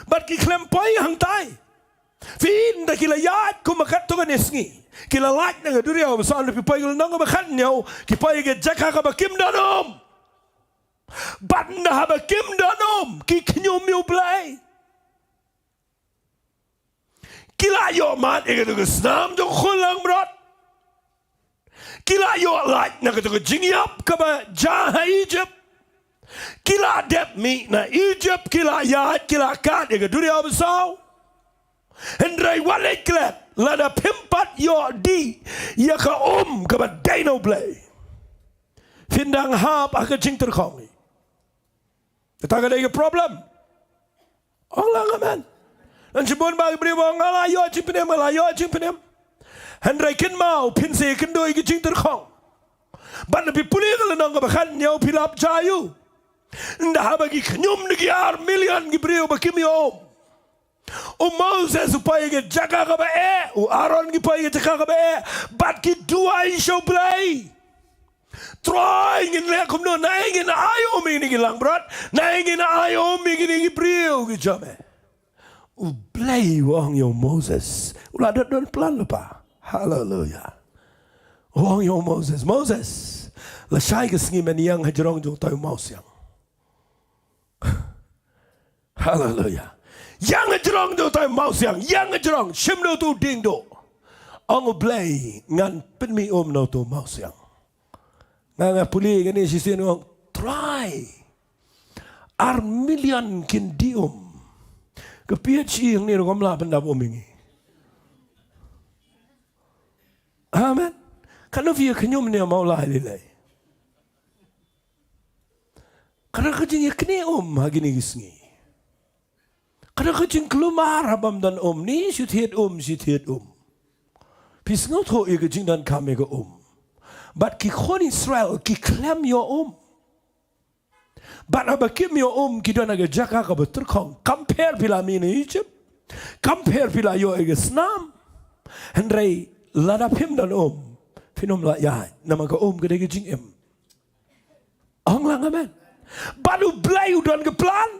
bad ki khlem poi hangtai. Phi, ynda ki la ïaid kumba katto katne sngi, ki la lait na ka duriaw basaw, ynda phi poi ha ka lynnong kaba khathynñiew, ki poi ha ka jaka kaba kim don um. Bad ynda haba kim don um, ki khñium ïa U Blei. Ki la ïoh mad ïa kato ka snam jong u khun langbrot. Ki la ïoh lait na kato ka jingïap kaba jia ha Egypt. Ki la dep mih na Egypt, ki la ïaid, ki la kad ïa ka duriaw basaw. Hynrei wat leit klet, lada phim pat ïoh dih ïa ka um kaba dei na U Blei, phin dang hap ha ka jingtyrkhong hi. Kata ka dei ka problem. Ong lang amen. Don shibun ba ki briew ba ong, nga la ïoh jingpynim, nga la ïoh jingpynim. Hynrei kynmaw, phin sa ïakynduh ïa ka jingtyrkhong. Bad na phi pule ka lynnong kaba khathynñiew phi lap jia ïa u. Ynda haba ki khñium da ki ar million ki briew ba kim ïoh um, u Moses u poi ha ka jaka kaba eh, u Aaron ki poi ha ka jaka kaba eh, bad ki duwai sha U Blei. Trai, ngin leh kumno, naei ngin ai um ïa kine ki langbrot, naei ngin ai um ïa kine ki briew ki jong me. U Blei u ong ïa u Moses, u la dep don plan lypa. Haleluya. U ong ïa u Moses, Moses, lashai ka sngi men ïeng hajrong jong utai u mawsiang. Haleluya. Ïeng hajrong jong utai u mawsiang, ïeng hajrong, shim da uto u dieng duh. Ong U Blei, ngan pynmih um na uto u mawsiang. Nga, nga pule kane shisien, nga ong, Trai, ar million kin dih um. Ka PHE hangne ruh kam lah pyndap um ïa ngi. Amen. Katno phi ïa khñium ne em ha u lai lei lei? Ka don ka jingïaknieh um ha kine ki sngi. Ka don ka jingkulmar ha bym don um, ne shu thied um, shu thied um. Phi sngewthuh ïa ka jingdonkam ïa ka um. Bad ki khun Israel ki khlem ïoh um. Bad haba kim ïoh um ki don ha ka jaka kaba tyrkhong. Kam pher phi la mih na Egypt, kam pher phi la ïoh ïa ka snam. Hynrei lada phim don um, phin ym lah ïaid, namar ka um ka dei ka jingim. Ong lang amen. Bad U Blei u don ka plan.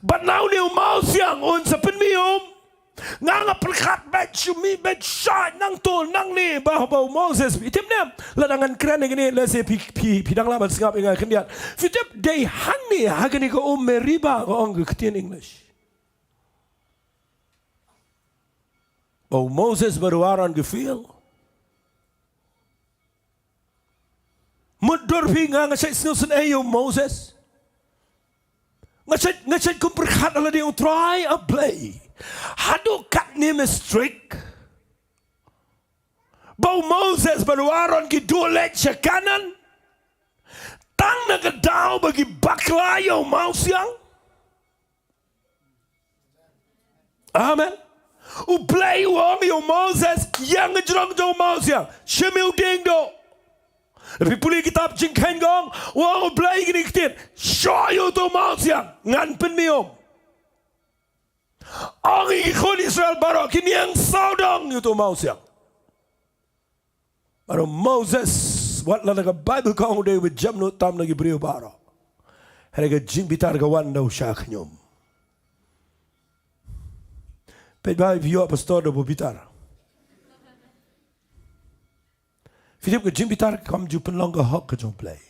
Bad na une u mawsiang un sa pynmih um. Nga, nga pyrkhat beit shu mih beit shai nangto nangne, ba, ba u Moses. Phi tip ne em, lada ngan kren ïa kine, lehse phi, phi, phi dang lah ban sngap ïa nga khyndiat. Phi tip, dei hangne ha kane ka um Meriba ka ong ka ktien English. Ba u Moses bad u Aaron ki fail. Mutdur phi, nga nga shait sngewsynei ïa u Moses. Nga shait, nga shait kum pyrkhat ïa lade, ïa U Trai, A Blei, haduh katne me strict ba u Moses bad u Aaron ki duh leit sha Kanaan tang na ka daw ba ki bakla ïa u mawsiang? Amen. U Blei u ong ïa u Moses, ïeng hajrong jong u mawsiang, shim ïa u dieng duh. Phi pule kitab Jingkheiñ ka ong, u ong U Blei kine ki ktien, shoh ïa uto u mawsiang, ngan pynmih um. Ong ïa ki khun Israel baroh, kin ïeng sawdong ïa uto u mawsiang. Bad u Moses, wat la na ka Baibl ka ong u dei uba jem noh tam na ki briew baroh. Hynrei ka jingbitar ka wan da u shah khñium. Peit ba phi ïoh pastor da uba bitar. Phi tip ka jingbitar kam ju pynlong ka hok ka jong U Blei.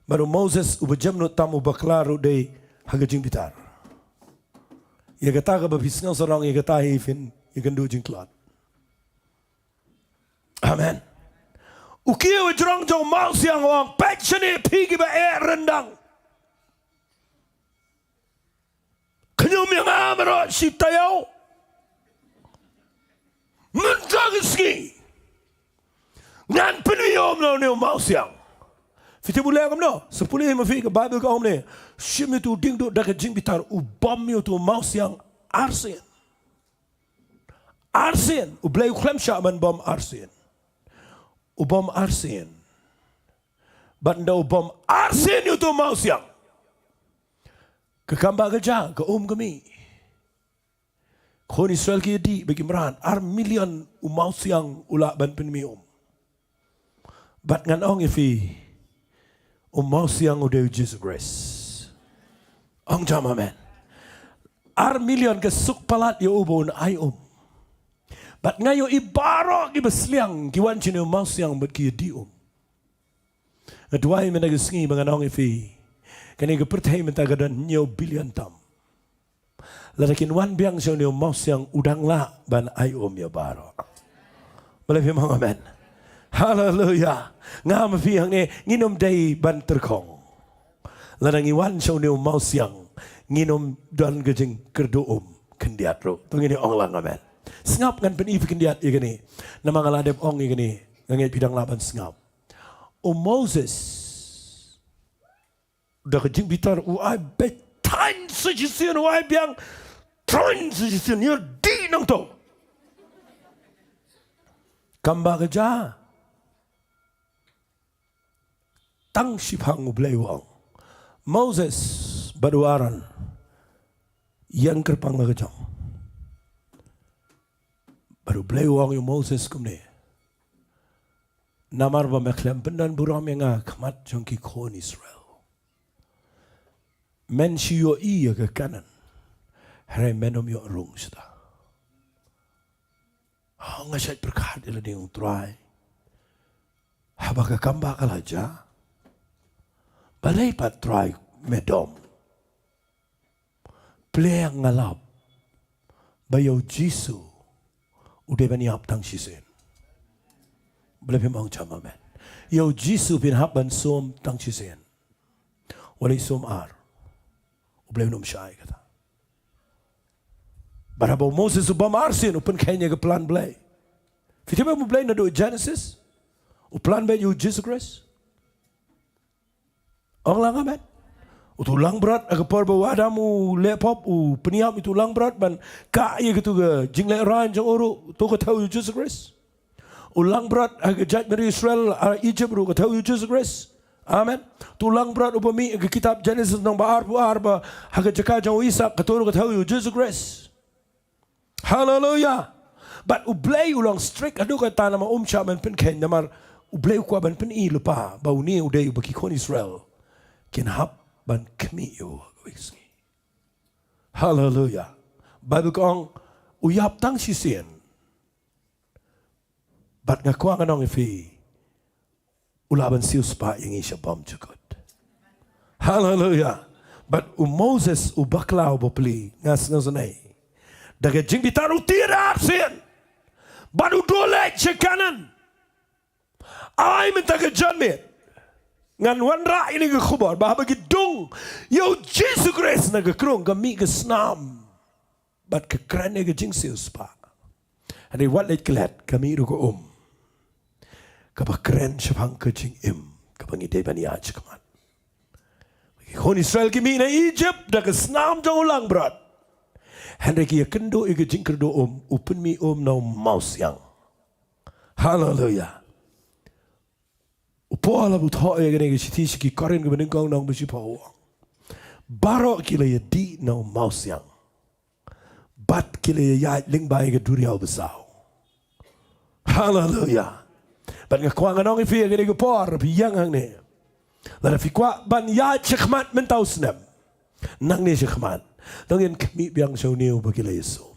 Bad u Moses uba jem noh tam, u bakla ruh dei ha ka jingbitar. Ïa kata kaba phi sngew sarong, ïa kata hi phin ïakynduh jingtlot. Amen. U kiew hajrong jong u mawsiang, u ong, peit shane phi kiba eh ryndang. Khñium ïa nga baroh shi taïew. Mynta ka sngi ngan pynmih um na une u mawsiang. Phi tip u leh kumno? Sa pule ma phi, ka Baibl ka ong kumne, shim ïa uto u dieng duh da ka jingbitar, u bom ïa uto u mawsiang arsien. Arsien, U Blei u khlem shah ban bom arsien. U bom arsien. Bad ynda u bom arsien ïa uto u mawsiang, ka kam ba ka jia, ka um ka mih. Khun Israel ki ïa dih bad ki mrad, ar million u mawsiang u lah ban pynmih um. Bad ngan ong ïa phi, u mawsiang u dei u Jisu Khrist. Ong jam amen. Ar million ka suk palat ïa u ba un ai um. Bad nga ïohi baroh kiba sliang ki wan sha une u mawsiang bad ki ïa dih um. Nga duwai mynta ka sngi ba ngan ong ïa phi, kane ka pyrthei mynta ka don hynñiew billion tam. Lada kin wan biang sha une u mawsiang, u dang lah ban ai um ïa baroh. Balei phim ong amen? Haleluya. Nga ma phi hangne ngin ym dei ban tyrkhong. Lada ngi wan sha une u mawsiang, ngin ym don ka jingkyrduh um khyndiat ruh. To ngin ong lang amen. Sngap, ngan pyni phi khyndiat ïa kane. Namar nga la dep ong ïa kane, nga ngeit phi dang lah ban sngap. U Moses, da ka jingbitar u ai beit thaiñ sa shisien, u ai biang thaiñ sa shisien, ïa dih nangto. Kam ba ka jia, tang shiphang U Blei u ong, Moses bad u Aaron, ïeng kyrpang la ka jong. Bad U Blei u ong ïa u Moses kumne, namar ba me khlem pyndon burom ïa nga ha khmat jong ki khun Israel, men shu ïohi ïa ka Kanaan, hynrei men ym ïoh rung shata. Oh, nga shait pyrkhat ïa lade, U Trai, haba ka kam ba ka la jia, balei pat Trai me dom? Plie nga lap ba ïa u Jisu u dei ban ïap tang shisien. Balei phim ong jam amen? Ïa u Jisu phin hap ban sum tang shisien. Wat la i sum ar, U Blei un ym shah ïa kata. Bad haba u Moses u bam arsien, u pynkheiñ ïa ka plan Blei. Phi tip ba U Blei naduh Genesis u plan beit ïa u Jisu Khrist. Ong lang amen. Uto u langbrot ha ka por ba u Adam u leh pop, u pynïap ïa uto u langbrot ban kah ïa kato ka jinglehrain jong u ruh, to ka thew ïa u Jisu Khrist. U langbrot ha ka jaitbynriew Israel ha Egypt ruh ka thew ïa u Jisu Khrist. Amen. Uto u langbrot uba mih ha ka kitab Genesis lynnong ba arphew ar ba ha ka jaka jong u Isaak, kato ruh ka thew ïa u Jisu Khrist. Haleluya. Bad U Blei u long strict haduh katta namar um shah ban pynkheiñ, namar U Blei u kwah ban pyni lypa ba une u dei uba ki khun Israel kin hap ban khmih ïa u ha kawei ka sngi. Haleluya. Baibl ka ong u ïap tang shisien. Bad nga kwah ngan ong ïa phi, u lah ban siewspah ïa ngi sha bymjukut. Haleluya. Bad u Moses u bakla u bapli, nga sngewsynei. Da ka jingbitar u tied arsien bad u duh leit sha Kanaan. Ai mynta ka janmiet, Ngan wanrah ïa kane ka khubor ba haba ki dung ïa u Jisu Khrist na ka krung, ka mih ka snam bad ka kren ïa ka jingsiewspah. Hynrei wat leit klet, ka mih ruh ka um kaba kren shaphang ka jingim kaba ngi dei ban ïaid shakhmat. Ki khun Israel ki mih na Ijipt da ka snam jong u langbrot. Hynrei ki ïakynduh ïa ka jingkyrduh um, u pynmih um na u mawsiang. Haleluya. U Paul haba u thoh ïa kane ka shithi sha ki Korinth kaba nyngkong, nong ba shiphew, u ong, baroh ki la ïadih na u mawsiang bad ki la ïaid lyngba ïa ka duriaw basaw. Haleluya. Bad nga kwah ngan ong ïa phi ïa kane ka por, phi ïeng hangne, lada phi kwah ban ïaid shakhmat mynta u snem, nangne shakhmat, to ngin khmih biang sha une uba ki la ïasum.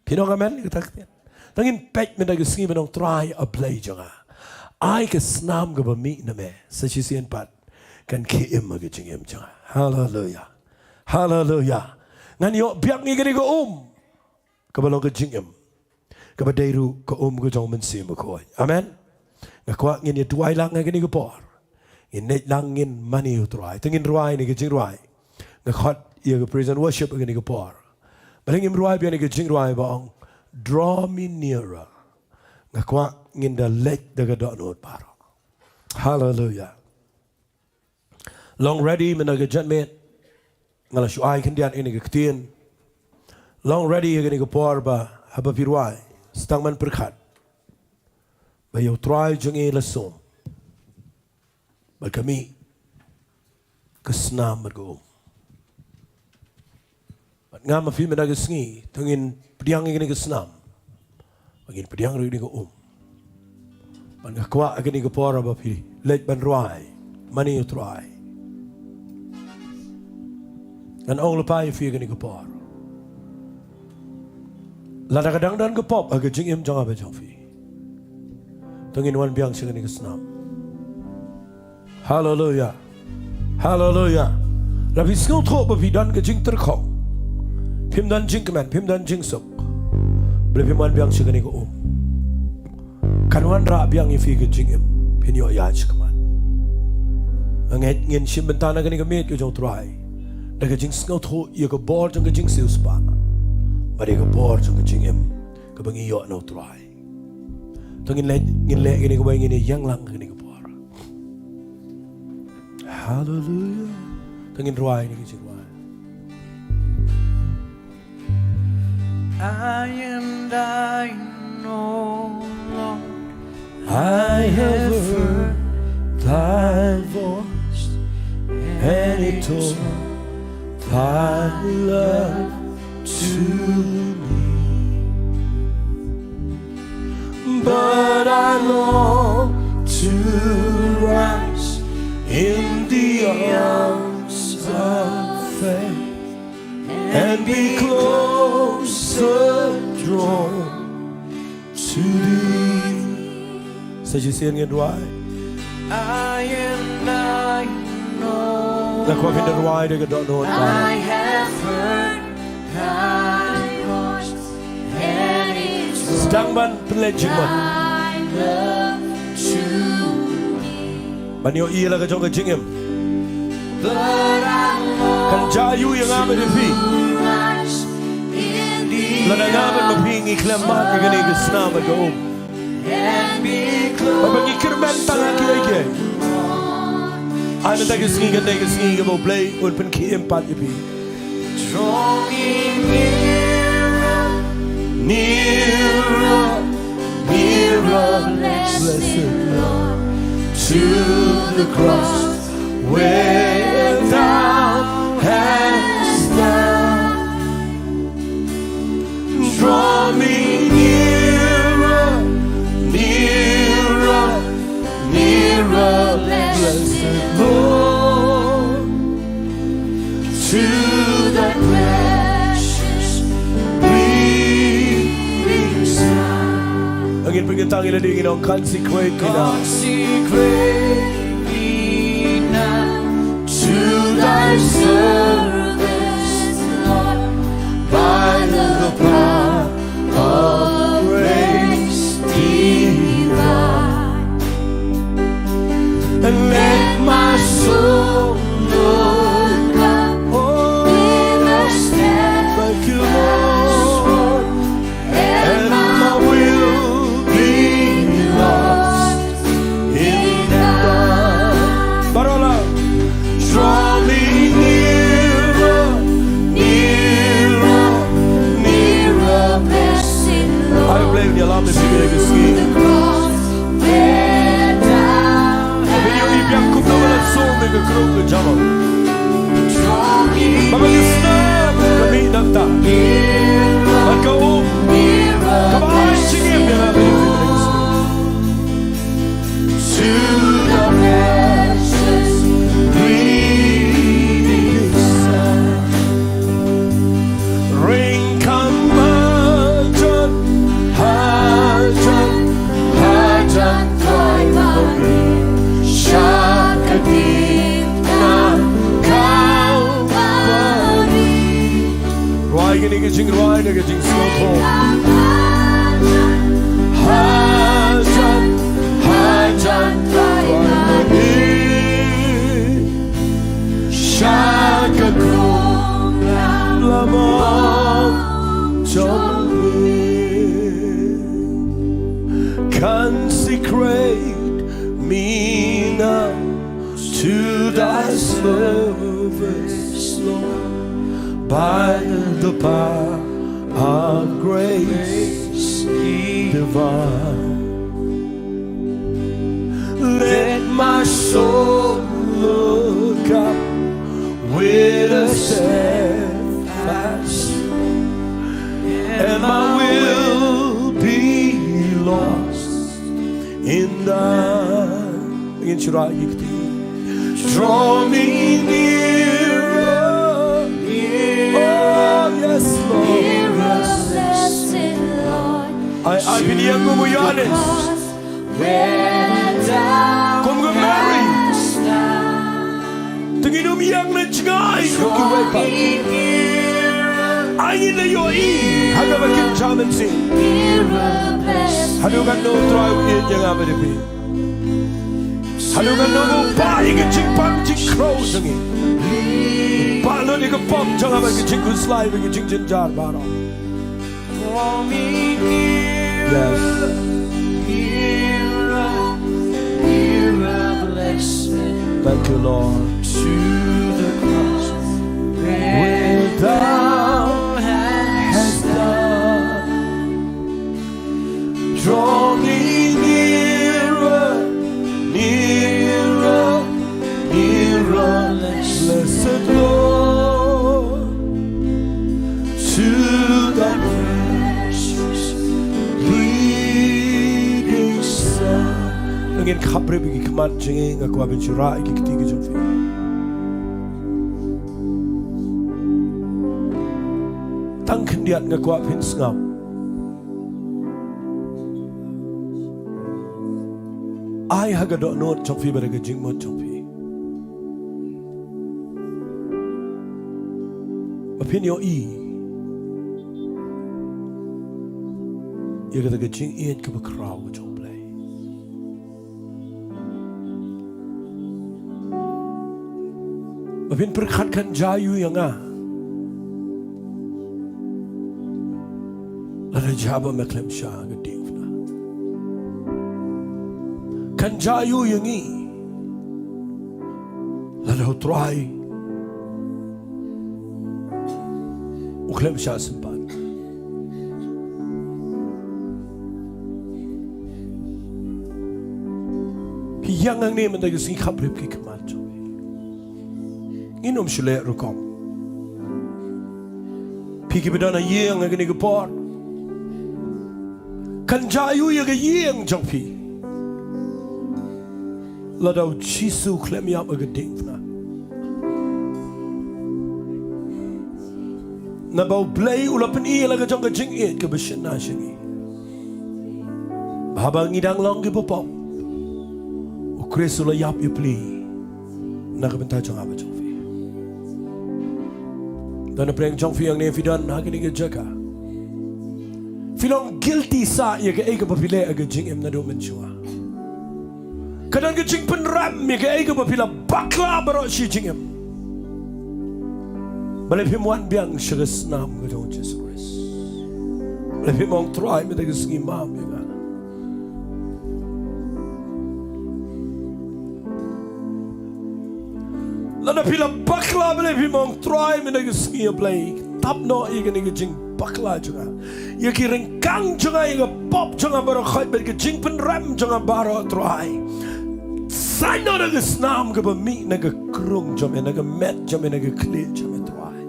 Phin ong amen ïa kata ka ktien? To ngin peit mynta ka sngi ban ong, Trai, A Blei jong nga, ai ka snam kaba mih na me, sa shisien pat kan khie im ha ka jingim jong nga. Haleluya. Haleluya. Ngan ïoh biang ïa kane ka um kaba long ka jingim, kaba dei ruh ka um ka jong u Mynsiem Bakhuid. Amen. Nga kwah ngin ïa duwai lang ha kane ka por. Ngin leit lang, ngin mane ïa u Trai. To ngin rwai ïa kane ka jingrwai. Nga khot ïa ka praise and worship ha kane ka por. Balei ngim rwai biang ïa kane ka jingrwai ba ong, Draw me nearer? Nga kwah ngin da leit da ka dohnud baroh. Haleluya. Long ready mynta ka janmiet. Nga la shu ai khyndiat ïa kane ka ktien. Long ready ha kane ka por ba haba phi rwai, sdang ban pyrkhat ba ïa u Trai jong ngi la sum, bad ka mih ka snam bad ka um. Bad nga ma phi mynta ka sngi, to ngin pdiang ïa kane ka snam, bad ngin pdiang ruh ïa kane ka um. Bad nga kwah ha kane ka por ba phi leit ban rwai, mane ïa u Trai. Ngan ong lypa ïa phi ha kane ka por, lada ka dang don ka pop ha ka jingim jong nga bad jong phi, to ngin wan biang sha kane ka snam. Haleluya. Haleluya. Lada phi sngewthuh ba phi don ka jingtyrkhong, phim don jingkmen, phim don jingsuk, balei phim wan biang sha kane ka um? Kan wanrah biang ïa phi ka jingim, phin ïoh ïaid shakhmat. Nga ngeit ngin shim bynta na kane ka miet ka jong u Trai da ka jingsngewthuh ïa ka bor jong ka jingsiewspah bad ïa ka bor jong ka jingim kaba ngi ïoh na u Trai. To ngin leh, ngin leh kane kawei, ngin ïeng lang kane ka por. Haleluya. To ngin rwai ïa kane ka jingrwai. I and I know, Lord, I have heard thy voice, and it told thy love to me. But I long to rise in the arms of faith and be closer drawn to thee. Sa shisien ngin rwai. I and I know, nga kwah phin da rwai da ka dohnud. I have heard thy voice, and it sdang ban pynleit jingmut, thy love to me. Ban ïohi ïa la ka jong ka jingim. Kan jia aiu ïa nga bad ïa phi lada nga bad ma phi ngi khlem mad ïa kane ka snam bad ka um? Haba ngi kyrmen tang ha kiei kiei, ai mynta ka sngi kan dei ka sngi kaba U Blei un pynkhie im pat ïa phi. Draw me nearer, nearer, nearer, blessed Lord, to the cross where thou hast died. Draw me nearer, nearer, nearer, blessed Lord, to thy precious bleeding side. Ngin pynkyntang ïa lade, ngin ong, consecrate me now. Consecrate me now to thy service, Lord, by the power of grace divine. And may Jabo. Ba ka snam ka mih nangta. Bad ka um kaba ai jingim ïa nga. To the precious bleeding Son. Ryngkat marjan, hajan, hajan kloi Mari, sha ka diengphna Kalbari. Rwai kane ka jingrwai da ka jingsngewthuh. Hajan, hajan kloi Mari, sha ka khun lamor jong me. Consecrate me now to thy service, Lord, by the power of grace divine. Let my soul look up with a steadfast, and my will be lost in thy. Ngin shruh ïa ki kti. Draw me nearer, oh yes, Lord. Nearer, blessed Lord. Ai, ai, phin ïeng kum u Ïoannis. Kum ka Mari. Te ngin ym ïeng na jngai kum kiwei pat. Ai ngin ïohi ha kaba kynja mynsiem. Haduh katno U Trai u ïeit ïa nga bad ïa phi. Haduh katno u pah ïa ka jingpang jingkhrew jong ngi. Pah lut ïa ka pop jong nga bad ka jingkhuslai bad ka jingjynjar baroh. Yes. Thank you, Lord. To the cross where thou hast died. Draw me nearer, nearer, nearer, blessed Lord, to thy precious bleeding Son. Ngin khapbrip ïa ki khmat jong ngi, nga kwah ban shruh ïa ki kti ki jong phi. Tang khyndiat nga kwah phin sngap. Ai ha ka dohnud jong phi bad ha ka jingmut jong phi ba phin ïohi ïa kata ka jingïeit kaba khraw ka jong U Blei. Ba phin pyrkhat kan jia aïu ïa nga lada jia ba me khlem shah ka diengphna. Kan jia aïu ïa ngi lada U Trai u khlem shah sympat. Phi ïeng hangne mynta ka sngi, khapbrip ki khmat jong phi. Ngin ym shu leh rukom. Phi kiba don ha ïing ha kane ka por, kan jia aïu ïa ka ïing jong phi lada U Jisu u khlem ïap ha ka diengphna? Naba U Blei u la pyni ïa la ka jong ka jingïeit kaba shynna sha ngi, ba haba ngi dang long kiba pop, U Khrist u la ïap ïapli na ka bynta jong nga bad jong phi. Don na pdeng jong phi hangne, phi don ha kane ka jaka, phi long guilty sah ïa kaei kaba phi leh ha ka jingim naduh mynshuwa. Ka don ka jingpynrem ïa kaei kaba phi la bakla baroh shi jingim. Balei phim wan biang sha ka snam ka jong U Jisu Khrist? Balei phim ong, Trai, mynta ka sngi map ïa nga? Lada phi la bakla, balei phim ong, Trai, mynta ka sngi, A Blei, tap noh ïa kane ka jingbakla jong nga, ïa ki ryngkang jong nga, ïa ka pop jong nga baroh khoit bad ka jingpynrem jong nga baroh, Trai. Sait noh na ka snam kaba mih na ka krung jong me, na ka met jong me, na ka khlieh jong me, Trai.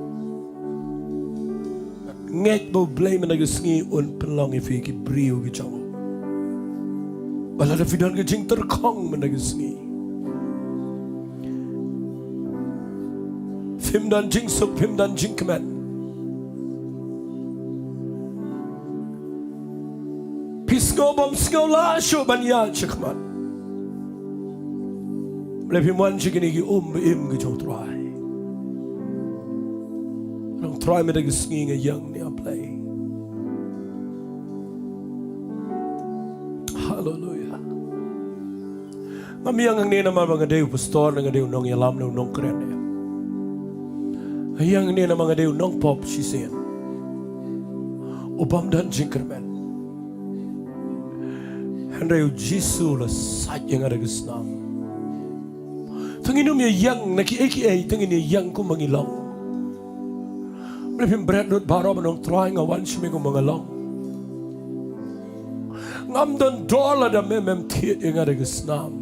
Ngeit ba U Blei mynta ka sngi un pynlong ïa phi ki briew ki jong U. Ba lada phi don ka jingtyrkhong mynta ka sngi, phim don jingsuk, phim don jingkmen. Phi sngew bym sngew lah shuh ban ïaid shakhmat. Balei phim wan sha kine ki um ba im ki jong U Trai? Ong Trai, mynta ka sngi nga ïeng ne A Blei. Haleluia. Ngam ïeng hangne namar ba nga dei u pastor ne nga dei u nongïalam ne u nongkren. Nga ïeng hangne namar nga dei u nongpop shisien, u bym don jingkyrmen. Hynrei U Jisu u la sait ïa nga da ka snam. Te ngin ym ïeng na kiei kiei, te ngin ïeng kumba ngi long. Balei phim bret lut baroh ban ong, Trai, nga wan sha me kumba nga long. Ngam don dor lada me mem thied ïa nga da ka snam.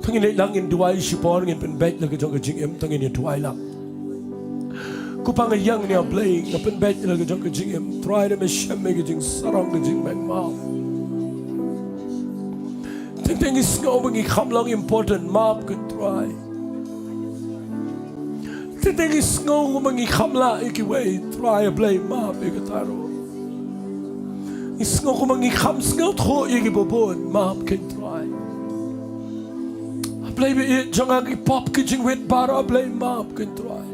Te ngin leit lang ngin duwai shipor, ngin pynbeit la ka jong ka jingim, te ngin ïa duwai lang. Ko Pa, nga ïeng ne A Blei, nga pynbeit la ka jong ka jingim. Trai, da me shem me ka jingsarong, ka jingmeng map. Teng teng ngi sngew ba ngi kham long important, map ko Trai. Teng teng ngi sngew ba ngi kham lah ïa kiwei, Trai A Blei, map ïa kata ruh. Ngi sngew kumba ngi kham sngewthuh ïa kiba bun, map ko Trai. A Blei ba ïeit jong nga, ki pop ki jingwit baroh, A Blei, map ko Trai.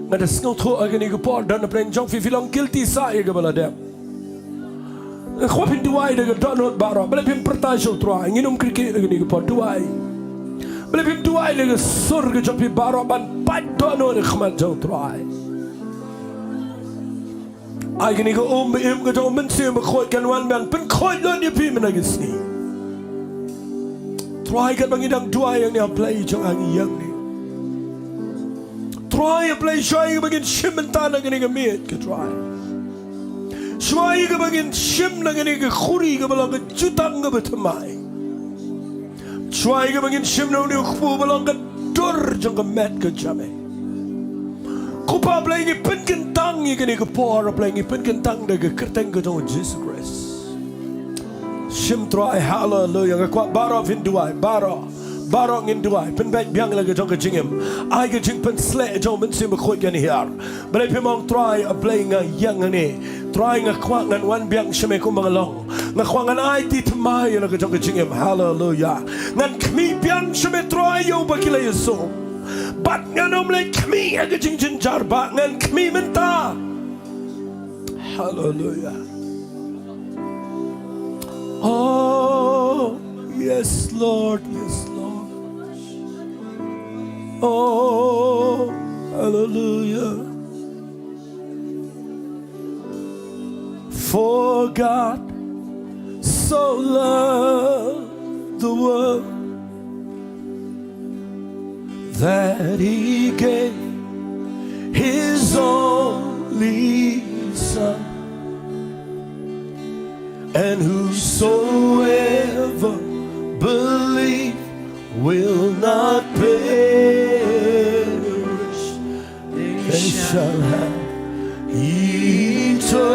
Nga da sngewthuh ha kane ka por don napdeng jong phi, phi long guilty sah ïa kaba la dep. Nga kwah phin duwai da ka dohnud baroh. Balei phim pyrta sha U Trai? Ngin ym kyrkieh ha kane ka por, duwai. Balei phim duwai da ka sur ka jong phi baroh ban pait dohnud ha khmat jong U Trai? Ai kane ka um ba im ka jong U Mynsiem Bakhuid kan wan ban pynkhuid lut ïa phi mynta ka sngi. Trai, katba ngi dang duwai hangne, A Blei jong nga, ngi ïeng ne. Trai A Blei, shuwa ïa kaba ngin shim mynta na kane ka miet, ko Trai. Shuwa ïa kaba ngin shim na kane ka khuri kaba long ka jutang kaba thymmai. Shuwa ïa kaba ngin shim na une u kpu ba long ka dur jong ka met ka jong me. Ko Pa, A Blei, ngi pynkyntang ïa kane ka por, A Blei, ngi pynkyntang da ka kyrteng ka jong U Jisu Khrist. Shim Trai, haleluia. Nga kwah baroh phin duwai, baroh. Baroh ngin duwai. Pynbeit biang la ka jong ka jingim. Ai ka jingpynshlur jong U Mynsiem Bakhuid kan hiar. Balei phim ong, Trai A Blei, nga ïeng hangne. Trai, nga kwah ngan wan biang sha me kumba nga long. Nga kwah ngan aiti thymmai ïa la ka jong ka jingim. Haleluia. Ngan khmih biang sha me Trai ïa uba ki la ïasum. Bad ngan ym leit khmih ha ka jingjynjar, ba ngan khmih mynta. Haleluia. Oh, yes, Lord, yes, Lord. Oh, haleluia. For God so loved the world that he gave his only Son, and whosoever believe will not perish, they shall have eternal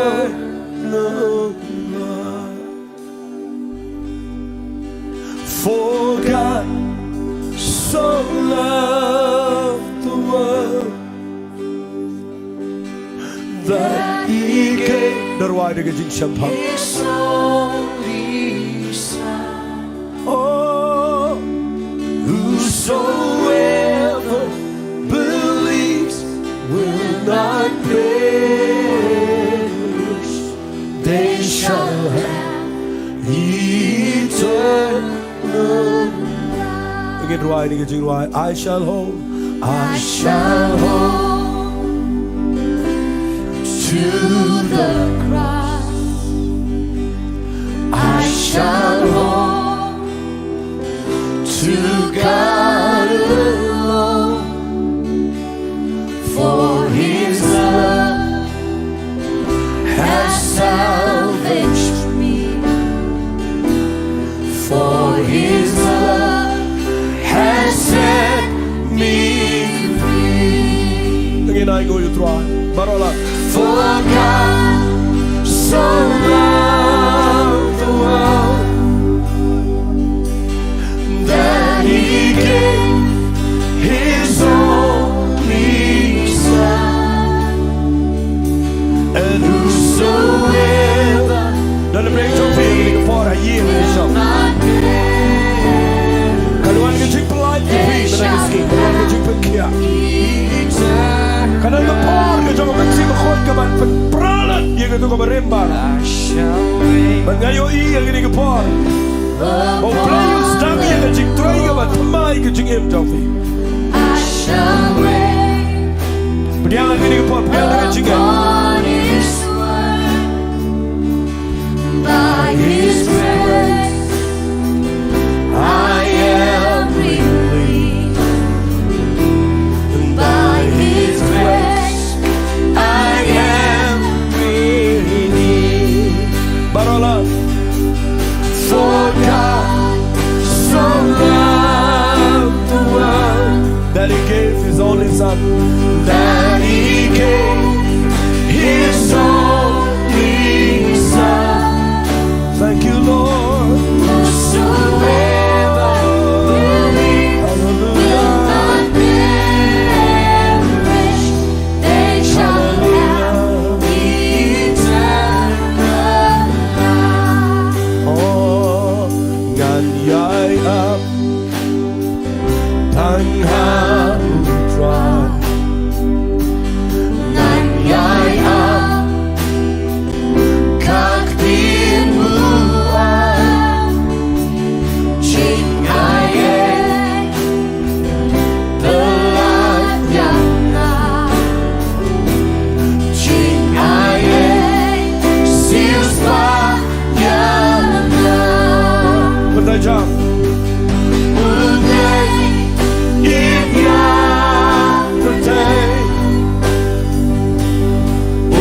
life. For God so loved the world that he gave. Ngi duwai da ka jingshemphang. His only Son. Oh, whosoever believes will not perish. They shall have eternal life. Ngi duwai, ngi duwai. I shall hold, I shall hold to the cross. I shall hold to God alone. For his love has salvaged me. Baroh lang. For God so loved the world that he gave his only Son, and whosoever Don the break to feel the for a year. Ka don ka jingpyllait ïa phi mynta ka sngi, ka don ka jingpynkhiah. Ka don ka por ka jong ka Mynsiem Bakhuid ka ban pynpra ïa kito kiba rim baroh. Bad nga ïohi ïa kane ka por ba U Blei u sdang ïa ka jingtrei kaba thymmai ka jingim jong phi. Pdiang ïa kane ka por, pdiang ïa ka jingim. By his grace, I am redeemed. By his grace, I am redeemed. Baroh lang. For God so loved the world that he gave his only Son, that he gave his only Son. Thank you, Lord. Whosoever believes will not perish, they shall have eternal life. Oh, ngan ïai ap tang ha U Trai. Ngan ïai ap ka ktien buaid. Jingaiei pynlait ïa nga. Jingaiei siewspah ïa nga. Pynta jam. U Blei im ïa pyrthei. U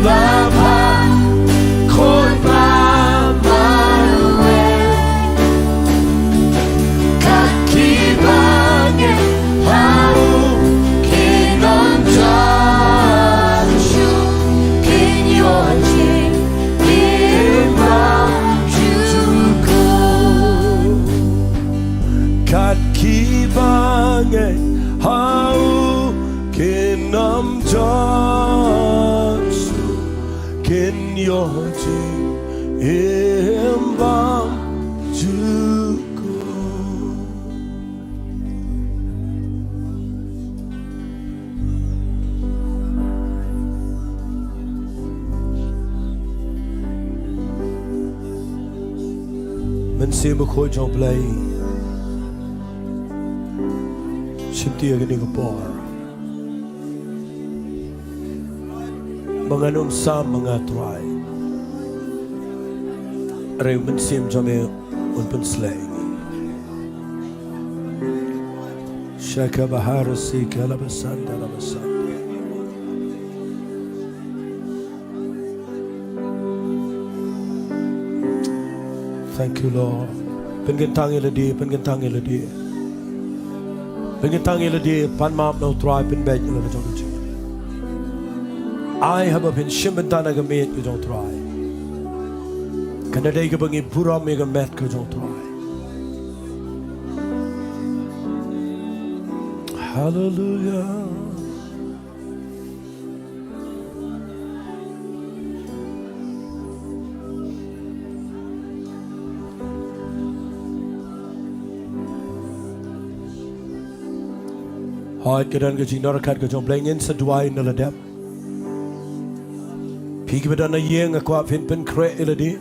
la phah khun ba marwei. Kat kiba ngi ha u, kin ym jan shuh, kin ïoh jingim bymjukut. Kat kiba ngi ha u, kin ym jan shuh, kin ïoh jingim bymjukut. Mynsiem Bakhuid jong U Blei, shim ïa kane ka por. Ba ngan ym sam ma nga Trai, hynrei u Mynsiem jong me un pynsleh ïa ngi. Shaka bahara sika la basanta la basanta. Thank you, Lord. Pynkyntang ïa lade, pynkyntang ïa lade. Pynkyntang ïa lade, pan map na U Trai, pynbeit ïa la ka jong ka jingim. Ai haba phin shim bynta na ka miej ka jong U Trai, kan da dei kaba ngi burom ïa ka met ka jong U Trai. Hallelujah. Hooid, ka don ka jingdonkam ka jong U Blei, ngin sa duwai na la dep. Phi kiba don ha ïing, nga kwah phin pynkhreh ïa lade.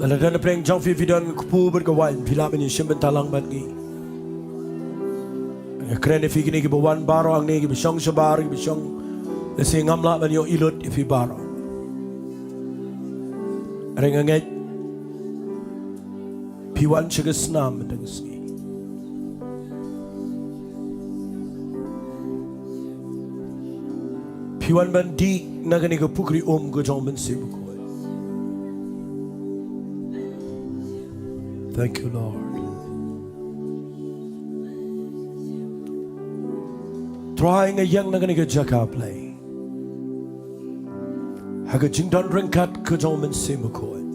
Lada don napdeng jong phi, phi don kpu bad ka waiñ, phi lah ban ïashim bynta lang bad ngi. Nga kren ïa phi kine kiba wan baroh hangne, kiba shong shabar, kiba shong lehse ngam lah ban ïohi lut ïa phi baroh. Hynrei nga ngeit phi wan sha ka snam mynta ka sngi. Phi wan ban dih na kane ka pukri um ka jong u Mynsiem Bakhuid. Thank you, Lord. Trai, nga ïeng na kane ka jaka, Blei, ha ka jingdon ryngkat ka jong u Mynsiem Bakhuid.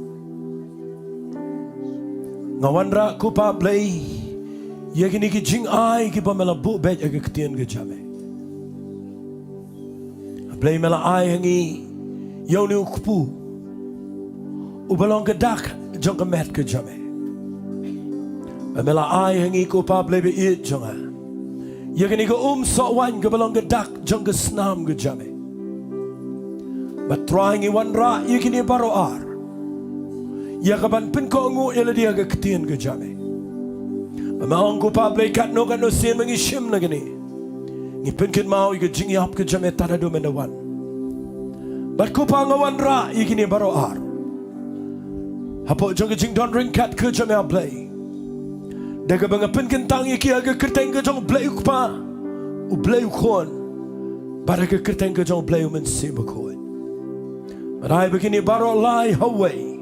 Nga wanrah, ko Pa Blei, ïa kine ki jingai kiba me la buh beit ha ka ktien ka jong me. Blei, me la ai ha ngi ïa une u kpu uba long ka dak jong ka met ka jong me. Ba me la ai ha ngi, ko Pa Blei ba ïeit jong nga, ïa kane ka um soh waiñ kaba long ka dak jong ka snam ka jong me. Bad Trai, ngi wanrah ïa kine baroh ar ïa kaban pynkohnguh ïa lade ha ka ktien ka jong me. Ba me ong, ko Pa Blei, katno katno sien ba ngi shim na kane, ngi pynkynmaw ïa ka jingïap ka jong me tad haduh mynta wan. Bad ko Pa, nga wanrah ïa kine baroh ar hapoh jong ka jingdon ryngkat ka jong me, A Blei, da kaba nga pynkyntang ïa ki ha ka kyrteng ka jong U Blei U Kpa, U Blei U Khun, bad ha ka kyrteng ka jong U Blei U Mynsiem Bakhuid. Bad ai ba kine baroh lai ha uwei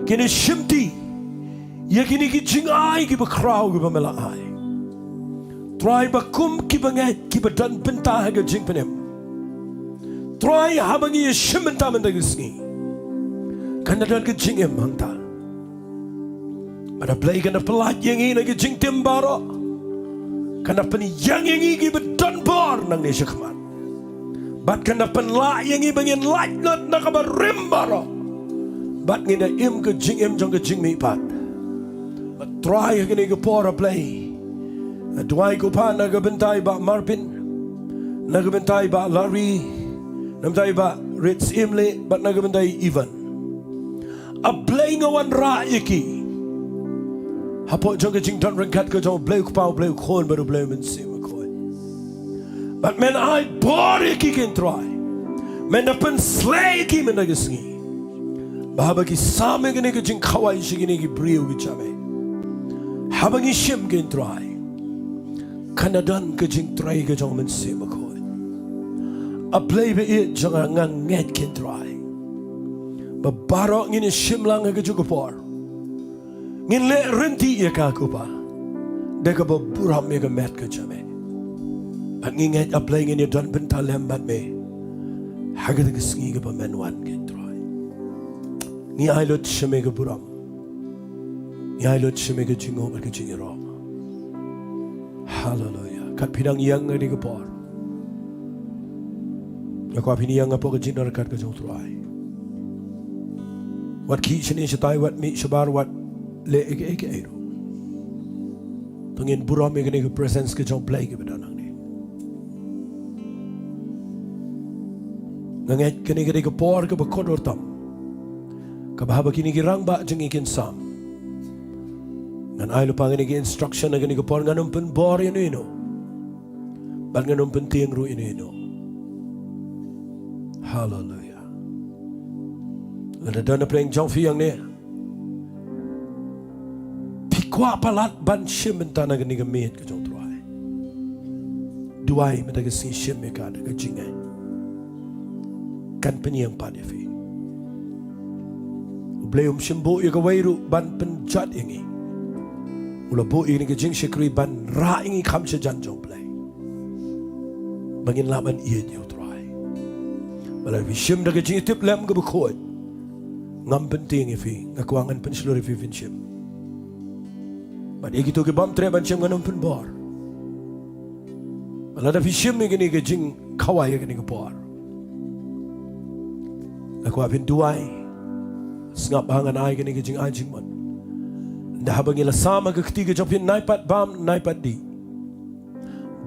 kin ïa shimti ïa kine ki jingai kiba khraw kiba me la ai. Trai, ba kum ki bangeit kiba don bynta ha ka jingpynim, Trai, haba ngi ïa shim bynta mynta ka sngi, kan da don ka jingim hangta. Bad A Blei, kan da pynlait ïa ngi na ki jingtim baroh. Kan da pynïeng ïa ngi kiba don bor nangne shakhmat. Bad kan da pynlait ïa ngi ba ngin lait lut na kaba rim baroh, bad ngin da im ka jingim jong ka jingmihpat. Bad Trai, ha kane ka por, A Blei, nga duwai, ko Pa, na ka bynta i Bah Marvin, na ka bynta i Bah Larry, na ka bynta i Bah Ritz Imlay, bad na ka bynta i Ivan. A Blei, nga wanrah ïa ki hapoh jong ka jingdon ryngkat ka jong U Blei U Kpa, U Blei U Khun bad U Blei U Mynsiem Bakhuid. Bad men ai bor ïa ki, ko Trai. Men da pynsleh ïa ki mynta ka sngi, ba haba ki sam ïa kane ka jingkhawai sha kine ki briew ki jong me, haba ngi shim, ko Trai, kan da don ka jingtrei ka jong U Mynsiem Bakhuid. A Blei ba ïeit jong nga, nga ngeit, ko Trai, ba baroh ngin ïa shim lang ha kajuh ka por. Ngin leh rynti ïa ka, ko Pa, da kaba burom ïa ka met ka jong me. Bad ngi ngeit, A Blei, ngin ïa don bynta lem bad me ha kata ka sngi kaba men wan, ko Trai. Ngi ai lut sha me ka burom. Ngi ai lut sha me ka jingnguh bad ka jingïaroh. Haleluya. Kat phi dang ïeng ha kane ka por, nga kwah phin ïeng hapoh ka jingdon ryngkat ka jong U Trai. Wat khih shane shatai, wat mih shabar, wat leh ei ei ei ruh, to ngin burom ïa kane ka presence ka jong U Blei kaba don hangne. Nga ngeit kane ka dei ka por kaba kordor tam, kaba haba kine ki rangbah jong ngi kin sam, ngan ai lypa kine ki instruction ha kane ka por, ngan ym pynbor ïano ïano, bad ngan ym pyntieng ruh ïano ïano. Haleluya. Lada don na pdeng jong phi hangne, phi kwah palat ban shim bynta na kane ka miet ka jong U Trai, duwai mynta ka sngi, shim ïa ka da ka jingngeit. Kan pynïeng pat ïa phi. U Blei um shym buh ïa kawei ruh ban pynjot ïa ngi. U la buh ïa kane ka jingshakri ban rah ïa ngi kham shajan jong U Blei, ba ngin lah ban ïeit ïa U Trai. Ba lada phi shim da ka jingïatiplem kaba khuid, ngam pyntieng ïa phi, nga kwah ngan pynshlur ïa phi phin shim. Bad ïa kito ki bym treh ban shim, ngan ym pynbor. Lada phi shim ïa kane ka jingkhawai ha kane ka por, nga kwah phin duwai. Sngap, ba ngan ai kane ka jingai jingmut. Ynda haba ngi la sam ha ka kti ka jong phi, nai pat bam, nai pat dih.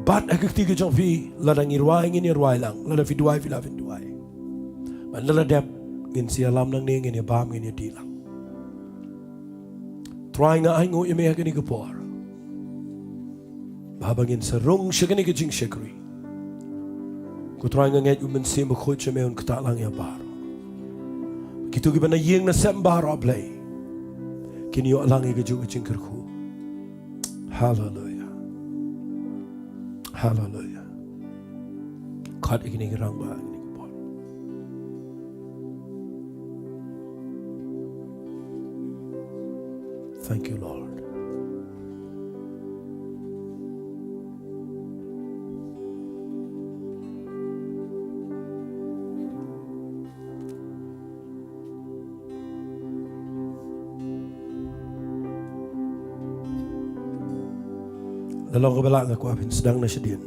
Bad ha ka kti ka jong phi, lada ngi rwai, ngin ïa rwai lang. Lada phi duwai, phi lah phin duwai. Bad lada dep, ngin sa ïalam nangne, ngin ïa bam, ngin ïa dih lang. Trai, nga ainguh ïa me ha kane ka por, ba haba ngin sa rung sha kane ka jingshakri, ko Trai, nga ngeit U Mynsiem Bakhuid jong me un ktah lang ïa baroh. Kito kiba na ïing na sem baroh, Blei, kin ïoh lang ïa kajuh ka jingkyrkhu. Haleluya. Haleluya. Khot ïa kine ki rangbah ha kane ka por. Thank you, Lord. Ka long kaba lah nga kwah phin sdang na shadien.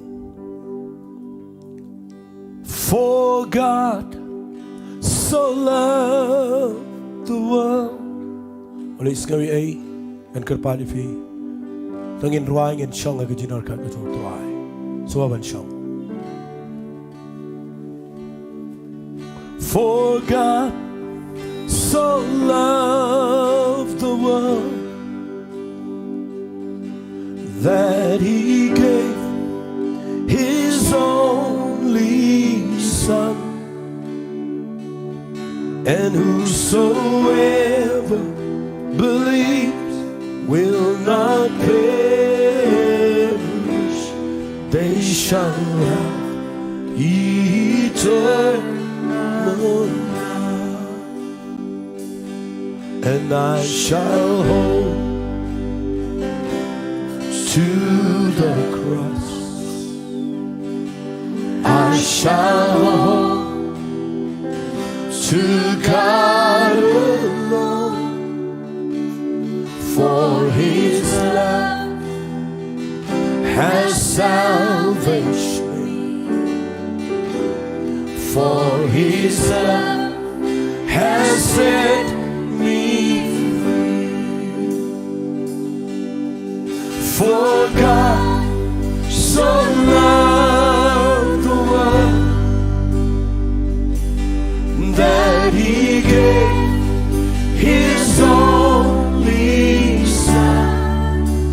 For God so loved the world. Ole sngew ei, ngan kyrpad ïa phi. To ngin rwai, ngin shong ha ka jingïarap ka jong U Trai. Sngewbha ban shong. For God so loved the world that he gave his only Son, and whosoever believes will not perish, they shall have eternal life. And I shall hold to the cross. I shall hold to God alone, for his love has salvaged me, for his love has set me free. For God so loved the world that he gave his only Son,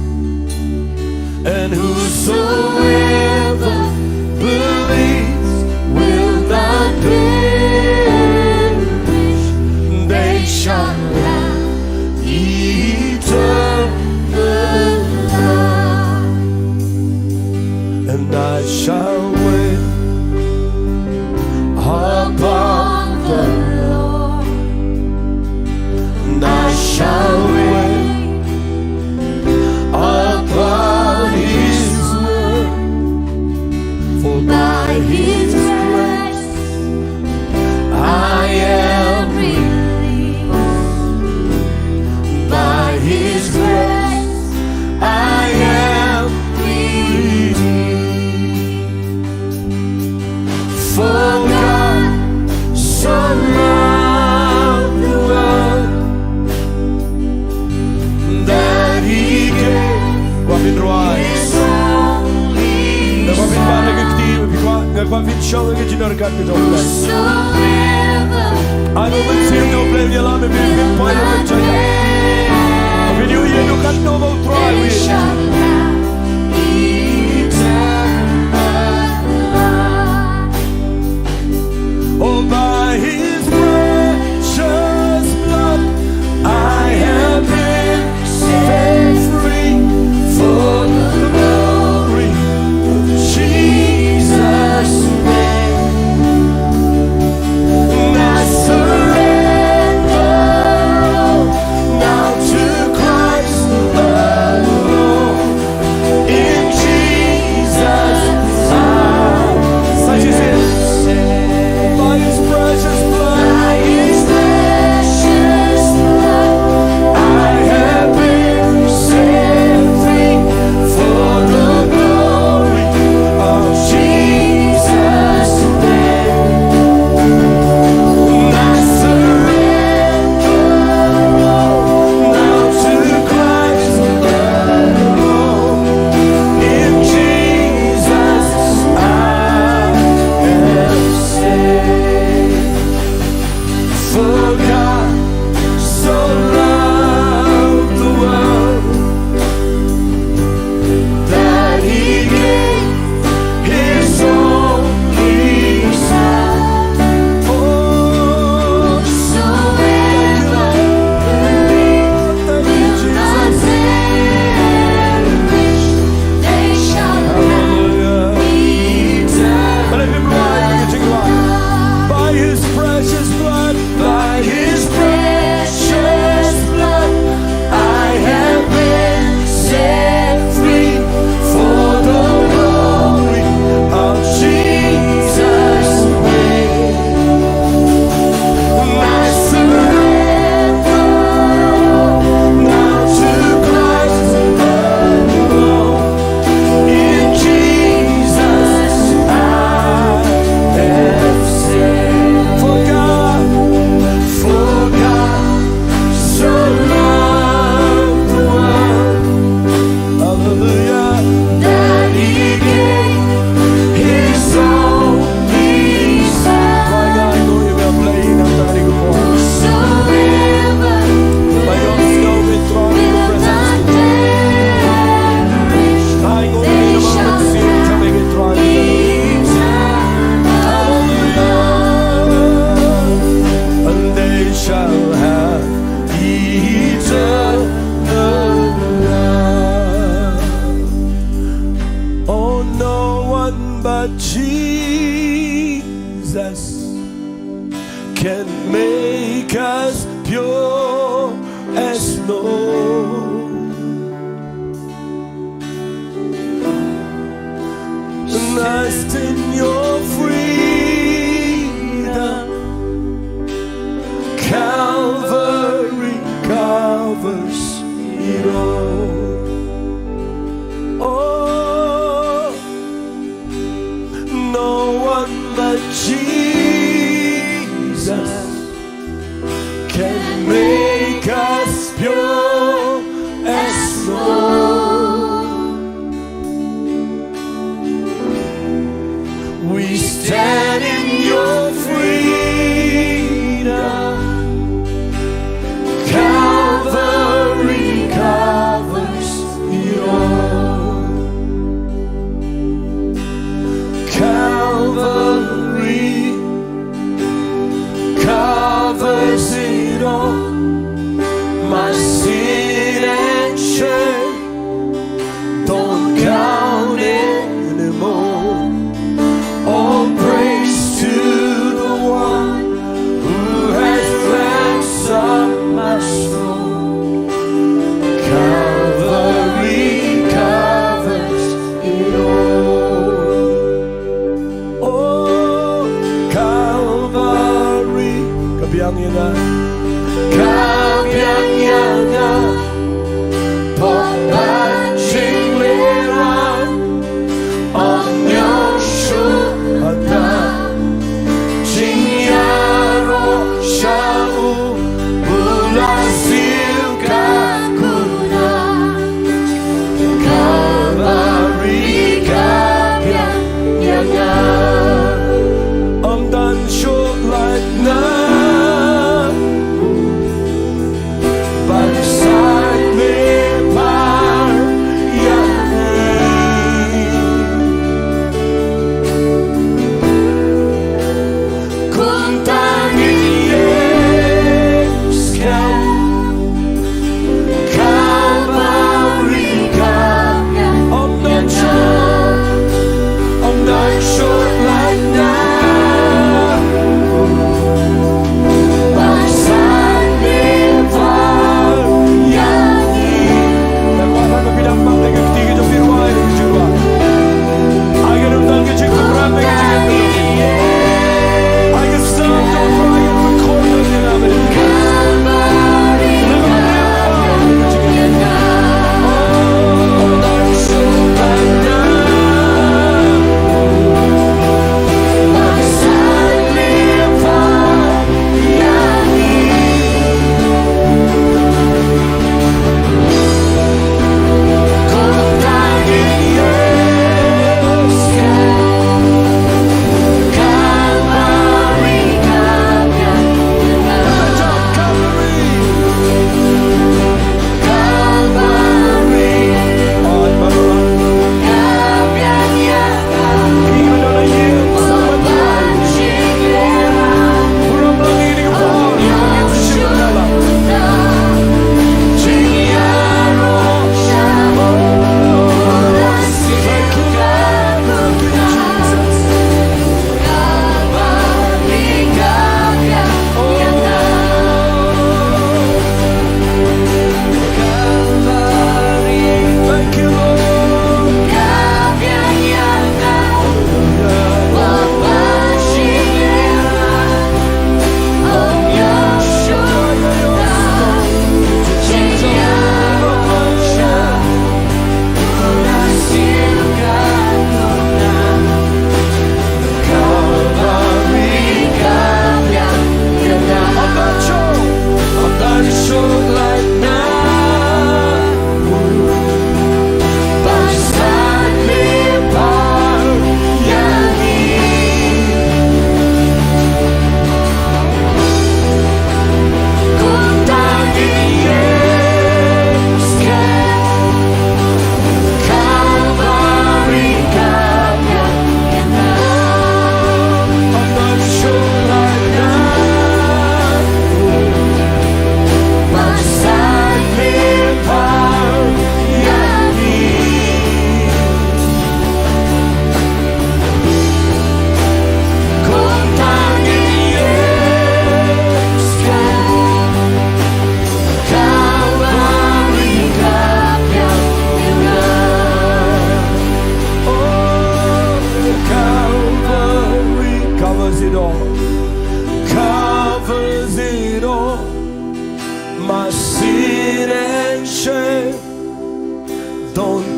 and whosoever believes will not perish, they shall have eternal life. And I shall wait upon the Lord, and I shall wait upon his word. For by his grace I am released. By his grace I am redeemed. For God so loved the world that he gave his only Son. Nga kwah phin shong ha ka jingïarap ka jong U Blei. Ai ba u Mynsiem jong U Blei un ïalam ïa phi, phin poi ha ka jingïarap. Phin ïohi ïa ka jingïarap U Trai. Oh, by his precious blood I have been set free for the glory of Jesus' name. And I surrender all now to Christ alone. Rest in your freedom. Calvary covers it all. Oh, no one but Jesus can make us pure as snow. We stand in your freedom. Calvary covers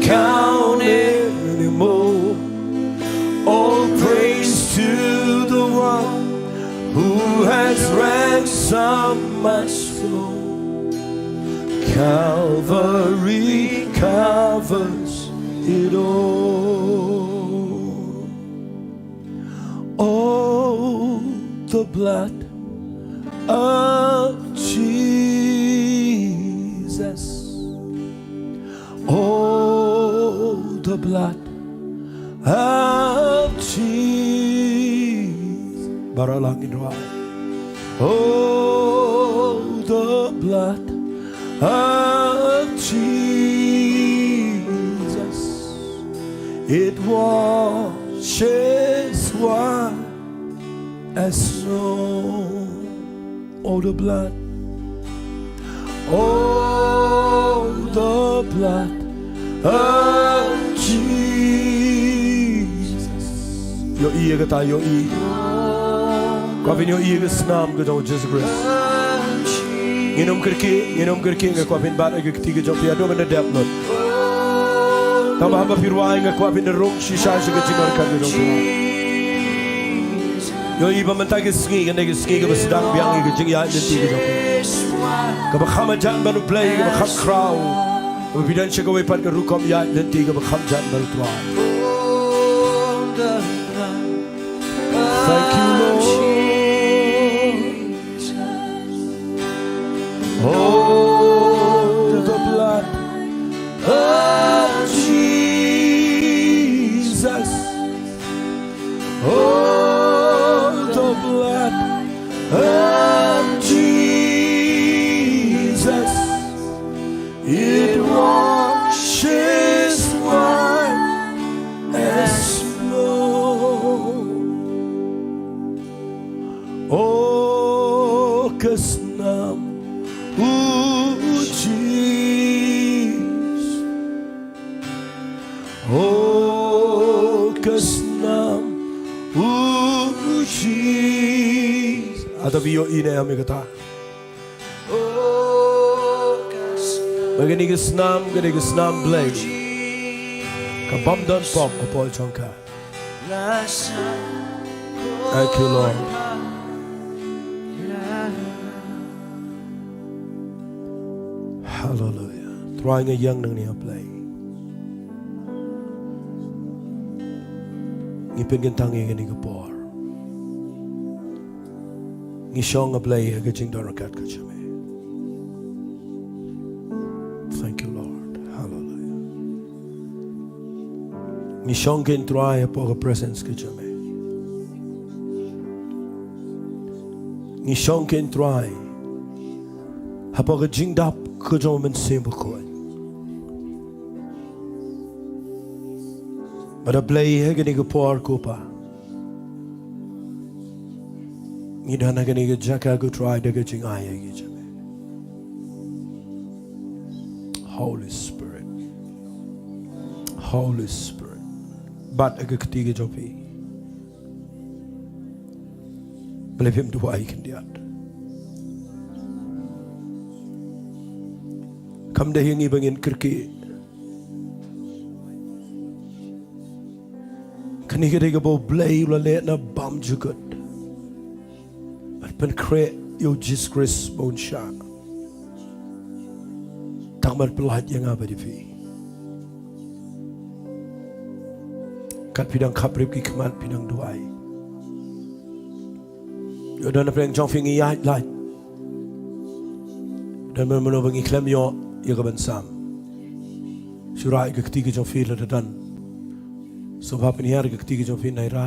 count anymore. All praise to the one who has ransomed my soul. Calvary covers it all. Oh, the blood of Jesus. Oh, the blood of Jesus. Baroh lang in rai. Oh, the blood of Jesus. It washes white as snow. Oh, the blood. Oh, the blood of Jesus. Ïohi ïa kata, ïohi. Kwah phin ïohi ïa ka snam ka jong u Jisu Khrist. Ngin ym kyrkieh, ngin ym kyrkieh, nga kwah phin bat ïa ka kti ka jong phi, haduh ban da dep lut. Tang ba haba phi rwai nga kwah phin da rung shisha sha ka jingdonkam ka jong phi. Ïohi ba mynta ka sngi kan dei ka sngi kaba sdang biang ïa ka jingïaid lynti ka jong phi. Kaba kham hajan bad U Blei, kaba kham khraw. Kaba phi don sha kawei pat ka rukom ïaid lynti kaba kham hajan bad U Trai. Thank you, Lord. Oh, the blood of Jesus. Oh, the blood of Jesus. It washes white as snow. Oh, ka snam u Jisu. Oh, ka snam u Jisu. Ata phi ïohi ne em ïa kata? Ba kane ka snam, kane ka snam Blei ka bym don pop hapoh jong ka. Thank you, Lord. Hallelujah. Trai, nga ïeng nangne, A Blei. Ngi pynkyntang ïa kane ka por. Ngi shong, A Blei, ha ka jingdonkam ka jong me. Thank you, Lord. Hallelujah. Ngi shong kein, Trai, hapoh ka presence ka jong me. Ngi shong kein, Trai, hapoh ka jingdap ka jong u Mynsiem Bakhuid. Bad, A Blei, ha kane ka por, ko Pa, ngi don ha kane ka jaka, ko Trai, da ka jingai ïa ka jong me. Holy Spirit. Holy Spirit. Bat ha ka kti ka jong phi. Balei phim duwai khyndiat? Kam dei ïa ngi ba ngin kyrkieh. Kane ka dei kaba U Blei u la leh na bymjukut. Ban pynkhreh ïa u Jisu Khrist ba un shah tang ban pyllait ïa nga bad ïa phi. Kat phi dang khaprip ki khmat, phi dang duwai. Ïoh don napdeng jong phi ngi ïaid lait. Don mano mano ba ngi khlem ïoh ïa ka ban sam, shu rah ïa ka kti ka jong phi lada don. Sngewbha pynhiar ïa ka kti ka jong phi, Naira.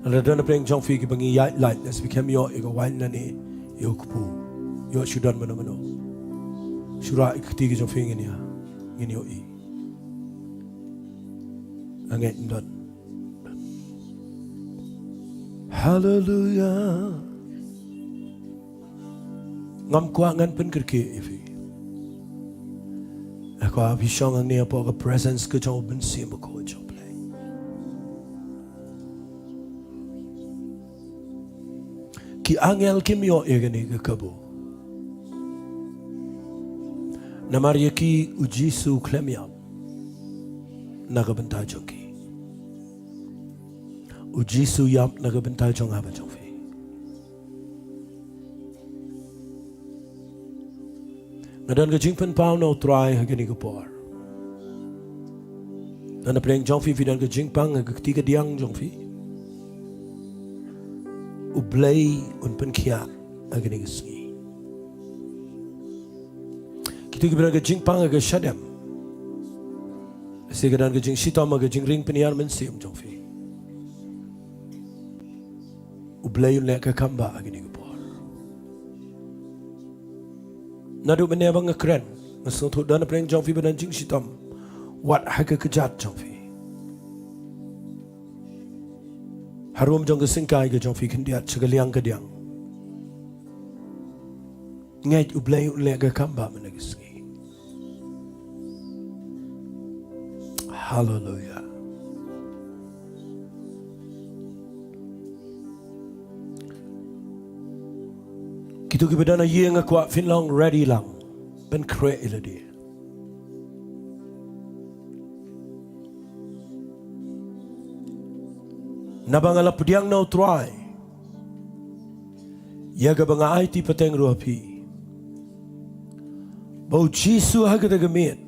Lada don napdeng jong phi kiba ngi ïaid lait, lada phi khlem ïoh ïa ka waiñ lane ïa u kpu, ïoh shu don mano mano, shu rah ïa ka kti ka jong phi, ngin ïa, ngin ïohi. Nga ngeit ym don. Hallelujah. Ngam kwah ngan pynkyrkieh ïa phi. Nga kwah phi shong hangne hapoh ka presence ka jong u Mynsiem Bakhuid jong U Blei. Ki angel kim ïoh ïa kane ka kabu, namar ïa ki u Jisu u khlem ïap. na ka bynta jong ki. U Jisu u ïap na ka bynta jong nga bad jong phi. Nga don ka jingpynpaw na U Trai ha kane ka por. Don napdeng jong phi, phi don ka jingpang ha ka kti kadiang jong phi. U Blei un pynkhiah ha kane ka sngi. Kito kiba don ka jingpang ha ka shadem, lehse ka don ka jingshitom ha ka jingring pynïar mynsiem jong phi. U Blei un leh ka kam ba ha kane ka por. Naduh mynne ba nga kren, nga sngewthuh don napdeng jong phi ba don jingshitom wat ha ka kjat jong phi. Harum jong ka syngkai ka jong phi khyndiat sha ka liang kadiang. Ngeit U Blei un leh ka kam ba mynta ka sngi. Haleluia. Kito kiba don ha ïing, nga kwah phin long ready lang ban khreh ïa lade. Naba nga la pdiang na U Trai ïa kaba nga aiti pateng ruh ha phi, ba U Jisu ha kata ka miet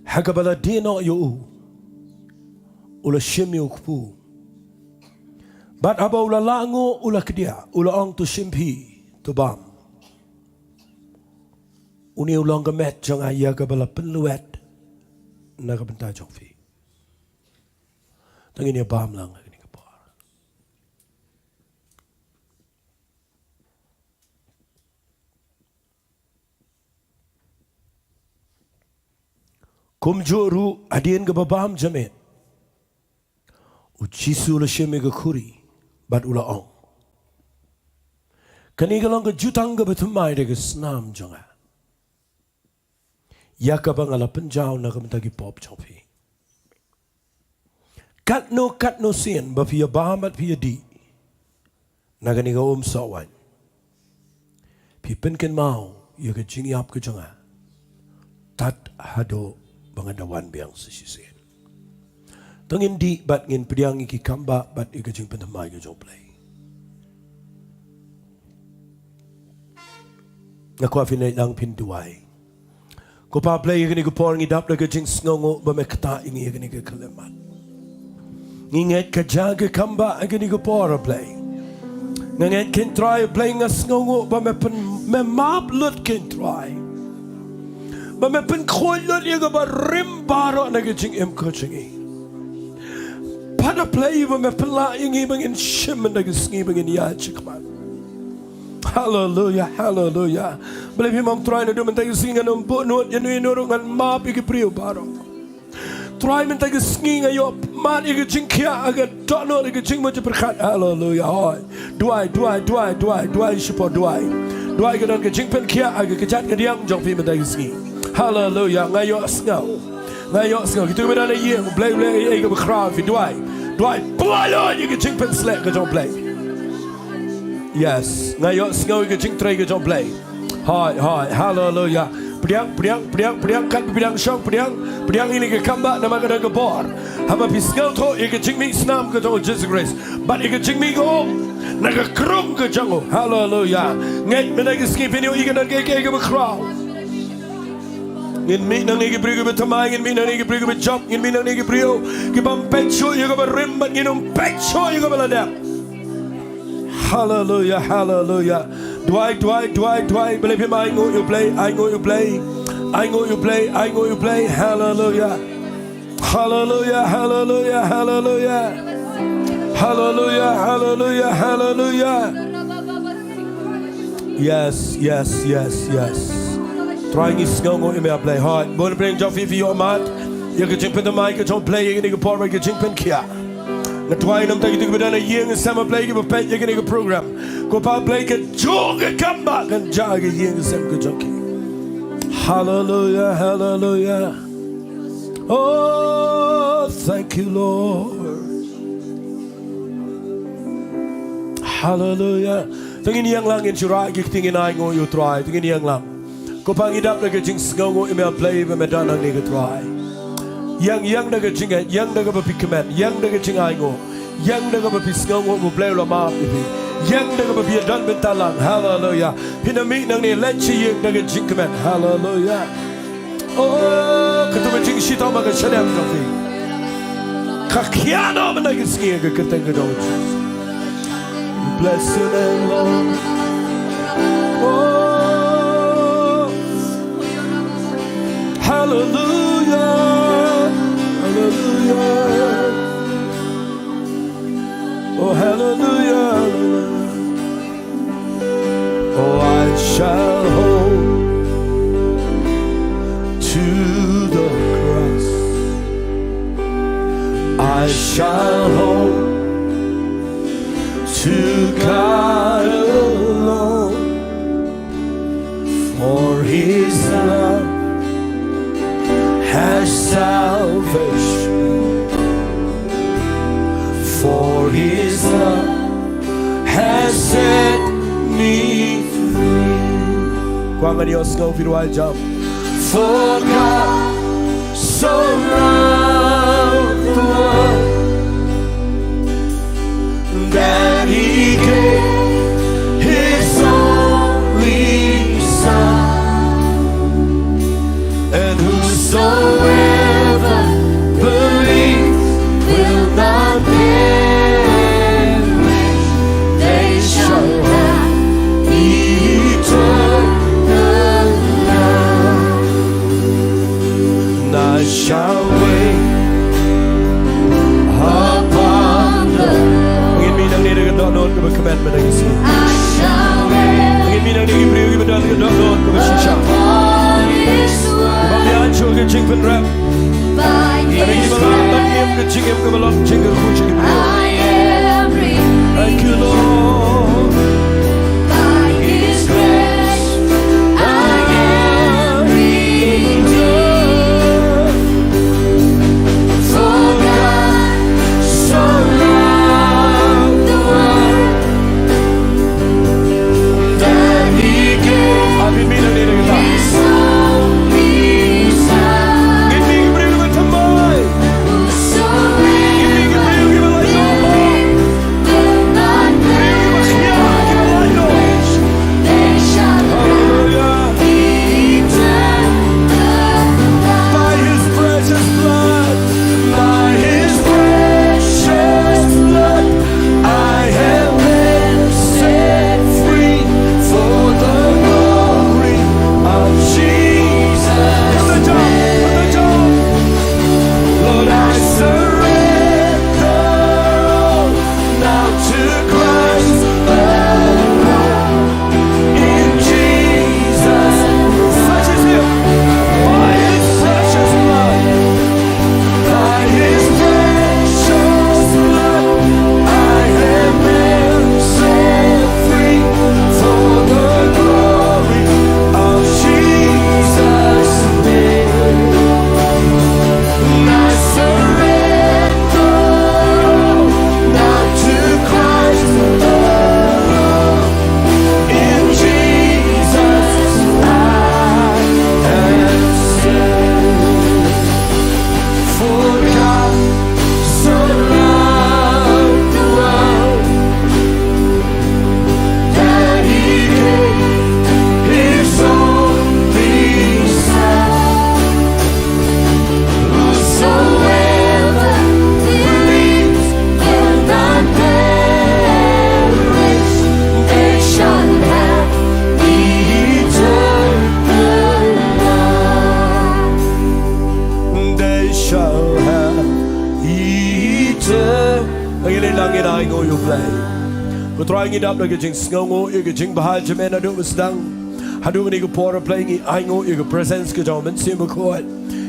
ha kaba la die noh ïa u, u la shim ïa u kpu. Bad haba u la lah nguh, u la kdiah, u la ong, "To shim phi, to bam." Une u long ka met jong nga ïa kaba la pynlwet na ka bynta jong phi. To ngin ïa bam lang ha kane ka por. Kumjuh ruh hadien kaba bam jamet, U Jisu u la shim ïa ka khuri bad u la ong, "Kane ka long ka jutang kaba thymmai da ka snam jong nga, ïa kaba nga la pynjaw na ka bynta ki pop jong phi. Katno katno sien ba phi ïa bam bad phi ïa dih na kane ka umsoh waiñ, phi pynkynmaw ïa ka jingïap ka jong nga tad haduh ba ngan da wan biang sa shisien." To ngin dih bad ngin pdiang ïa ki kam ba bad ïa ka jingpynthymmai ka jong U Blei. Nga kwah phin ïaid lang phin duwai. Ko Pa Blei, ha kane ka por ngi dap da ka jingsngewnguh ba me ktah ïa ngi ha kane ka khyllipmat. Ngi ngeit ka jia ka kam ba ha kane ka por, A Blei. Nga ngeit, Kynrad Trai, A Blei, nga sngewnguh ba me pyn, me map lut, Kynrad Trai. Ba me pynkhuid lut ïa kaba rim baroh na ka jingim ka jong ngi. Pat, A Blei, ba me pynlah ïa ngi ba ngin shim mynta ka sngi ba ngin ïaid shakhmat. Haleluia, haleluia. Blei, phi ong, Trai, naduh mynta ka sngi ngan ym buh nud ïano ïano ruh, ngan map ïa ki briew baroh. Trai, mynta ka sngi nga ïohmad ïa ka jingkhiah ha ka dohnud ïa ka jingmut jingpyrkhat. Haleluia. Hoi. Duwai, duwai, duwai, duwai, duwai shipor, duwai. Duwai ka don ka jingpynkhiah ha ka kjat kadiang jong phi mynta ka sngi. Haleluia. Nga ïohsngew. Nga ïohsngew. Kito kiba don ha ïing, Blei, Blei, ei ei kaba khraw ïa phi, duwai. Duwai. Duwai, duwai ïa ka jingpynsleh ka jong Blei. Yes. Nga ïohsngew ïa ka jingtrei ka jong Blei. Hoi, hoi, haleluia. Pdiang, pdiang, pdiang, pdiang, kat pdiang shong, pdiang, pdiang ïa kane ka kam ba namar ka don ka bor. Haba phi sngewthuh ïa ka jingmih snam ka jong U Jisu Khrist bad ïa ka jingmih ka um na ka krung ka jong u. Haleluia. Ngeit mynta ka sngi phin ïohi ka don kaei kaei kaba khraw. Ngin mih nangne ki briew kiba thymmai, ngin mih nangne ki briew kiba jop, ngin mih nangne ki briew kibym peit shuh ïa kaba rim bad ngin ym peit shuh ïa kaba la dep. Haleluia, haleluia. Duwai, duwai, duwai, duwai. Blei, phi ma ainguh ïa U Blei, ainguh ïa U Blei. Ainguh ïa U Blei, ainguh ïa U Blei. Haleluia. Haleluia, haleluia, haleluia. Haleluia, haleluia, haleluia. Yes, yes, yes, yes. Trai, ngi sngewnguh ïa me, A Blei. Hoi, bun pyrshah jong phi, phi ïohmad ïa ka jingpynthymmai ka jong Blei ïa kane ka por bad ka jingpynkhiah. Nga duwai namar kito kiba don ha ïing ha sem, A Blei, kiba peit ïa kane ka program. Ko Pa Blei, kajuh ka kam ba kan jia ha ka ïing ha sem ka jong ki. Haleluia, haleluia. Oh, thank you, Lord. Haleluia. To ngin ïeng lang, ngin shu rah ki kti, ngin ainguh ïa U Trai. To ngin ïeng lang. Ko Pa, ngi dap da ka jingsngewnguh ïa me, A Blei, ba me don hangne, ko Trai. Ïeng, ïeng da ka jingngeit, ïeng da kaba phi kmen, ïeng da ka jingainguh, ïeng da kaba phi sngewnguh ba U Blei u la map ïa phi. Ïeng da kaba phi ïadon bynta lang. Haleluya. Phin ym mih nangne, leit sha ïing da ka jingkmen. Haleluya. Oh, katu ka jingshitom ha ka shadem jong phi ka khia noh mynta ka sngi ha ka kyrteng ka jong U Jisu. Bless your name, Lord. Oh, hallelujah, hallelujah. Oh, hallelujah, hallelujah. Oh, I shall hold to the cross. I shall hold to God alone. For his love has salvation. For his love has set me free. Kwah ngan ïohsngew phi ruh, jam. For God so loved the world that he gave his only Son, and whosoever believes will not perish, they shall have eternal life. And I shall wait upon the Lord. Ngin mih nangne da ka dohnud kaba kmen mynta ka sngi. I shall wait Ngin mih nangne ki briew kiba don ka dohnud kaba shisha. Upon his word. Ba ïa shuh ka jingpynrem. By his grace. Ka jingim kaba long jingkyrkhu jong ki briew. I am redeemed. Thank you, Lord. By his grace, I am redeemed. For God so loved the world that he gave his only Son. Ngin mih ki briew kiba thymmai. Ngin mih ki briew kiba la ïoh. Hallelujah. By his precious blood, by his precious blood, I have been set free for the glory of Jesus. Lord, I surrender all. Now to Christ alone. In Jesus, such is him. By his precious blood, by his precious blood, I have been set free for the glory of Jesus' name. I surrender. Now to Christ alone. In Jesus I am saved. For God so loved the world that he gave his only Son. Whosoever believes will not perish, they shall have eternal life. They shall have eternal. Ngi leit lang, ngin ainguh ïa U Blei. Ko Trai, ngi dap da ka jingsngewnguh ïa ka jingbha jong me naduh ba sdang haduh kane ka por, A Blei, ngi ainguh ïa ka presence ka jong U Mynsiem Bakhuid.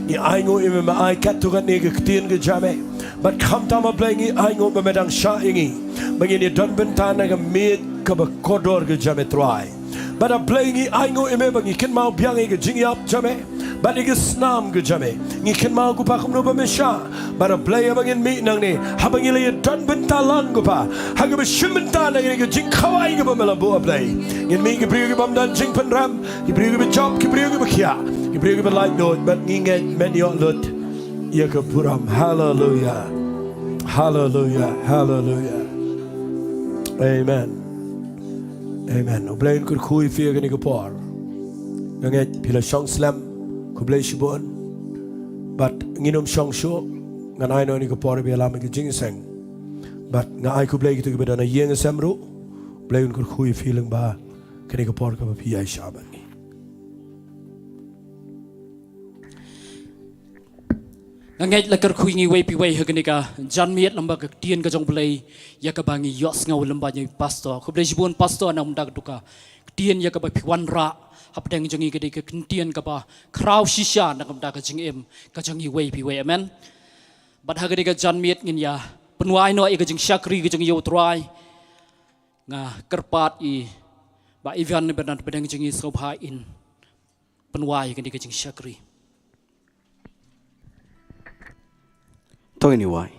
Ngi ainguh ïa me, me ai katto katne ka ktien ka jong me. Bad khamtam, A Blei, ngi ainguh ba me dang shah ïa ngi ba ngin ïadon bynta na ka miej kaba kordor ka jong me, Trai. Bad A Blei, ngi ainguh ïa me ba ngi kynmaw biang ïa ka jingïap jong me bad ïa ka snam ka jong me. Ngi kynmaw, ko Pa, kumno ba me shah. Bad A Blei, haba ngin mih nangne, haba ngi la ïadon bynta lang, ko Pa, ha kaba shim bynta na kane ka jingkhawai kaba me la buh, A Blei, ngin mih ki briew ki bym don jingpynrem, ki briew kiba jop, ki briew kiba khiah, ki briew kiba laitluid. Bad ngi ngeit men ïoh lut. Ïa ka burom. Haleluya. Haleluya. Haleluya. Amen. Amen. U Blei un kyrkhu ïa phi ha kane ka por. Nga ngeit phi la shong slem. Khublei shibun. Bad ngin ym shong shuh. Ngan ai noh ïa kane ka por ba ïalam ïa ka jingïaseng. Bad nga ai khublei ïa kito kiba don ha ïing ha sem ruh. U Blei un kyrkhu ïa phi lyngba kane ka por kaba phi ïaishah bad ngi. Nga ngeit la kyrkhu ïa ngi iwei pa iwei ha kane ka janmiet lyngba ka ktien ka jong U Blei ïa kaba ngi ïohsngew lyngba jong i pastor. Khublei shibun pastor na ka bynta kato ka ktien ïa kaba phi wanrah hapdeng jong ngi, ka dei ka ktien kaba khraw shisha na ka bynta ka jingim ka jong ngi iwei pa iwei. Amen. Bad ha kane ka janmiet ngin ïa pynwai noh ïa ka jingshakri ka jong ngi ïa U Trai. Nga kyrpad ïa i Bah Ivan ba don hapdeng jong ngi, sngewbha in pynwai ïa kane ka jingshakri. To ngin ïa wai.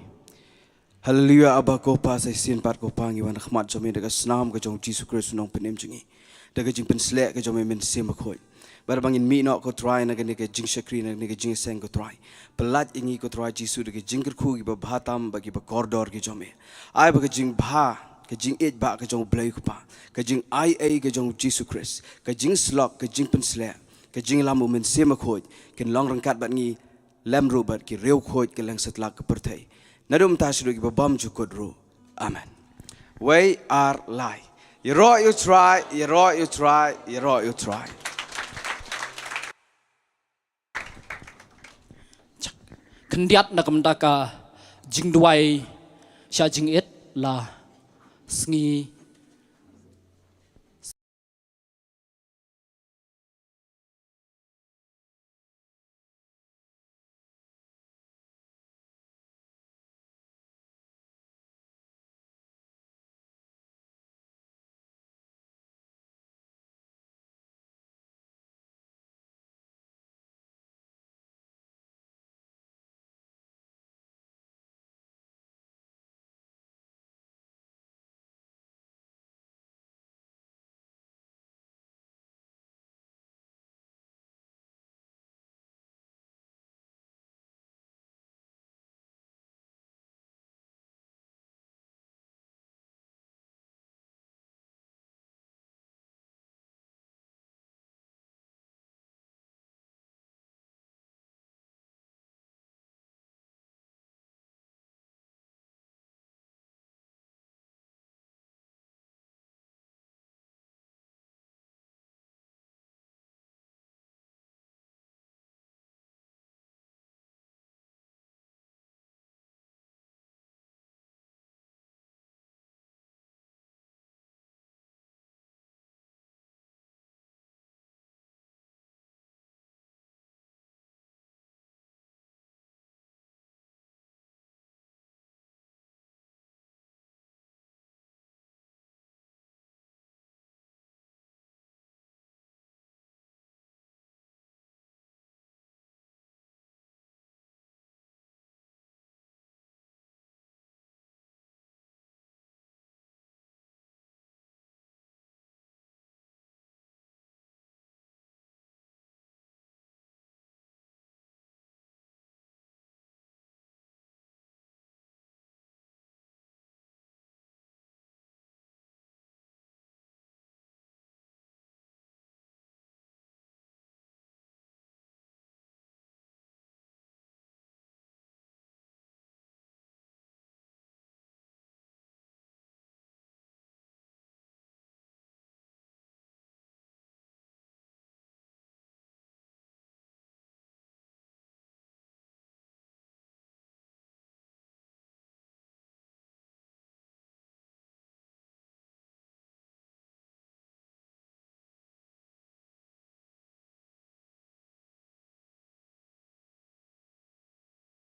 Haleluya, Aba ko Pa, sa shisien pat ko Pa ngi wan ha khmat jong me da ka snam ka jong U Jisu Khrist U Nongpynim jong ngi. Da ka jingpynsleh ka jong me Mynsiem Bakhuid. Bad ba ngin mih noh ko Trai na kane ka jingshakri, na kane ka jingïaseng ko Trai, pynlait ïa ngi ko Trai Jisu da ka jingkyrkhu kiba bha tam bad kiba kordor ki jong me. Ai ba ka jingbha, ka jingïeit ba ka jong U Blei ko Pa, ka jingai ei ka jong U Jisu Khrist, ka jingslok, ka jingpynsleh, ka jingïalam U Mynsiem Bakhuid kin long ryngkat bad ngi, lem ruh bad ki riewkhuid ka leng satlak ka pyrthei, naduh mynta shaduh kiba bymjukut ruh. Amen. Wei ar lai. Ïaroh ïa U Trai, ïaroh ïa U Trai, ïaroh ïa U Trai. Khyndiat na ka bynta ka jingduwai sha jingit la sngi